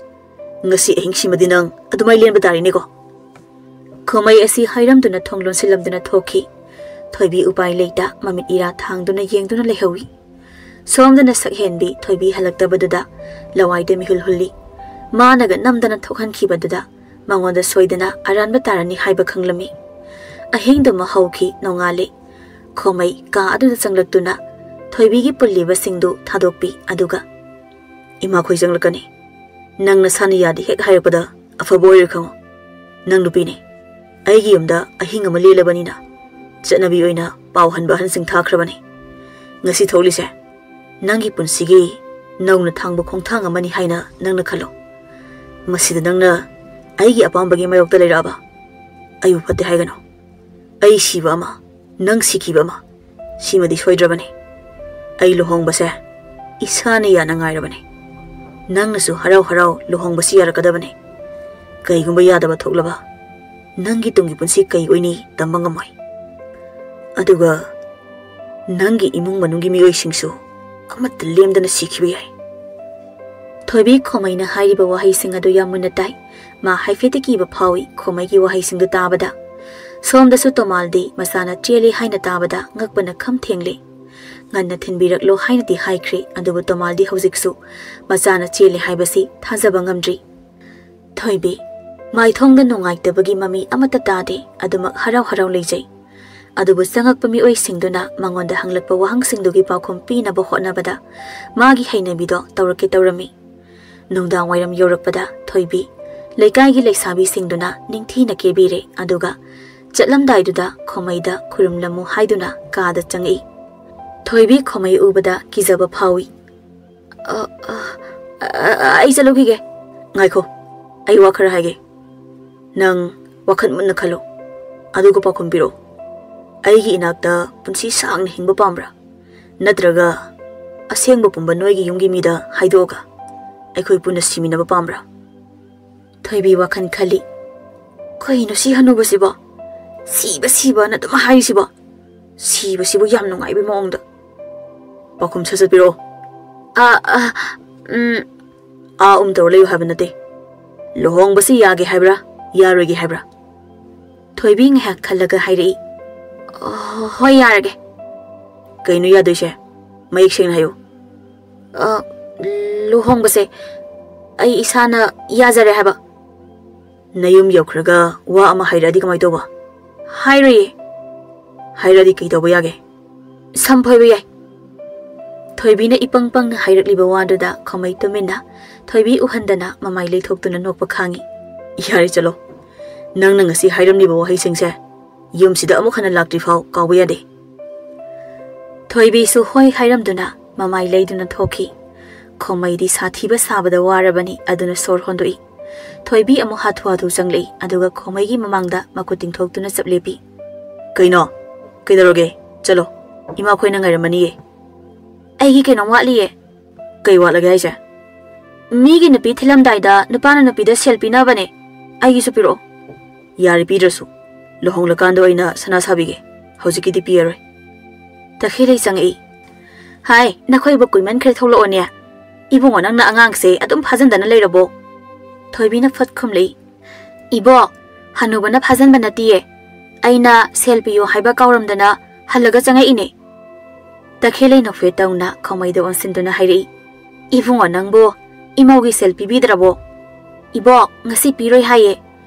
ꯉꯁꯤ ꯑꯍꯤꯡꯁꯤꯃꯗꯤ ꯅꯪ ꯑꯗꯨꯃꯥꯏ ꯂꯦꯟꯕ ꯇꯥꯔꯦꯅꯦꯀꯣ꯫" ꯈꯣꯃꯩ ꯑꯁꯤ ꯍꯥꯏꯔꯝꯗꯨꯅ ꯊꯣꯡ ꯂꯣꯟꯁꯤꯜꯂꯝꯗꯨꯅ ꯊꯣꯛꯈꯤ꯫ ꯊꯣꯏꯕꯤ ꯎꯄꯥꯏ ꯂꯩꯇ ꯃꯃꯤꯠ ꯏꯔꯥ ꯊꯥꯡꯗꯨꯅ ꯌꯦꯡꯗꯨꯅ ꯂꯩꯍꯧꯏ꯫ ꯁꯣꯝꯗꯅ ꯁꯛꯍꯦꯟꯕꯤ ꯊꯣꯏꯕꯤ ꯍꯜꯂꯛꯇꯕꯗꯨꯗ ꯂꯋꯥꯏꯗ ꯃꯤꯍꯨꯜ ꯍꯨꯜꯂꯤ꯫ ꯃꯥꯅꯒ ꯅꯝꯗꯅ ꯊꯣꯛꯍꯟꯈꯤꯕꯗꯨꯗ ꯃꯉꯣꯟꯗ ꯁꯣꯏꯗꯅ ꯑꯔꯥꯟꯕ ꯇꯥꯔꯅꯤ ꯍꯥꯏꯕ ꯈꯪꯂꯝꯃꯤ꯫ ꯑꯍꯤꯡꯗꯨꯃ ꯍꯧꯈꯤ, ꯅꯣꯡꯉꯥꯜꯂꯤ꯫ ꯈꯣꯃꯩ ꯀꯥ ꯑꯗꯨꯗ ꯆꯪꯂꯛꯇꯨꯅ ꯊꯣꯏꯕꯤꯒꯤ ꯄꯨꯜꯂꯤꯕꯁꯤꯡꯗꯨ ꯊꯥꯗꯣꯛꯄꯤ, ꯑꯗꯨꯒ, "ꯏꯃꯥꯈꯣꯏ ꯆꯪꯂꯛꯀꯅꯤ꯫ ꯅꯪ ꯅꯁꯥꯅ ꯌꯥꯗꯦ ꯍꯦꯛ ꯍꯥꯏꯔꯛꯄꯗ ꯑꯐꯕ ꯑꯣꯏꯔꯣꯏ ꯈꯪꯉꯨ꯫ ꯅꯪ ꯅꯨꯄꯤꯅꯤ꯫ ꯑꯩꯒꯤ ꯌꯨꯝꯗ ꯑꯍꯤꯡ ꯑꯃ ꯂꯦꯜꯂꯕꯅꯤꯅ ꯆꯠꯅꯕꯤ ꯑꯣꯏꯅ ꯄꯥꯎ ꯍꯟꯕ ꯑꯍꯟꯁꯤꯡ ꯊꯥꯈ꯭ꯔꯕꯅꯤ꯫ ꯉꯁꯤ ꯊꯣꯛꯂꯤꯁꯦ ꯅꯪꯒꯤ ꯄꯨꯟꯁꯤꯒꯤ ꯅꯧꯅ ꯊꯥꯡꯕ ꯈꯣꯡꯊꯥꯡ ꯑꯃꯅꯤ ꯍꯥꯏꯅ ꯅꯪꯅ ꯈꯜꯂꯣ꯫ ꯃꯁꯤꯗ ꯅꯪꯅ ꯑꯩꯒꯤ ꯑꯄꯥꯝꯕꯒꯤ ꯃꯥꯌꯣꯛꯇ ꯂꯩꯔꯛꯑꯕ? ꯑꯩꯕꯨ ꯐꯠꯇꯦ ꯍꯥꯏꯒꯅꯨ꯫ ꯑꯩ ꯁꯤꯕ ꯑꯃ, ꯅꯪ ꯁꯤꯈꯤꯕ ꯑꯃ, ꯁꯤꯃꯗꯤ ꯁꯣꯏꯗ꯭ꯔꯕꯅꯤ꯫ ꯑꯩ ꯂꯨꯍꯣꯡꯕꯁꯦ ꯏꯁꯥꯅ ꯌꯥꯅ ꯉꯥꯏꯔꯕꯅꯤ꯫ ꯅꯪꯅꯁꯨ ꯍꯔꯥꯎ ꯍꯔꯥꯎ ꯂꯨꯍꯣꯡꯕꯁꯤ ꯌꯥꯔꯛꯀꯗꯕꯅꯤ꯫ ꯀꯩꯒꯨꯝꯕ ꯌꯥꯗꯕ ꯊꯣꯛꯂꯕ, ꯅꯪꯒꯤ ꯇꯨꯡꯒꯤ ꯄꯨꯟꯁꯤ ꯀꯩ ꯑꯣꯏꯅꯤ ꯇꯝꯕ ꯉꯝꯃꯣꯏ꯫ ꯑꯗꯨꯒ ꯅꯪꯒꯤ ꯏꯃꯨꯡ ꯃꯅꯨꯡꯒꯤ ꯃꯤꯑꯣꯏꯁꯤꯡꯁꯨ ꯑꯃꯠꯇ ꯂꯦꯝꯗꯅ ꯁꯤꯈꯤꯕ ꯌꯥꯏ꯫" ꯊꯣꯏꯕꯤ ꯈꯣꯃꯩꯅ ꯍꯥꯏꯔꯤꯕ ꯋꯥꯍꯩꯁꯤꯡ ꯑꯗꯨ ꯌꯥꯝ ꯃꯨꯟꯅ ꯇꯥꯏ꯫ ꯃꯥ ꯍꯥꯏꯐꯦꯠꯇꯤ ꯀꯤꯕ ꯐꯥꯎꯏ ꯈꯣꯃꯩꯒꯤ ꯋꯥꯍꯩꯁꯤꯡꯗꯨ ꯇꯥꯕꯗ꯫ ꯁꯣꯝꯗꯁꯨ ꯇꯣꯃꯥꯜꯗꯤ ꯃꯆꯥꯅ ꯆꯦꯜꯂꯤ ꯍꯥꯏꯅ ꯇꯥꯕꯗ ꯉꯛꯄꯅ ꯈꯝ ꯊꯦꯡꯂꯦ꯫ ꯉꯟꯅ ꯊꯤꯟꯕꯤꯔꯛꯂꯣ ꯍꯥꯏꯅꯗꯤ ꯍꯥꯏꯈ꯭ꯔꯦ, ꯑꯗꯨꯕꯨ ꯇꯣꯃꯥꯜꯗꯤ ꯍꯧꯖꯤꯛꯁꯨ ꯃꯆꯥꯅ ꯆꯦꯜꯂꯤ ꯍꯥꯏꯕꯁꯤ ꯊꯥꯖꯕ ꯉꯝꯗ꯭ꯔꯤ꯫ ꯊꯣꯏꯕꯤ, ꯃꯥꯏꯊꯣꯡꯗ ꯅꯨꯡꯉꯥꯏꯇꯕꯒꯤ ꯃꯃꯤ ꯑꯃꯠꯇ ꯇꯥꯗꯦ, ꯑꯗꯨꯃꯛ ꯍꯔꯥꯎ ꯍꯔꯥꯎ ꯂꯩꯖꯩ꯫ ꯑꯗꯨꯕꯨ ꯆꯪꯉꯛꯄ ꯃꯤꯑꯣꯏꯁꯤꯡꯗꯨꯅ ꯃꯉꯣꯟꯗ ꯍꯪꯂꯛꯄ ꯋꯥꯍꯪꯁꯤꯡꯗꯨꯒꯤ ꯄꯥꯎꯈꯨꯝ ꯄꯤꯅꯕ ꯍꯣꯠꯅꯕꯗ ꯃꯥꯒꯤ ꯍꯩꯅꯕꯤꯗꯣ ꯇꯧꯔꯛꯀꯦ ꯇꯧꯔꯝꯃꯤ꯫ ꯅꯨꯡꯗꯥꯡ ꯋꯥꯏꯔꯝ ꯌꯧꯔꯛꯄꯗ ꯊꯣꯏꯕꯤ ꯂꯩꯀꯥꯏꯒꯤ ꯂꯩꯁꯥꯕꯤꯁꯤꯡꯗꯨꯅ ꯅꯤꯡꯊꯤꯅ ꯀꯦꯕꯤꯔꯦ, ꯑꯗꯨꯒ ꯆꯠꯂꯝꯗꯥꯏꯗꯨꯗ ꯈꯣꯃꯩꯗ ꯈꯨꯔꯨꯝꯂꯝꯃꯨ ꯍꯥꯏꯗꯨꯅ ꯀꯥꯗ ꯆꯪꯉꯛꯏ꯫ ꯊꯣꯏꯕꯤ ꯈꯣꯃꯩ ꯎꯕꯗ ꯀꯤꯖꯕ ꯐꯥꯎꯏ꯫ "ꯑ, ꯑ, ꯑ, ꯑ, ꯑꯩ ꯆꯠꯂꯨꯈꯤꯒꯦ꯫" "ꯉꯥꯏꯈꯣ, ꯑꯩ ꯋꯥ ꯈꯔ ꯍꯥꯏꯒꯦ꯫ ꯅꯪ ꯋꯥꯈꯜ ꯃꯨꯟꯅ ꯈꯜꯂꯣ, ꯑꯗꯨꯒ ꯄꯥꯎꯈꯨꯝ ꯄꯤꯔꯛꯑꯣ꯫ ꯑꯩꯒꯤ ꯏꯅꯥꯛꯇ ꯄꯨꯟꯁꯤ ꯁꯥꯡꯅ ꯍꯤꯡꯕ ꯄꯥꯝꯕ꯭ꯔꯥ? ꯅꯠꯇ꯭ꯔꯒ ꯑꯁꯦꯡꯕ ꯄꯨꯝꯕ ꯅꯣꯏꯒꯤ ꯌꯨꯝꯒꯤ ꯃꯤꯗ ꯍꯥꯏꯗꯣꯛꯑꯒ ꯑꯩꯈꯣꯏ ꯄꯨꯟꯅ ꯁꯤꯃꯤꯟꯅꯕ ꯄꯥꯝꯕ꯭ꯔꯥ?" ꯊꯣꯏꯕꯤ ꯋꯥꯈꯜ ꯈꯜꯂꯤ꯫ "ꯀꯩꯅꯣ ꯁꯤ ꯍꯅꯨꯕꯁꯤꯕꯣ? ꯁꯤꯕ ꯁꯤꯕꯅ ꯑꯗꯨꯝ ꯍꯥꯏꯔꯤꯁꯤꯕꯣ? ꯁꯤꯕꯁꯤꯕꯨ ꯌꯥꯝ ꯅꯨꯡꯉꯥꯏꯕꯩ ꯃꯑꯣꯡꯗ꯫" "ꯄꯥꯎꯈꯨꯝ ꯁꯠ ꯁꯠ ꯄꯤꯔꯛꯑꯣ꯫" "ꯑ, ꯑ, ꯎꯝ, ꯑꯥ ꯎꯝ ꯇꯧꯔ ꯂꯩꯌꯨ ꯍꯥꯏꯕ ꯅꯠꯇꯦ꯫ ꯂꯨꯍꯣꯡꯕꯁꯤ ꯌꯥꯒꯦ ꯍꯥꯏꯕ꯭ꯔꯥ, ꯌꯥꯔꯣꯏꯒꯦ ꯍꯥꯏꯕ꯭ꯔꯥ?" ꯊꯣꯏꯕꯤ ꯉꯥꯏꯍꯥꯛ ꯈꯜꯂꯒ ꯍꯥꯏꯔꯛꯏ꯫ ꯑ, ꯍꯣꯏ, ꯌꯥꯔꯒꯦ꯫ ꯀꯩꯅꯣ ꯌꯥꯗꯣꯏꯁꯦ? ꯃꯌꯦꯛ ꯁꯦꯡꯅ ꯍꯥꯏꯌꯨ꯫ ꯑ, ꯂꯨꯍꯣꯡꯕꯁꯦ ꯑꯩ ꯏꯁꯥꯅ ꯌꯥꯖꯔꯦ ꯍꯥꯏꯕ꯫ ꯅꯌꯨꯝ ꯌꯧꯈ꯭ꯔꯒ ꯋꯥ ꯑꯃ ꯍꯥꯏꯔꯛꯑꯗꯤ ꯀꯃꯥꯏ ꯇꯧꯕ? ꯍꯥꯏꯔꯣꯏꯌꯦ꯫ ꯍꯥꯏꯔꯛꯑꯗꯤ ꯀꯩ ꯇꯧꯕ ꯌꯥꯒꯦ? ꯁꯝ ꯐꯣꯏꯕ ꯌꯥꯏ꯫ ꯊꯣꯏꯕꯤꯅ ꯏꯄꯪ ꯄꯪꯅ ꯍꯥꯏꯔꯛꯂꯤꯕ ꯋꯥꯗꯨꯗ ꯈꯣꯃꯩ ꯇꯨꯃꯤꯟꯅ, ꯊꯣꯏꯕꯤ ꯎꯍꯟꯗꯅ ꯃꯃꯥꯏ ꯂꯩꯊꯣꯛꯇꯨꯅ ꯅꯣꯛꯄ ꯈꯥꯡꯉꯤ꯫ ꯌꯥꯔꯦ, ꯆꯠꯂꯣ꯫ ꯅꯪꯅ ꯉꯁꯤ ꯍꯥꯏꯔꯝꯂꯤꯕ ꯋꯥꯍꯩꯁꯤꯡꯁꯦ ꯌꯨꯝꯁꯤꯗ ꯑꯃꯨꯛ ꯍꯟꯅ ꯂꯥꯛꯇ꯭ꯔꯤ ꯐꯥꯎ ꯀꯥꯎꯕ ꯌꯥꯗꯦ꯫ ꯊꯣꯏꯕꯤꯁꯨ ꯍꯣꯏ ꯍꯥꯏꯔꯝꯗꯨꯅ ꯃꯃꯥꯏ ꯂꯩꯗꯨꯅ ꯊꯣꯛꯈꯤ꯫ ꯈꯣꯃꯩꯗꯤ ꯁꯥꯊꯤꯕ ꯁꯥꯕꯗ ꯋꯥꯔꯕꯅꯤ, ꯑꯗꯨꯅ ꯁꯣꯔ ꯍꯣꯟꯗꯣꯛꯏ꯫ ꯊꯣꯏꯕꯤ ꯑꯃꯨꯛ ꯍꯥꯊꯨ ꯍꯥꯊꯨ ꯆꯪꯂꯛꯏ, ꯑꯗꯨꯒ ꯈꯣꯃꯩꯒꯤ ꯃꯃꯥꯡꯗ ꯃꯈꯨꯠ ꯇꯤꯡꯊꯣꯛꯇꯨꯅ ꯆꯞ ꯂꯦꯞꯄꯤ꯫ ꯀꯩꯅꯣ? ꯀꯩꯗꯧꯔꯒꯦ? ꯆꯠꯂꯣ, ꯏꯃꯥꯈꯣꯏꯅ ꯉꯥꯏꯔꯝꯃꯅꯤꯌꯦ꯫ ꯑꯩꯒꯤ ꯀꯩꯅꯣꯝ ꯋꯥꯠꯂꯤꯌꯦ꯫ ꯀꯩ ꯋꯥꯠꯂꯒꯦ ꯍꯥꯏꯁꯦ? ꯃꯤꯒꯤ ꯅꯨꯄꯤ ꯊꯤꯜꯂꯝꯗꯥꯏꯗ ꯅꯨꯄꯥꯅ ꯅꯨꯄꯤꯗ ꯁꯦꯜ ꯄꯤꯅꯕꯅꯦ, ꯑꯩꯒꯤꯁꯨ ꯄꯤꯔꯛꯑꯣ꯫ ꯌꯥꯔꯦ, ꯄꯤꯗ꯭ꯔꯁꯨ, ꯂꯨꯍꯣꯡꯂꯀꯥꯟꯗ ꯑꯣꯏꯅ ꯁꯅꯥ ꯁꯥꯕꯤꯒꯦ, ꯍꯧꯖꯤꯛꯀꯤꯗꯤ ꯄꯤꯔꯔꯣꯏ꯫ ꯇꯈꯦꯜꯂꯩ ꯆꯪꯉꯛꯏ꯫ ꯍꯥꯏ, ꯅꯈꯣꯏꯕꯨ ꯀꯨꯏꯃꯟꯈ꯭ꯔꯦ, ꯊꯣꯛꯂꯛꯑꯣꯅꯦ꯫ ꯏꯕꯨꯡꯉꯣ, ꯅꯪꯅ ꯑꯉꯥꯡꯁꯦ ꯑꯗꯨꯝ ꯐꯥꯖꯟꯗꯅ ꯂꯩꯔꯕꯣ? ꯊꯣꯏꯕꯤꯅ ꯐꯠ ꯈꯨꯝꯂꯛꯏ꯫ ꯏꯕꯣꯛ, ꯍꯅꯨꯕꯅ ꯐꯥꯖꯟꯕ ꯅꯠꯇꯤꯌꯦ, ꯑꯩꯅ ꯁꯦꯜ ꯄꯤꯌꯣ ꯍꯥꯏꯕ ꯀꯥꯎꯔꯝꯗꯅ ꯍꯜꯂꯒ ꯆꯪꯉꯛꯏꯅꯦ꯫ ꯇꯈꯦꯜꯂꯩ ꯅꯣꯛꯐꯦꯠ ꯇꯧꯅ ꯈꯣꯃꯩꯗ ꯑꯣꯟꯁꯤꯟꯗꯨꯅ ꯍꯥꯏꯔꯛꯏ꯫ ꯏꯕꯨꯡꯉꯣ, ꯅꯪꯕꯨ ꯏꯃꯧꯒꯤ ꯁꯦꯜ ꯄꯤꯕꯤꯗ꯭ꯔꯕꯣ? ꯏꯕꯣꯛ, ꯉꯁꯤ ꯄꯤꯔꯣꯏ ꯍꯥꯏꯌꯦ,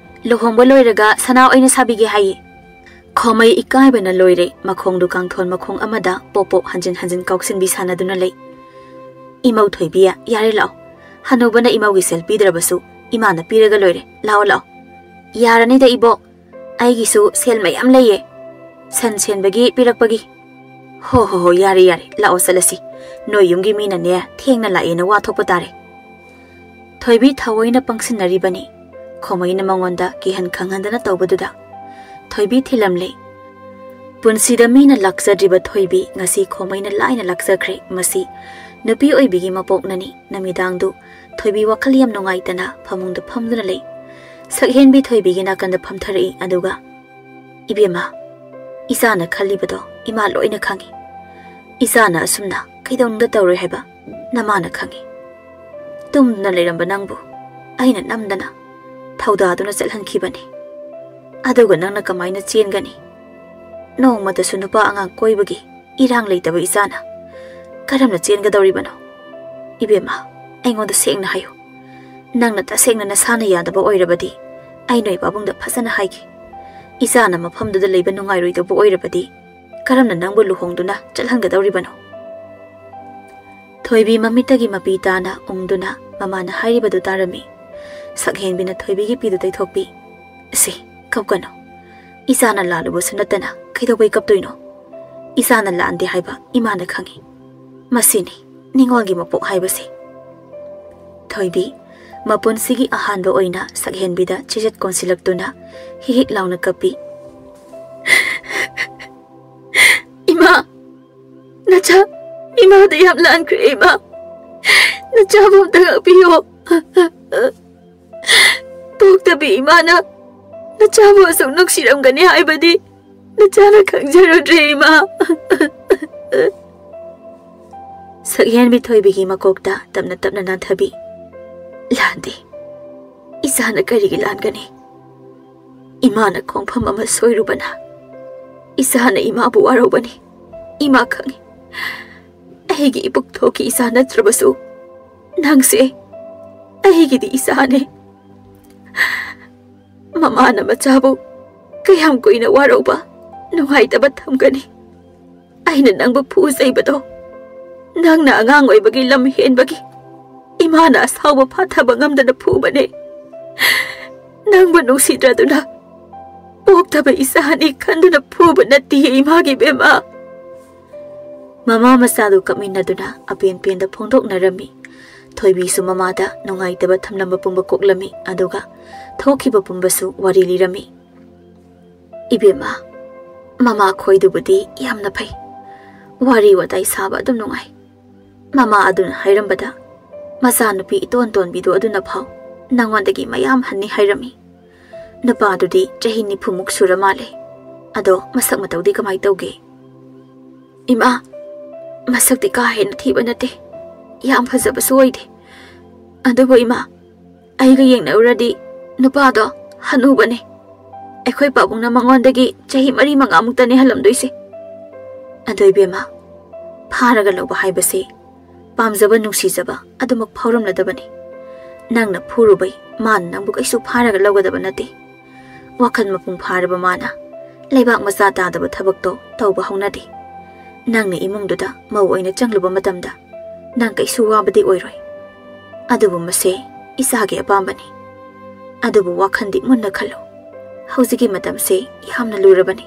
ꯂꯨꯍꯣꯡꯕ ꯂꯣꯏꯔꯒ ꯁꯅꯥ ꯑꯣꯏꯅ ꯁꯥꯕꯤꯒꯦ ꯍꯥꯏꯌꯦ꯫ ꯈꯣꯃꯩ ꯏꯀꯥꯏꯕꯅ ꯂꯣꯏꯔꯦ, ꯃꯈꯣꯡꯗꯨ ꯀꯥꯡꯊꯣꯟ ꯃꯈꯣꯡ ꯑꯃꯗ ꯄꯣꯞ ꯄꯣꯞ ꯍꯟꯖꯤꯟ ꯍꯟꯖꯤꯟ ꯀꯥꯎꯁꯤꯟꯕꯤ ꯁꯥꯟꯅꯗꯨꯅ ꯂꯩ꯫ ꯏꯃꯧ ꯊꯣꯏꯕꯤ, ꯌꯥꯔꯦ, ꯂꯥꯛꯑꯣ, ꯍꯅꯨꯕꯅ ꯏꯃꯧꯒꯤ ꯁꯦꯜ ꯄꯤꯗ꯭ꯔꯕꯁꯨ ꯏꯃꯥꯅ ꯄꯤꯔꯒ ꯂꯣꯏꯔꯦ, ꯂꯥꯛꯑꯣ, ꯂꯥꯛꯑꯣ꯫ ꯌꯥꯔꯅꯤꯗ ꯏꯕꯣꯛ, ꯑꯩꯒꯤꯁꯨ ꯁꯦꯜ ꯃꯌꯥꯝ ꯂꯩꯌꯦ, ꯁꯟ ꯁꯦꯟꯕꯒꯤ ꯄꯤꯔꯛꯄꯒꯤ꯫ ꯍꯣ ꯍꯣ ꯍꯣ, ꯌꯥꯔꯦ ꯌꯥꯔꯦ, ꯂꯥꯛꯑꯣ ꯆꯠꯂꯁꯤ꯫ ꯅꯣꯏ ꯌꯨꯝꯒꯤ ꯃꯤꯅꯅꯦ ꯊꯦꯡꯅ ꯂꯥꯛꯑꯦꯅ ꯋꯥ ꯊꯣꯛꯄ ꯇꯥꯔꯦ꯫ ꯊꯣꯏꯕꯤ ꯊꯑꯣꯏꯅ ꯄꯪꯁꯤꯟꯅꯔꯤꯕꯅꯤ꯫ ꯈꯣꯃꯩꯅ ꯃꯉꯣꯟꯗ ꯀꯤꯍꯟ ꯈꯪꯍꯟꯗꯅ ꯇꯧꯕꯗꯨꯗ ꯊꯣꯏꯕꯤ ꯊꯤꯜꯂꯝꯂꯦ꯫ ꯄꯨꯟꯁꯤꯗ ꯃꯤꯅ ꯂꯥꯛꯆꯗ꯭ꯔꯤꯕ ꯊꯣꯏꯕꯤ ꯉꯁꯤ ꯈꯣꯃꯩꯅ ꯂꯥꯏꯅ ꯂꯥꯛꯆꯈ꯭ꯔꯦ꯫ ꯃꯁꯤ ꯅꯨꯄꯤ ꯑꯣꯏꯕꯤꯒꯤ ꯃꯄꯣꯛꯅꯅꯤ꯫ ꯅꯨꯃꯤꯗꯥꯡꯗꯨ ꯊꯣꯏꯕꯤ ꯋꯥꯈꯜ ꯌꯥꯝ ꯅꯨꯡꯉꯥꯏꯇꯅ ꯐꯃꯨꯡꯗ ꯐꯝꯗꯨꯅ ꯂꯩ꯫ ꯁꯛꯍꯦꯟꯕꯤ ꯊꯣꯏꯕꯤꯒꯤ ꯅꯥꯀꯟꯗ ꯐꯝꯊꯔꯛꯏ, ꯑꯗꯨꯒ, "ꯏꯕꯦꯝꯃ, ꯏꯆꯥꯅ ꯈꯜꯂꯤꯕꯗꯣ ꯏꯃꯥ ꯂꯣꯏꯅ ꯈꯪꯏ꯫ ꯏꯆꯥꯅ ꯑꯁꯨꯝꯅ ꯀꯩꯗꯧꯅꯨꯡꯗ ꯇꯧꯔꯣꯏ ꯍꯥꯏꯕ ꯅꯃꯥꯅ ꯈꯪꯏ꯫ ꯇꯨꯝꯗꯨꯅ ꯂꯩꯔꯝꯕ ꯅꯪꯕꯨ ꯑꯩꯅ ꯅꯝꯗꯅ ꯊꯧꯗꯥꯗꯨꯅ ꯆꯠꯍꯟꯈꯤꯕꯅꯤ꯫ ꯑꯗꯨꯒ ꯅꯪꯅ ꯀꯃꯥꯏꯅ ꯆꯦꯟꯒꯅꯤ? ꯅꯣꯡꯃꯇꯁꯨ ꯅꯨꯄꯥ ꯑꯉꯥꯡ ꯀꯣꯏꯕꯒꯤ ꯏꯔꯥꯡ ꯂꯩꯇꯕ ꯏꯆꯥꯅ ꯀꯔꯝꯅ ꯆꯦꯟꯒꯗꯧꯔꯤꯕꯅꯣ? ꯏꯕꯦꯝꯃ, ꯑꯩꯉꯣꯟꯗ ꯁꯦꯡꯅ ꯍꯥꯏꯌꯨ꯫ ꯅꯪꯅ ꯇꯁꯦꯡꯅ ꯅꯁꯥꯅ ꯌꯥꯗꯕ ꯑꯣꯏꯔꯕꯗꯤ ꯑꯩ ꯅꯣꯏ ꯄꯥꯕꯨꯡꯗ ꯐꯖꯅ ꯍꯥꯏꯒꯦ꯫ ꯏꯆꯥꯅ ꯃꯐꯝꯗꯨꯗ ꯂꯩꯕ ꯅꯨꯡꯉꯥꯏꯔꯣꯏꯗꯧꯕ ꯑꯣꯏꯔꯕꯗꯤ ꯀꯔꯝꯅ ꯅꯪꯕꯨ ꯂꯨꯍꯣꯡꯗꯨꯅ ꯆꯠꯍꯟꯒꯗꯧꯔꯤꯕꯅꯣ? ꯊꯣꯏꯕꯤ ꯃꯃꯤꯠꯇꯒꯤ ꯃꯄꯤ ꯇꯥꯅ ꯎꯪꯗꯨꯅ ꯃꯃꯥꯅ ꯍꯥꯏꯔꯤꯕꯗꯨ ꯇꯥꯔꯝꯃꯤ꯫ ꯁꯛꯍꯦꯟꯕꯤꯅ ꯊꯣꯏꯕꯤꯒꯤ ꯄꯤꯗꯨ ꯇꯩꯊꯣꯛꯄꯤ꯫ "ꯑꯁꯦ, ꯀꯞꯀꯅꯨ꯫ ꯏꯆꯥꯅ ꯂꯥꯜꯂꯨꯕꯁꯨ ꯅꯠꯇꯅ ꯀꯩꯗꯧꯕꯩ ꯀꯞꯇꯣꯏꯅꯣ? ꯏꯆꯥꯅ ꯂꯥꯟꯗꯦ ꯍꯥꯏꯕ ꯏꯃꯥꯅ ꯈꯪꯏ꯫ ꯃꯁꯤꯅꯤ ꯅꯤꯡꯉꯣꯜꯒꯤ ꯃꯄꯣꯛ ꯍꯥꯏꯕꯁꯦ꯫" ꯊꯣꯏꯕꯤ ꯃꯄꯨꯟꯁꯤꯒꯤ ꯑꯍꯥꯟꯕ ꯑꯣꯏꯅ ꯁꯛꯍꯦꯟꯕꯤꯗ ꯆꯦꯖꯠ ꯀꯣꯟꯁꯤꯜꯂꯛꯇꯨꯅ ꯍꯤꯛ ꯍꯤꯛ ꯂꯥꯎꯅ ꯀꯞꯄꯤ꯫ "ꯏꯃꯥ, ꯅꯆꯥ, ꯏꯃꯥꯗ ꯌꯥꯝ ꯂꯥꯟꯈ꯭ꯔꯦ ꯏꯃꯥ꯫ ꯅꯆꯥꯕꯨ ꯑꯝꯇ ꯉꯥꯛꯄꯤꯌꯣ꯫ ꯄꯣꯛꯇꯕꯤ ꯏꯃꯥꯅ ꯅꯆꯥꯕꯨ ꯑꯁꯨꯛ ꯅꯨꯡꯁꯤꯔꯝꯒꯅꯤ ꯍꯥꯏꯕꯗꯤ ꯅꯆꯥꯅ ꯈꯪꯖꯔꯨꯗ꯭ꯔꯦ ꯏꯃꯥ꯫" ꯁꯛꯍꯦꯟꯕꯤ ꯊꯣꯏꯕꯤꯒꯤ ꯃꯀꯣꯛꯇ ꯇꯞꯅ ꯇꯞꯅ ꯅꯥꯟꯊꯕꯤ꯫ "ꯂꯥꯟꯗꯦ꯫ ꯏꯆꯥꯅ ꯀꯔꯤꯒꯤ ꯂꯥꯟꯒꯅꯤ? ꯏꯃꯥꯅ ꯈꯣꯡꯐꯝ ꯑꯃ ꯁꯣꯏꯔꯨꯕꯅ ꯏꯆꯥꯅ ꯏꯃꯥꯕꯨ ꯋꯥꯔꯧꯕꯅꯤ꯫ ꯏꯃꯥ ꯈꯪꯏ꯫ ꯑꯩꯒꯤ ꯏꯄꯨꯛꯊꯣꯛꯀꯤ ꯏꯆꯥ ꯅꯠꯇ꯭ꯔꯕꯁꯨ ꯅꯪꯁꯦ ꯑꯩꯒꯤꯗꯤ ꯏꯆꯥꯅꯦ꯫ ꯃꯃꯥꯅ ꯃꯆꯥꯕꯨ ꯀꯌꯥꯝ ꯀꯨꯏꯅ ꯋꯥꯔꯧꯕ, ꯅꯨꯡꯉꯥꯏꯇꯕ ꯊꯝꯒꯅꯤ? ꯑꯩꯅ ꯅꯪꯕꯨ ꯐꯨ ꯆꯩꯕꯗꯣ ꯅꯪꯅ ꯑꯉꯥꯡ ꯑꯣꯏꯕꯒꯤ ꯂꯝ ꯍꯦꯟꯕꯒꯤ ꯏꯃꯥꯅ ꯑꯁꯥꯎꯕ ꯐꯥꯊꯕ ꯉꯝꯗꯅ ꯐꯨꯕꯅꯦ꯫ ꯅꯪꯕꯨ ꯅꯨꯡꯁꯤꯗ꯭ꯔꯗꯨꯅ ꯄꯣꯛꯇꯕ ꯏꯆꯥꯅꯤ ꯈꯟꯗꯨꯅ ꯐꯨꯕ ꯅꯠꯇꯦ ꯏꯃꯥꯒꯤ ꯕꯦꯝꯃ꯫" ꯃꯃꯥ ꯃꯆꯥꯗꯨ ꯀꯞꯃꯤꯟꯅꯗꯨꯅ ꯑꯄꯦꯟ ꯄꯦꯟꯗ ꯐꯣꯡꯗꯣꯛꯅꯔꯝꯃꯤ꯫ ꯊꯣꯏꯕꯤꯁꯨ ꯃꯃꯥꯗ ꯅꯨꯡꯉꯥꯏꯇꯕ ꯊꯝꯂꯝꯕ ꯄꯨꯝꯕ ꯀꯣꯛꯂꯝꯃꯤ, ꯑꯗꯨꯒ ꯊꯣꯛꯈꯤꯕ ꯄꯨꯝꯕꯁꯨ ꯋꯥꯔꯤ ꯂꯤꯔꯝꯃꯤ꯫ "ꯏꯕꯦꯝꯃ, ꯃꯃꯥ ꯈꯣꯏꯗꯨꯕꯨꯗꯤ ꯌꯥꯝꯅ ꯐꯩ꯫ ꯋꯥꯔꯤ ꯋꯥꯇꯥꯏ ꯁꯥꯕ ꯑꯗꯨꯝ ꯅꯨꯡꯉꯥꯏ꯫ ꯃꯃꯥ ꯑꯗꯨꯅ ꯍꯥꯏꯔꯝꯕꯗ ꯃꯆꯥꯅꯨꯄꯤ ꯏꯇꯣꯟ ꯇꯣꯟꯕꯤꯗꯨ ꯑꯗꯨꯅ ꯐꯥꯎ ꯅꯉꯣꯟꯗꯒꯤ ꯃꯌꯥꯝ ꯍꯟꯅꯤ ꯍꯥꯏꯔꯝꯃꯤ꯫ ꯅꯨꯄꯥꯗꯨꯗꯤ ꯆꯍꯤ ꯅꯤꯐꯨꯃꯨꯛ ꯁꯨꯔ ꯃꯥꯜꯂꯦ꯫ ꯑꯗꯣ ꯃꯁꯛ ꯃꯇꯧꯗꯤ ꯀꯃꯥꯏ ꯇꯧꯒꯦ?" "ꯏꯃꯥ, ꯃꯁꯛꯇꯤ ꯀꯥ ꯍꯦꯟꯅ ꯊꯤꯕ ꯅꯠꯇꯦ꯫ ꯌꯥꯝ ꯐꯖꯕꯁꯨ ꯑꯣꯏꯗꯦ꯫ ꯑꯗꯨꯕꯨ ꯏꯃꯥ, ꯑꯩꯒ ꯌꯦꯡꯅꯔꯨꯔꯗꯤ ꯅꯨꯄꯥꯗꯣ ꯍꯅꯨꯕꯅꯦ꯫ ꯑꯩꯈꯣꯏ ꯄꯥꯕꯨꯡꯅ ꯃꯉꯣꯟꯗꯒꯤ ꯆꯍꯤ ꯃꯔꯤ ꯃꯉꯥꯃꯨꯛꯇꯅꯦ ꯍꯜꯂꯝꯗꯣꯏꯁꯦ꯫ ꯑꯗꯣ ꯏꯕꯦꯝꯃ, ꯐꯥꯔꯒ ꯂꯧꯕ ꯍꯥꯏꯕꯁꯦ ꯄꯥꯝꯖꯕ ꯅꯨꯡꯁꯤꯖꯕ ꯑꯗꯨꯃꯛ ꯐꯥꯎꯔꯝꯂꯗꯕꯅꯤ꯫ ꯅꯪꯅ ꯐꯨꯔꯨꯕꯩ ꯃꯥꯅ ꯅꯪꯕꯨ ꯀꯩꯁꯨ ꯐꯥꯔꯒ ꯂꯧꯒꯗꯕ ꯅꯠꯇꯦ꯫ ꯋꯥꯈꯜ ꯃꯄꯨꯡ ꯐꯥꯔꯕ ꯃꯥꯅ ꯂꯩꯕꯥꯛ ꯃꯆꯥ ꯇꯥꯗꯕ ꯊꯕꯛꯇꯣ ꯇꯧꯕ ꯍꯧꯅꯗꯦ꯫ ꯅꯪꯅ ꯏꯃꯨꯡꯗꯨꯗ ꯃꯧ ꯑꯣꯏꯅ ꯆꯪꯂꯨꯕ ꯃꯇꯝꯗ ꯅꯪ ꯀꯩꯁꯨ ꯋꯥꯕꯗꯤ ꯑꯣꯏꯔꯣꯏ꯫ ꯑꯗꯨꯕꯨ ꯃꯁꯦ ꯏꯆꯥꯒꯤ ꯑꯄꯥꯝꯕꯅꯤ꯫ ꯑꯗꯨꯕꯨ ꯋꯥꯈꯜꯗꯤ ꯃꯨꯟꯅ ꯈꯜꯂꯨ꯫ ꯍꯧꯖꯤꯛꯀꯤ ꯃꯇꯝꯁꯦ ꯌꯥꯝꯅ ꯂꯨꯔꯕꯅꯤ꯫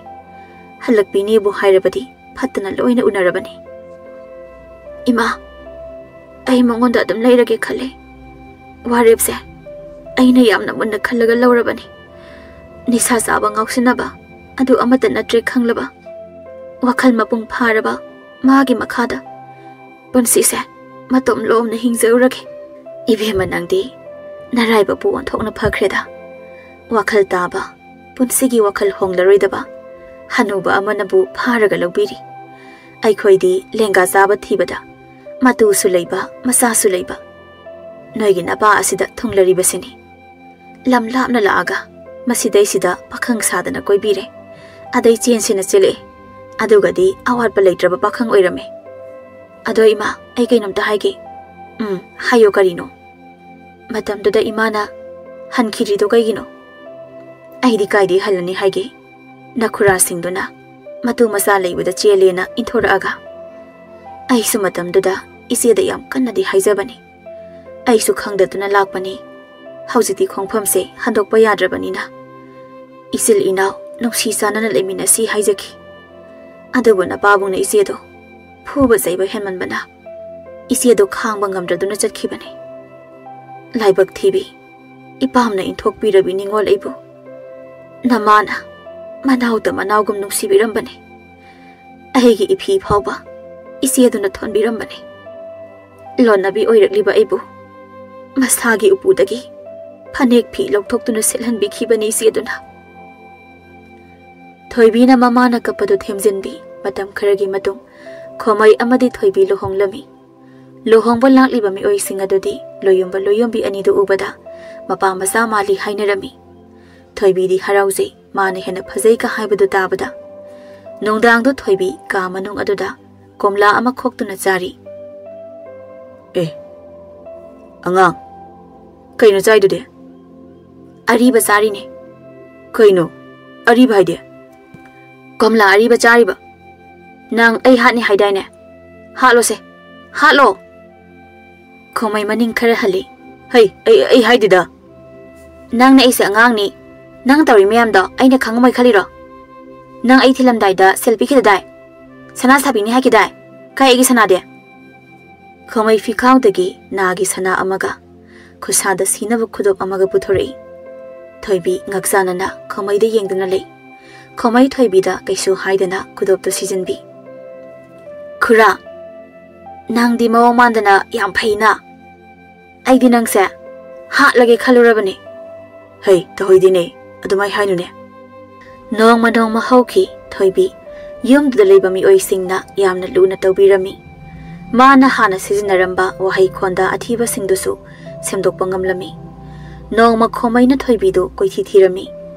ꯍꯜꯂꯛꯄꯤꯅꯦꯕꯨ ꯍꯥꯏꯔꯕꯗꯤ ꯐꯠꯇꯅ ꯂꯣꯏꯅ ꯎꯅꯔꯕꯅꯤ꯫ ꯏꯃꯥ, ꯑꯩ ꯃꯉꯣꯟꯗ ꯑꯗꯨꯝ ꯂꯩꯔꯒꯦ ꯈꯜꯂꯦ꯫ ꯋꯥꯔꯦꯞꯁꯦ ꯑꯩꯅ ꯌꯥꯝꯅ ꯃꯨꯟꯅ ꯈꯜꯂꯒ ꯂꯧꯔꯕꯅꯤ꯫ ꯅꯤꯁꯥ ꯆꯥꯕ ꯉꯥꯎꯁꯤꯟꯅꯕ ꯑꯗꯨ ꯑꯃꯠꯇ ꯅꯠꯇ꯭ꯔꯦ ꯈꯪꯂꯕ꯫ ꯋꯥꯈꯜ ꯃꯄꯨꯡ ꯐꯥꯔꯕ ꯃꯥꯒꯤ ꯃꯈꯥꯗ ꯄꯨꯟꯁꯤꯁꯦ ꯃꯇꯣꯝ ꯂꯣꯝꯅ ꯍꯤꯡꯖꯔꯨꯔꯒꯦ꯫ ꯏꯕꯦꯝꯃ, ꯅꯪꯗꯤ ꯅꯔꯥꯏꯕꯛꯄꯨ ꯑꯣꯟꯊꯣꯛꯅ ꯐꯈ꯭ꯔꯦꯗ꯫ ꯋꯥꯈꯜ ꯇꯥꯕ, ꯄꯨꯟꯁꯤꯒꯤ ꯋꯥꯈꯜ ꯍꯣꯡꯂꯔꯣꯏꯗꯕ ꯍꯅꯨꯕ ꯑꯃꯅꯕꯨ ꯐꯥꯔꯒ ꯂꯧꯕꯤꯔꯤ꯫ ꯑꯩꯈꯣꯏꯗꯤ ꯂꯦꯡꯒꯥ ꯆꯥꯕ ꯊꯤꯕꯗ ꯃꯇꯨꯁꯨ ꯂꯩꯕ, ꯃꯆꯥꯁꯨ ꯂꯩꯕ꯫ ꯅꯣꯏꯒꯤ ꯅꯄꯥ ꯑꯁꯤꯗ ꯊꯨꯡꯂꯔꯤꯕꯁꯤꯅꯤ꯫ ꯂꯝ ꯂꯥꯞꯅ ꯂꯥꯛꯑꯒ ꯃꯁꯤꯗꯩꯁꯤꯗ ꯄꯥꯈꯪ ꯁꯥꯗꯅ ꯀꯣꯏꯕꯤꯔꯦ꯫ ꯑꯗꯩ ꯆꯦꯟꯁꯤꯅ ꯆꯦꯜꯂꯛꯑꯦ꯫ ꯑꯗꯨꯒꯗꯤ ꯑꯋꯥꯠꯄ ꯂꯩꯇ꯭ꯔꯕ ꯄꯥꯈꯪ ꯑꯣꯏꯔꯝꯃꯦ꯫ ꯑꯗꯣ ꯏꯃꯥ, ꯑꯩ ꯀꯩꯅꯣꯝꯇ ꯍꯥꯏꯒꯦ꯫ ꯎꯝ, ꯍꯥꯏꯌꯣ, ꯀꯔꯤꯅꯣ? ꯃꯇꯝꯗꯨꯗ ꯏꯃꯥꯅ ꯍꯟꯈꯤꯗ꯭ꯔꯤꯗꯣ ꯀꯩꯒꯤꯅꯣ? ꯑꯩꯗꯤ ꯀꯥꯏꯗꯩ ꯍꯜꯂꯅꯤ ꯍꯥꯏꯒꯦ? ꯅꯈꯨꯔꯥꯁꯤꯡꯗꯨꯅ ꯃꯇꯨ ꯃꯆꯥ ꯂꯩꯕꯗ ꯆꯦꯜꯂꯦꯅ ꯏꯟꯊꯣꯔꯛꯑꯒ꯫ ꯑꯩꯁꯨ ꯃꯇꯝꯗꯨꯗ ꯏꯆꯦꯗ ꯌꯥꯝ ꯀꯟꯅꯗꯤ ꯍꯥꯏꯖꯕꯅꯤ꯫ ꯑꯩꯁꯨ ꯈꯪꯗꯗꯨꯅ ꯂꯥꯛꯄꯅꯤ꯫ ꯍꯧꯖꯤꯛꯇꯤ ꯈꯣꯡꯐꯝꯁꯦ ꯍꯟꯗꯣꯛꯄ ꯌꯥꯗ꯭ꯔꯕꯅꯤꯅ ꯏꯆꯤꯜ ꯏꯅꯥꯎ ꯅꯨꯡꯁꯤ ꯆꯥꯟꯅꯅ ꯂꯩꯃꯤꯟꯅꯁꯤ ꯍꯥꯏꯖꯈꯤ꯫ ꯑꯗꯨꯕꯨ ꯅꯄꯥꯕꯨꯡꯅ ꯏꯆꯦꯗꯣ ꯐꯨꯕ ꯆꯩꯕ ꯍꯦꯟꯃꯟꯕꯅ ꯏꯆꯦꯗꯣ ꯈꯥꯡꯕ ꯉꯝꯗ꯭ꯔꯗꯨꯅ ꯆꯠꯈꯤꯕꯅꯤ꯫ ꯂꯥꯏꯕꯛ ꯊꯤꯕꯤ, ꯏꯄꯥꯝꯅ ꯏꯟꯊꯣꯛꯄꯤꯔꯕꯤ ꯅꯤꯡꯉꯣꯜ ꯑꯩꯕꯨ꯫ ꯅꯃꯥꯅ ꯃꯅꯥꯎꯇ ꯃꯅꯥꯎꯒꯨꯝ ꯅꯨꯡꯁꯤꯕꯤꯔꯝꯕꯅꯤ꯫ ꯑꯩꯒꯤ ꯏꯐꯤ ꯐꯥꯎꯕ ꯏꯆꯦꯗꯨꯅ ꯊꯣꯟꯕꯤꯔꯝꯕꯅꯤ꯫ ꯂꯣꯟꯅꯕꯤ ꯑꯣꯏꯔꯛꯂꯤꯕ ꯑꯩꯕꯨ ꯃꯁꯥꯒꯤ ꯎꯄꯨꯗꯒꯤ ꯐꯅꯦꯛ ꯐꯤ ꯂꯧꯊꯣꯛꯇꯨꯅ ꯁꯦꯠꯍꯟꯕꯤꯈꯤꯕꯅꯤ ꯏꯆꯦꯗꯨꯅ꯫ ꯊꯣꯏꯕꯤꯅ ꯃꯃꯥꯅ ꯀꯞꯄꯗꯨ ꯊꯦꯝꯖꯤꯟꯕꯤ꯫ ꯃꯇꯝ ꯈꯔꯒꯤ ꯃꯇꯨꯡ ꯈꯣꯃꯩ ꯑꯃꯗꯤ ꯊꯣꯏꯕꯤ ꯂꯨꯍꯣꯡꯂꯝꯃꯤ꯫ ꯂꯨꯍꯣꯡꯕ ꯂꯥꯛꯂꯤꯕ ꯃꯤꯑꯣꯏꯁꯤꯡ ꯑꯗꯨꯗꯤ ꯂꯣꯌꯨꯝꯕ ꯂꯣꯌꯨꯝꯕꯤ ꯑꯅꯤꯗꯨ ꯎꯕꯗ ꯃꯄꯥ ꯃꯆꯥ ꯃꯥꯜꯂꯤ ꯍꯥꯏꯅꯔꯝꯃꯤ꯫ ꯊꯣꯏꯕꯤꯗꯤ ꯍꯔꯥꯎꯖꯩ, ꯃꯥꯅ ꯍꯦꯟꯅ ꯐꯖꯩꯒ ꯍꯥꯏꯕꯗꯨ ꯇꯥꯕꯗ꯫ ꯅꯨꯡꯗꯥꯡꯗꯣ ꯊꯣꯏꯕꯤ ꯀꯥ ꯃꯅꯨꯡ ꯑꯗꯨꯗ ꯀꯣꯝꯂꯥ ꯑꯃ ꯈꯣꯛꯇꯨꯅ ꯆꯥꯔꯤ꯫ "ꯑꯦ, ꯑꯉꯥꯡ, ꯀꯩꯅꯣ ꯆꯥꯏꯗꯨꯗꯤ?" "ꯑꯔꯤꯕ ꯆꯥꯔꯤꯅꯦ꯫" "ꯀꯩꯅꯣ ꯑꯔꯤꯕ ꯍꯥꯏꯗꯤ?" "ꯀꯣꯝꯂꯥ ꯑꯔꯤꯕ ꯆꯥꯔꯤꯕ꯫ ꯅꯪ ꯑꯩ ꯍꯥꯠꯅꯤ ꯍꯥꯏꯗꯥꯏꯅꯦ? ꯍꯥꯠꯂꯣꯁꯦ, ꯍꯥꯠꯂꯣ!" ꯈꯣꯃꯩ ꯃꯅꯤꯡ ꯈꯔ ꯍꯜꯂꯤ꯫ "ꯍꯩ, ꯑꯩ, ꯑꯩ ꯍꯥꯏꯗꯦꯗ꯫" "ꯅꯪꯅ ꯑꯩꯁꯦ ꯑꯉꯥꯡꯅꯤ, ꯅꯪ ꯇꯧꯔꯤ ꯃꯌꯥꯝꯗꯣ ꯑꯩꯅ ꯈꯪꯉꯝꯃꯣꯏ ꯈꯜꯂꯤꯔꯣ? ꯅꯪ ꯑꯩ ꯊꯤꯜꯂꯝꯗꯥꯏꯗ ꯁꯦꯜ ꯄꯤꯈꯤꯗꯗꯥꯏ? ꯁꯅꯥ ꯁꯥꯕꯤꯅꯤ ꯍꯥꯏꯈꯤꯗꯥꯏ? ꯀꯥꯏ ꯑꯩꯒꯤ ꯁꯅꯥꯗꯤ?" ꯈꯣꯃꯩ ꯐꯤꯈꯥꯎꯗꯒꯤ ꯅꯥꯒꯤ ꯁꯅꯥ ꯑꯃꯒ ꯈꯨꯠꯁꯥꯗ ꯁꯤꯅꯕ ꯈꯨꯗꯣꯞ ꯑꯃꯒ ꯄꯨꯊꯣꯔꯛꯏ꯫ ꯊꯣꯏꯕꯤ ꯉꯛꯆꯥꯅꯅ ꯈꯣꯃꯩꯗ ꯌꯦꯡꯗꯨꯅ ꯂꯩ꯫ ꯈꯣꯃꯩ ꯊꯣꯏꯕꯤꯗ ꯀꯩꯁꯨ ꯍꯥꯏꯗꯅ ꯈꯨꯗꯣꯞꯇꯨ ꯁꯤꯖꯤꯟꯕꯤ꯫ "ꯈꯨꯔꯥ, ꯅꯪꯗꯤ ꯃꯑꯣꯡ ꯃꯥꯟꯗꯅ ꯌꯥꯝ ꯐꯩꯅ꯫ ꯑꯩꯗꯤ ꯅꯪꯁꯦ ꯍꯥꯠꯂꯒꯦ ꯈꯜꯂꯨꯔꯕꯅꯤ꯫" "ꯍꯩ, ꯇꯧꯍꯩꯗꯦꯅꯦ, ꯑꯗꯨꯃꯥꯏ ꯍꯥꯏꯅꯨꯅꯦ꯫" ꯅꯣꯡꯃ ꯅꯣꯡꯃ ꯍꯧꯈꯤ꯫ ꯊꯣꯏꯕꯤ ꯌꯨꯝꯗꯨꯗ ꯂꯩꯕ ꯃꯤꯑꯣꯏꯁꯤꯡꯅ ꯌꯥꯝꯅ ꯂꯨꯅ ꯇꯧꯕꯤꯔꯝꯃꯤ꯫ ꯃꯥꯅ ꯍꯥꯟꯅ ꯁꯤꯖꯤꯟꯅꯔꯝꯕ ꯋꯥꯍꯩ ꯈꯣꯟꯗ ꯑꯊꯤꯕꯁꯤꯡꯗꯨꯁꯨ ꯁꯦꯝꯗꯣꯛꯄ ꯉꯝꯂꯝꯃꯤ꯫ ꯅꯣꯡꯃ ꯈꯣꯃꯩꯅ ꯊꯣꯏꯕꯤꯗꯨ ꯀꯣꯏꯊꯤ ꯊꯤꯔꯝꯃꯤ꯫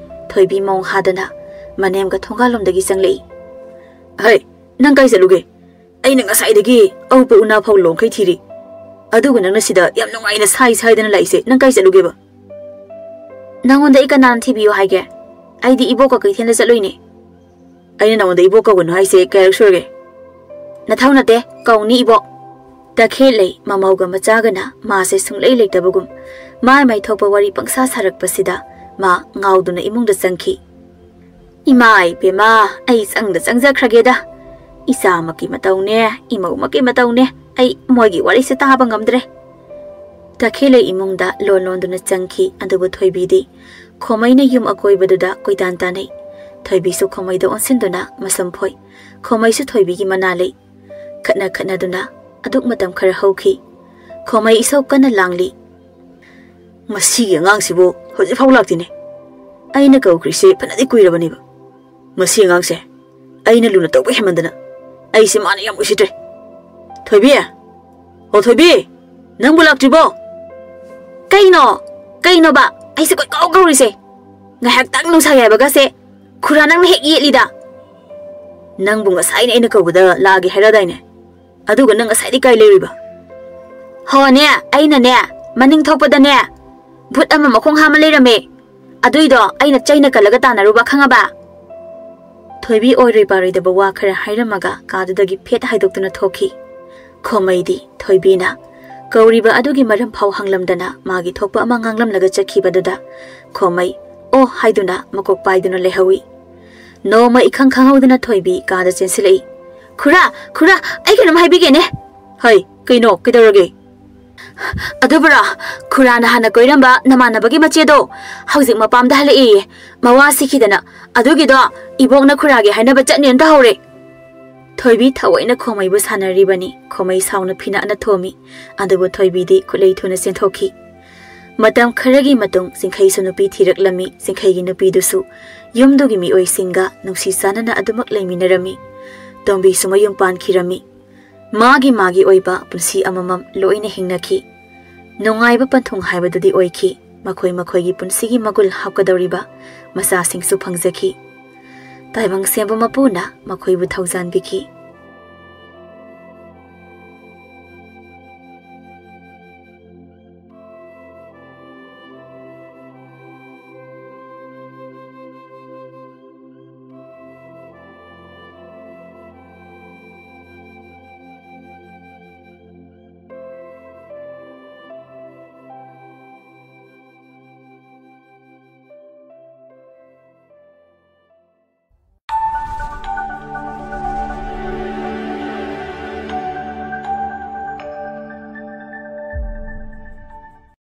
ꯊꯣꯏꯕꯤ ꯃꯣꯡ ꯍꯥꯗꯅ ꯃꯅꯦꯝꯒ ꯊꯣꯡꯒꯥꯜꯂꯣꯝꯗꯒꯤ ꯆꯪꯂꯛꯏ꯫ "ꯍꯩ, ꯅꯪ ꯀꯥꯏ ꯆꯠꯂꯨꯒꯦ? ꯑꯩꯅ ꯉꯁꯥꯏꯗꯒꯤ ꯑꯎꯞꯄ ꯎꯅꯥ ꯐꯥꯎ ꯂꯣꯡꯈꯩ ꯊꯤꯔꯤ, ꯑꯗꯨꯒ ꯅꯪꯅ ꯁꯤꯗ ꯌꯥꯝ ꯅꯨꯡꯉꯥꯏꯅ ꯁꯥꯏ ꯁꯥꯏꯗꯅ ꯂꯥꯛꯏꯁꯦ, ꯅꯪ ꯀꯥꯏ ꯆꯠꯂꯨꯒꯦꯕ?" "ꯅꯪꯉꯣꯟꯗ ꯑꯩ ꯀꯅꯥꯅ ꯊꯤꯕꯤꯌꯨ ꯍꯥꯏꯒꯦ? ꯑꯩꯗꯤ ꯏꯕꯣꯛꯀ ꯀꯩꯊꯦꯜꯗ ꯆꯠꯂꯨꯏꯅꯦ꯫" "ꯑꯩꯅ ꯅꯉꯣꯟꯗ ꯏꯕꯣꯛ ꯀꯧꯒꯅꯨ ꯍꯥꯏꯁꯦ ꯀꯌꯥꯔꯛ ꯁꯨꯔꯒꯦ?" "ꯅꯊꯧ ꯅꯠꯇꯦ, ꯀꯧꯅꯤ ꯏꯕꯣꯛ꯫" ꯇꯈꯦꯜꯂꯩ ꯃꯃꯧꯒ ꯃꯆꯥꯒꯅ ꯃꯥꯁꯦ ꯁꯨꯡꯂꯩ ꯂꯩꯇꯕꯒꯨꯝ ꯃꯥꯏ ꯃꯥꯏ ꯊꯣꯛꯄ ꯋꯥꯔꯤ ꯄꯪꯁꯥ ꯁꯥꯔꯛꯄꯁꯤꯗ ꯃꯥ ꯉꯥꯎꯗꯨꯅ ꯏꯃꯨꯡꯗ ꯆꯪꯈꯤ꯫ "ꯏꯃꯥ ꯏꯕꯦꯝꯃ, ꯑꯩ ꯆꯪꯗ ꯆꯪꯖꯈ꯭ꯔꯒꯦꯗ꯫ ꯏꯆꯥꯃꯛꯀꯤ ꯃꯇꯧꯅꯦ, ꯏꯃꯧꯃꯛꯀꯤ ꯃꯇꯧꯅꯦ, ꯑꯩ ꯃꯣꯏꯒꯤ ꯋꯥꯔꯤꯁꯦ ꯇꯥꯕ ꯉꯝꯗ꯭ꯔꯦ꯫" ꯇꯈꯦꯜꯂꯩ ꯏꯃꯨꯡꯗ ꯂꯣꯟ ꯂꯣꯟꯗꯨꯅ ꯆꯪꯈꯤ, ꯑꯗꯨꯕꯨ ꯊꯣꯏꯕꯤꯗꯤ ꯈꯣꯃꯩꯅ ꯌꯨꯝ ꯑꯀꯣꯏꯕꯗꯨꯗ ꯀꯣꯏꯇꯥꯟ ꯇꯥꯟꯅꯩ꯫ ꯊꯣꯏꯕꯤꯁꯨ ꯈꯣꯃꯩꯗ ꯑꯣꯟꯁꯤꯟꯗꯨꯅ ꯃꯁꯝ ꯐꯣꯏ꯫ ꯈꯣꯃꯩꯁꯨ ꯊꯣꯏꯕꯤꯒꯤ ꯃꯅꯥ ꯂꯩ꯫ ꯈꯠꯅ ꯈꯠꯅꯗꯨꯅ ꯑꯗꯨꯛ ꯃꯇꯝ ꯈꯔ ꯍꯧꯈꯤ꯫ ꯈꯣꯃꯩ ꯏꯁꯧ ꯀꯟꯅ ꯂꯥꯡꯂꯤ꯫ "ꯃꯁꯤꯒꯤ ꯑꯉꯥꯡꯁꯤꯕꯨ ꯍꯧꯖꯤꯛꯐꯥꯎ ꯂꯥꯛꯇꯦꯅꯦ꯫ ꯑꯩꯅ ꯀꯧꯈ꯭ꯔꯤꯁꯦ ꯐꯅꯗꯤ ꯀꯨꯏꯔꯕꯅꯦꯕ꯫ ꯃꯁꯤ ꯑꯉꯥꯡꯁꯦ ꯑꯩꯅ ꯂꯨꯅ ꯇꯧꯕ ꯍꯦꯟꯃꯟꯗꯅ ꯑꯩꯁꯦ ꯃꯥꯅ ꯌꯥꯝ ꯎꯁꯤꯠꯇ꯭ꯔꯦ꯫ ꯊꯣꯏꯕꯤ! ꯑꯣ ꯊꯣꯏꯕꯤ! ꯅꯪꯕꯨ ꯂꯥꯛꯇ꯭ꯔꯤꯕꯣ?" "ꯀꯩꯅꯣ? ꯀꯩꯅꯣꯕ? ꯑꯩꯁꯦ ꯀꯣꯏꯀꯧ ꯀꯧꯔꯤꯁꯦ?" ꯉꯥꯏꯍꯥꯛꯇꯪ ꯅꯨꯡꯁꯥ ꯌꯥꯏꯕꯒꯁꯦ꯫ ꯈꯨꯔꯥ, ꯅꯪꯅ ꯍꯦꯛ ꯌꯦꯠꯂꯤꯗ꯫ ꯅꯪꯕꯨ ꯉꯁꯥꯏꯅ ꯑꯩꯅ ꯀꯧꯕꯗ ꯂꯥꯛꯑꯒꯦ ꯍꯥꯏꯔꯗꯥꯏꯅꯦ? ꯑꯗꯨꯒ ꯅꯪ ꯉꯁꯥꯏꯗꯤ ꯀꯥꯏ ꯂꯩꯔꯨꯏꯕ? ꯍꯣꯅꯦ, ꯑꯩꯅꯅꯦ, ꯃꯅꯤꯡ ꯊꯣꯛꯄꯗꯅꯦ, ꯚꯨꯠ ꯑꯃ ꯃꯈꯣꯡ ꯍꯥꯝꯃ ꯂꯩꯔꯝꯃꯦ꯫ ꯑꯗꯨꯏꯗꯣ ꯑꯩꯅ ꯆꯩꯅ ꯀꯜꯂꯒ ꯇꯥꯟꯅꯔꯨꯕ, ꯈꯪꯉꯕ? ꯊꯣꯏꯕꯤ ꯑꯣꯏꯔꯣꯏ ꯄꯥꯔꯣꯏꯗꯕ ꯋꯥ ꯈꯔ ꯍꯥꯏꯔꯝꯃꯒ ꯀꯥꯗꯨꯗꯒꯤ ꯐꯦꯠ ꯍꯥꯏꯗꯣꯛꯇꯨꯅ ꯊꯣꯛꯈꯤ꯫ ꯈꯣꯃꯩꯗꯤ ꯊꯣꯏꯕꯤꯅ ꯀꯧꯔꯤꯕ ꯑꯗꯨꯒꯤ ꯃꯔꯝ ꯐꯥꯎ ꯍꯪꯂꯝꯗꯅ ꯃꯥꯒꯤ ꯊꯣꯛꯄ ꯑꯃ ꯉꯥꯡꯂꯝꯂꯒ ꯆꯠꯈꯤꯕꯗꯨꯗ ꯈꯣꯃꯩ "ꯑꯣ" ꯍꯥꯏꯗꯨꯅ ꯃꯀꯣꯛ ꯄꯥꯏꯗꯨꯅ ꯂꯩꯍꯧꯏ꯫ ꯅꯣꯡꯃ ꯏꯈꯪ ꯈꯪꯍꯧꯗꯅ ꯊꯣꯏꯕꯤ ꯀꯥꯗ ꯆꯦꯟꯁꯤꯜꯂꯛꯏ꯫ "ꯈꯨꯔꯥ, ꯈꯨꯔꯥ, ꯑꯩ ꯀꯩꯅꯣꯝ ꯍꯥꯏꯕꯤꯒꯦꯅꯦ꯫" "ꯍꯩ, ꯀꯩꯅꯣ? ꯀꯩꯗꯧꯔꯒꯦ?" "ꯑꯗꯨꯕꯨꯔꯣ, ꯈꯨꯔꯥꯅ ꯍꯥꯟꯅ ꯀꯣꯏꯔꯝꯕ ꯅꯃꯥꯟꯅꯕꯒꯤ ꯃꯆꯦꯗꯣ ꯍꯧꯖꯤꯛ ꯃꯄꯥꯝꯗ ꯍꯜꯂꯛꯑꯦꯌꯦ, ꯃꯋꯥ ꯁꯤꯈꯤꯗꯅ꯫ ꯑꯗꯨꯒꯤꯗꯣ ꯏꯕꯣꯛꯅ ꯈꯨꯔꯥꯒꯤ ꯍꯥꯏꯅꯕ ꯆꯠꯅꯦꯅ ꯇꯧꯍꯧꯔꯦ꯫" ꯊꯣꯏꯕꯤ ꯊꯑꯣꯏꯅ ꯈꯣꯃꯩꯕꯨ ꯁꯥꯟꯅꯔꯤꯕꯅꯤ꯫ ꯈꯣꯃꯩ ꯁꯥꯎꯅ ꯐꯤꯅꯥꯠꯅ ꯊꯣꯝꯃꯤ, ꯑꯗꯨꯕꯨ ꯊꯣꯏꯕꯤꯗꯤ ꯈꯨꯠꯂꯩ ꯊꯨꯅ ꯆꯦꯟꯊꯣꯛꯈꯤ꯫ ꯃꯇꯝ ꯈꯔꯒꯤ ꯃꯇꯨꯡ ꯆꯤꯡꯈꯩꯁꯨ ꯅꯨꯄꯤ ꯊꯤꯔꯛꯂꯝꯃꯤ꯫ ꯆꯤꯡꯈꯩꯒꯤ ꯅꯨꯄꯤꯗꯨꯁꯨ ꯌꯨꯝꯗꯨꯒꯤ ꯃꯤꯑꯣꯏꯁꯤꯡꯒ ꯅꯨꯡꯁꯤ ꯆꯥꯟꯅꯅ ꯑꯗꯨꯃꯛ ꯂꯩꯃꯤꯟꯅꯔꯝꯃꯤ꯫ ꯇꯣꯝꯕꯤꯁꯨ ꯃꯌꯨꯝ ꯄꯥꯟꯈꯤꯔꯝꯃꯤ꯫ ꯃꯥꯒꯤ ꯃꯥꯒꯤ ꯑꯣꯏꯕ ꯄꯨꯟꯁꯤ ꯑꯃꯃꯝ ꯂꯣꯏꯅ ꯍꯤꯡꯅꯈꯤ꯫ ꯅꯨꯡꯉꯥꯏꯕ ꯄꯟꯊꯨꯡ ꯍꯥꯏꯕꯗꯨꯗꯤ ꯑꯣꯏꯈꯤ꯫ ꯃꯈꯣꯏ ꯃꯈꯣꯏꯒꯤ ꯄꯨꯟꯁꯤꯒꯤ ꯃꯒꯨꯜ ꯍꯥꯞꯀꯗꯧꯔꯤꯕ ꯃꯆꯥꯁꯤꯡꯁꯨ ꯐꯪꯖꯈꯤ꯫ ꯇꯥꯏꯕꯪ ꯁꯦꯝꯕ ꯃꯄꯨꯅ ꯃꯈꯣꯏꯕꯨ ꯊꯧꯖꯥꯟꯕꯤꯈꯤ꯫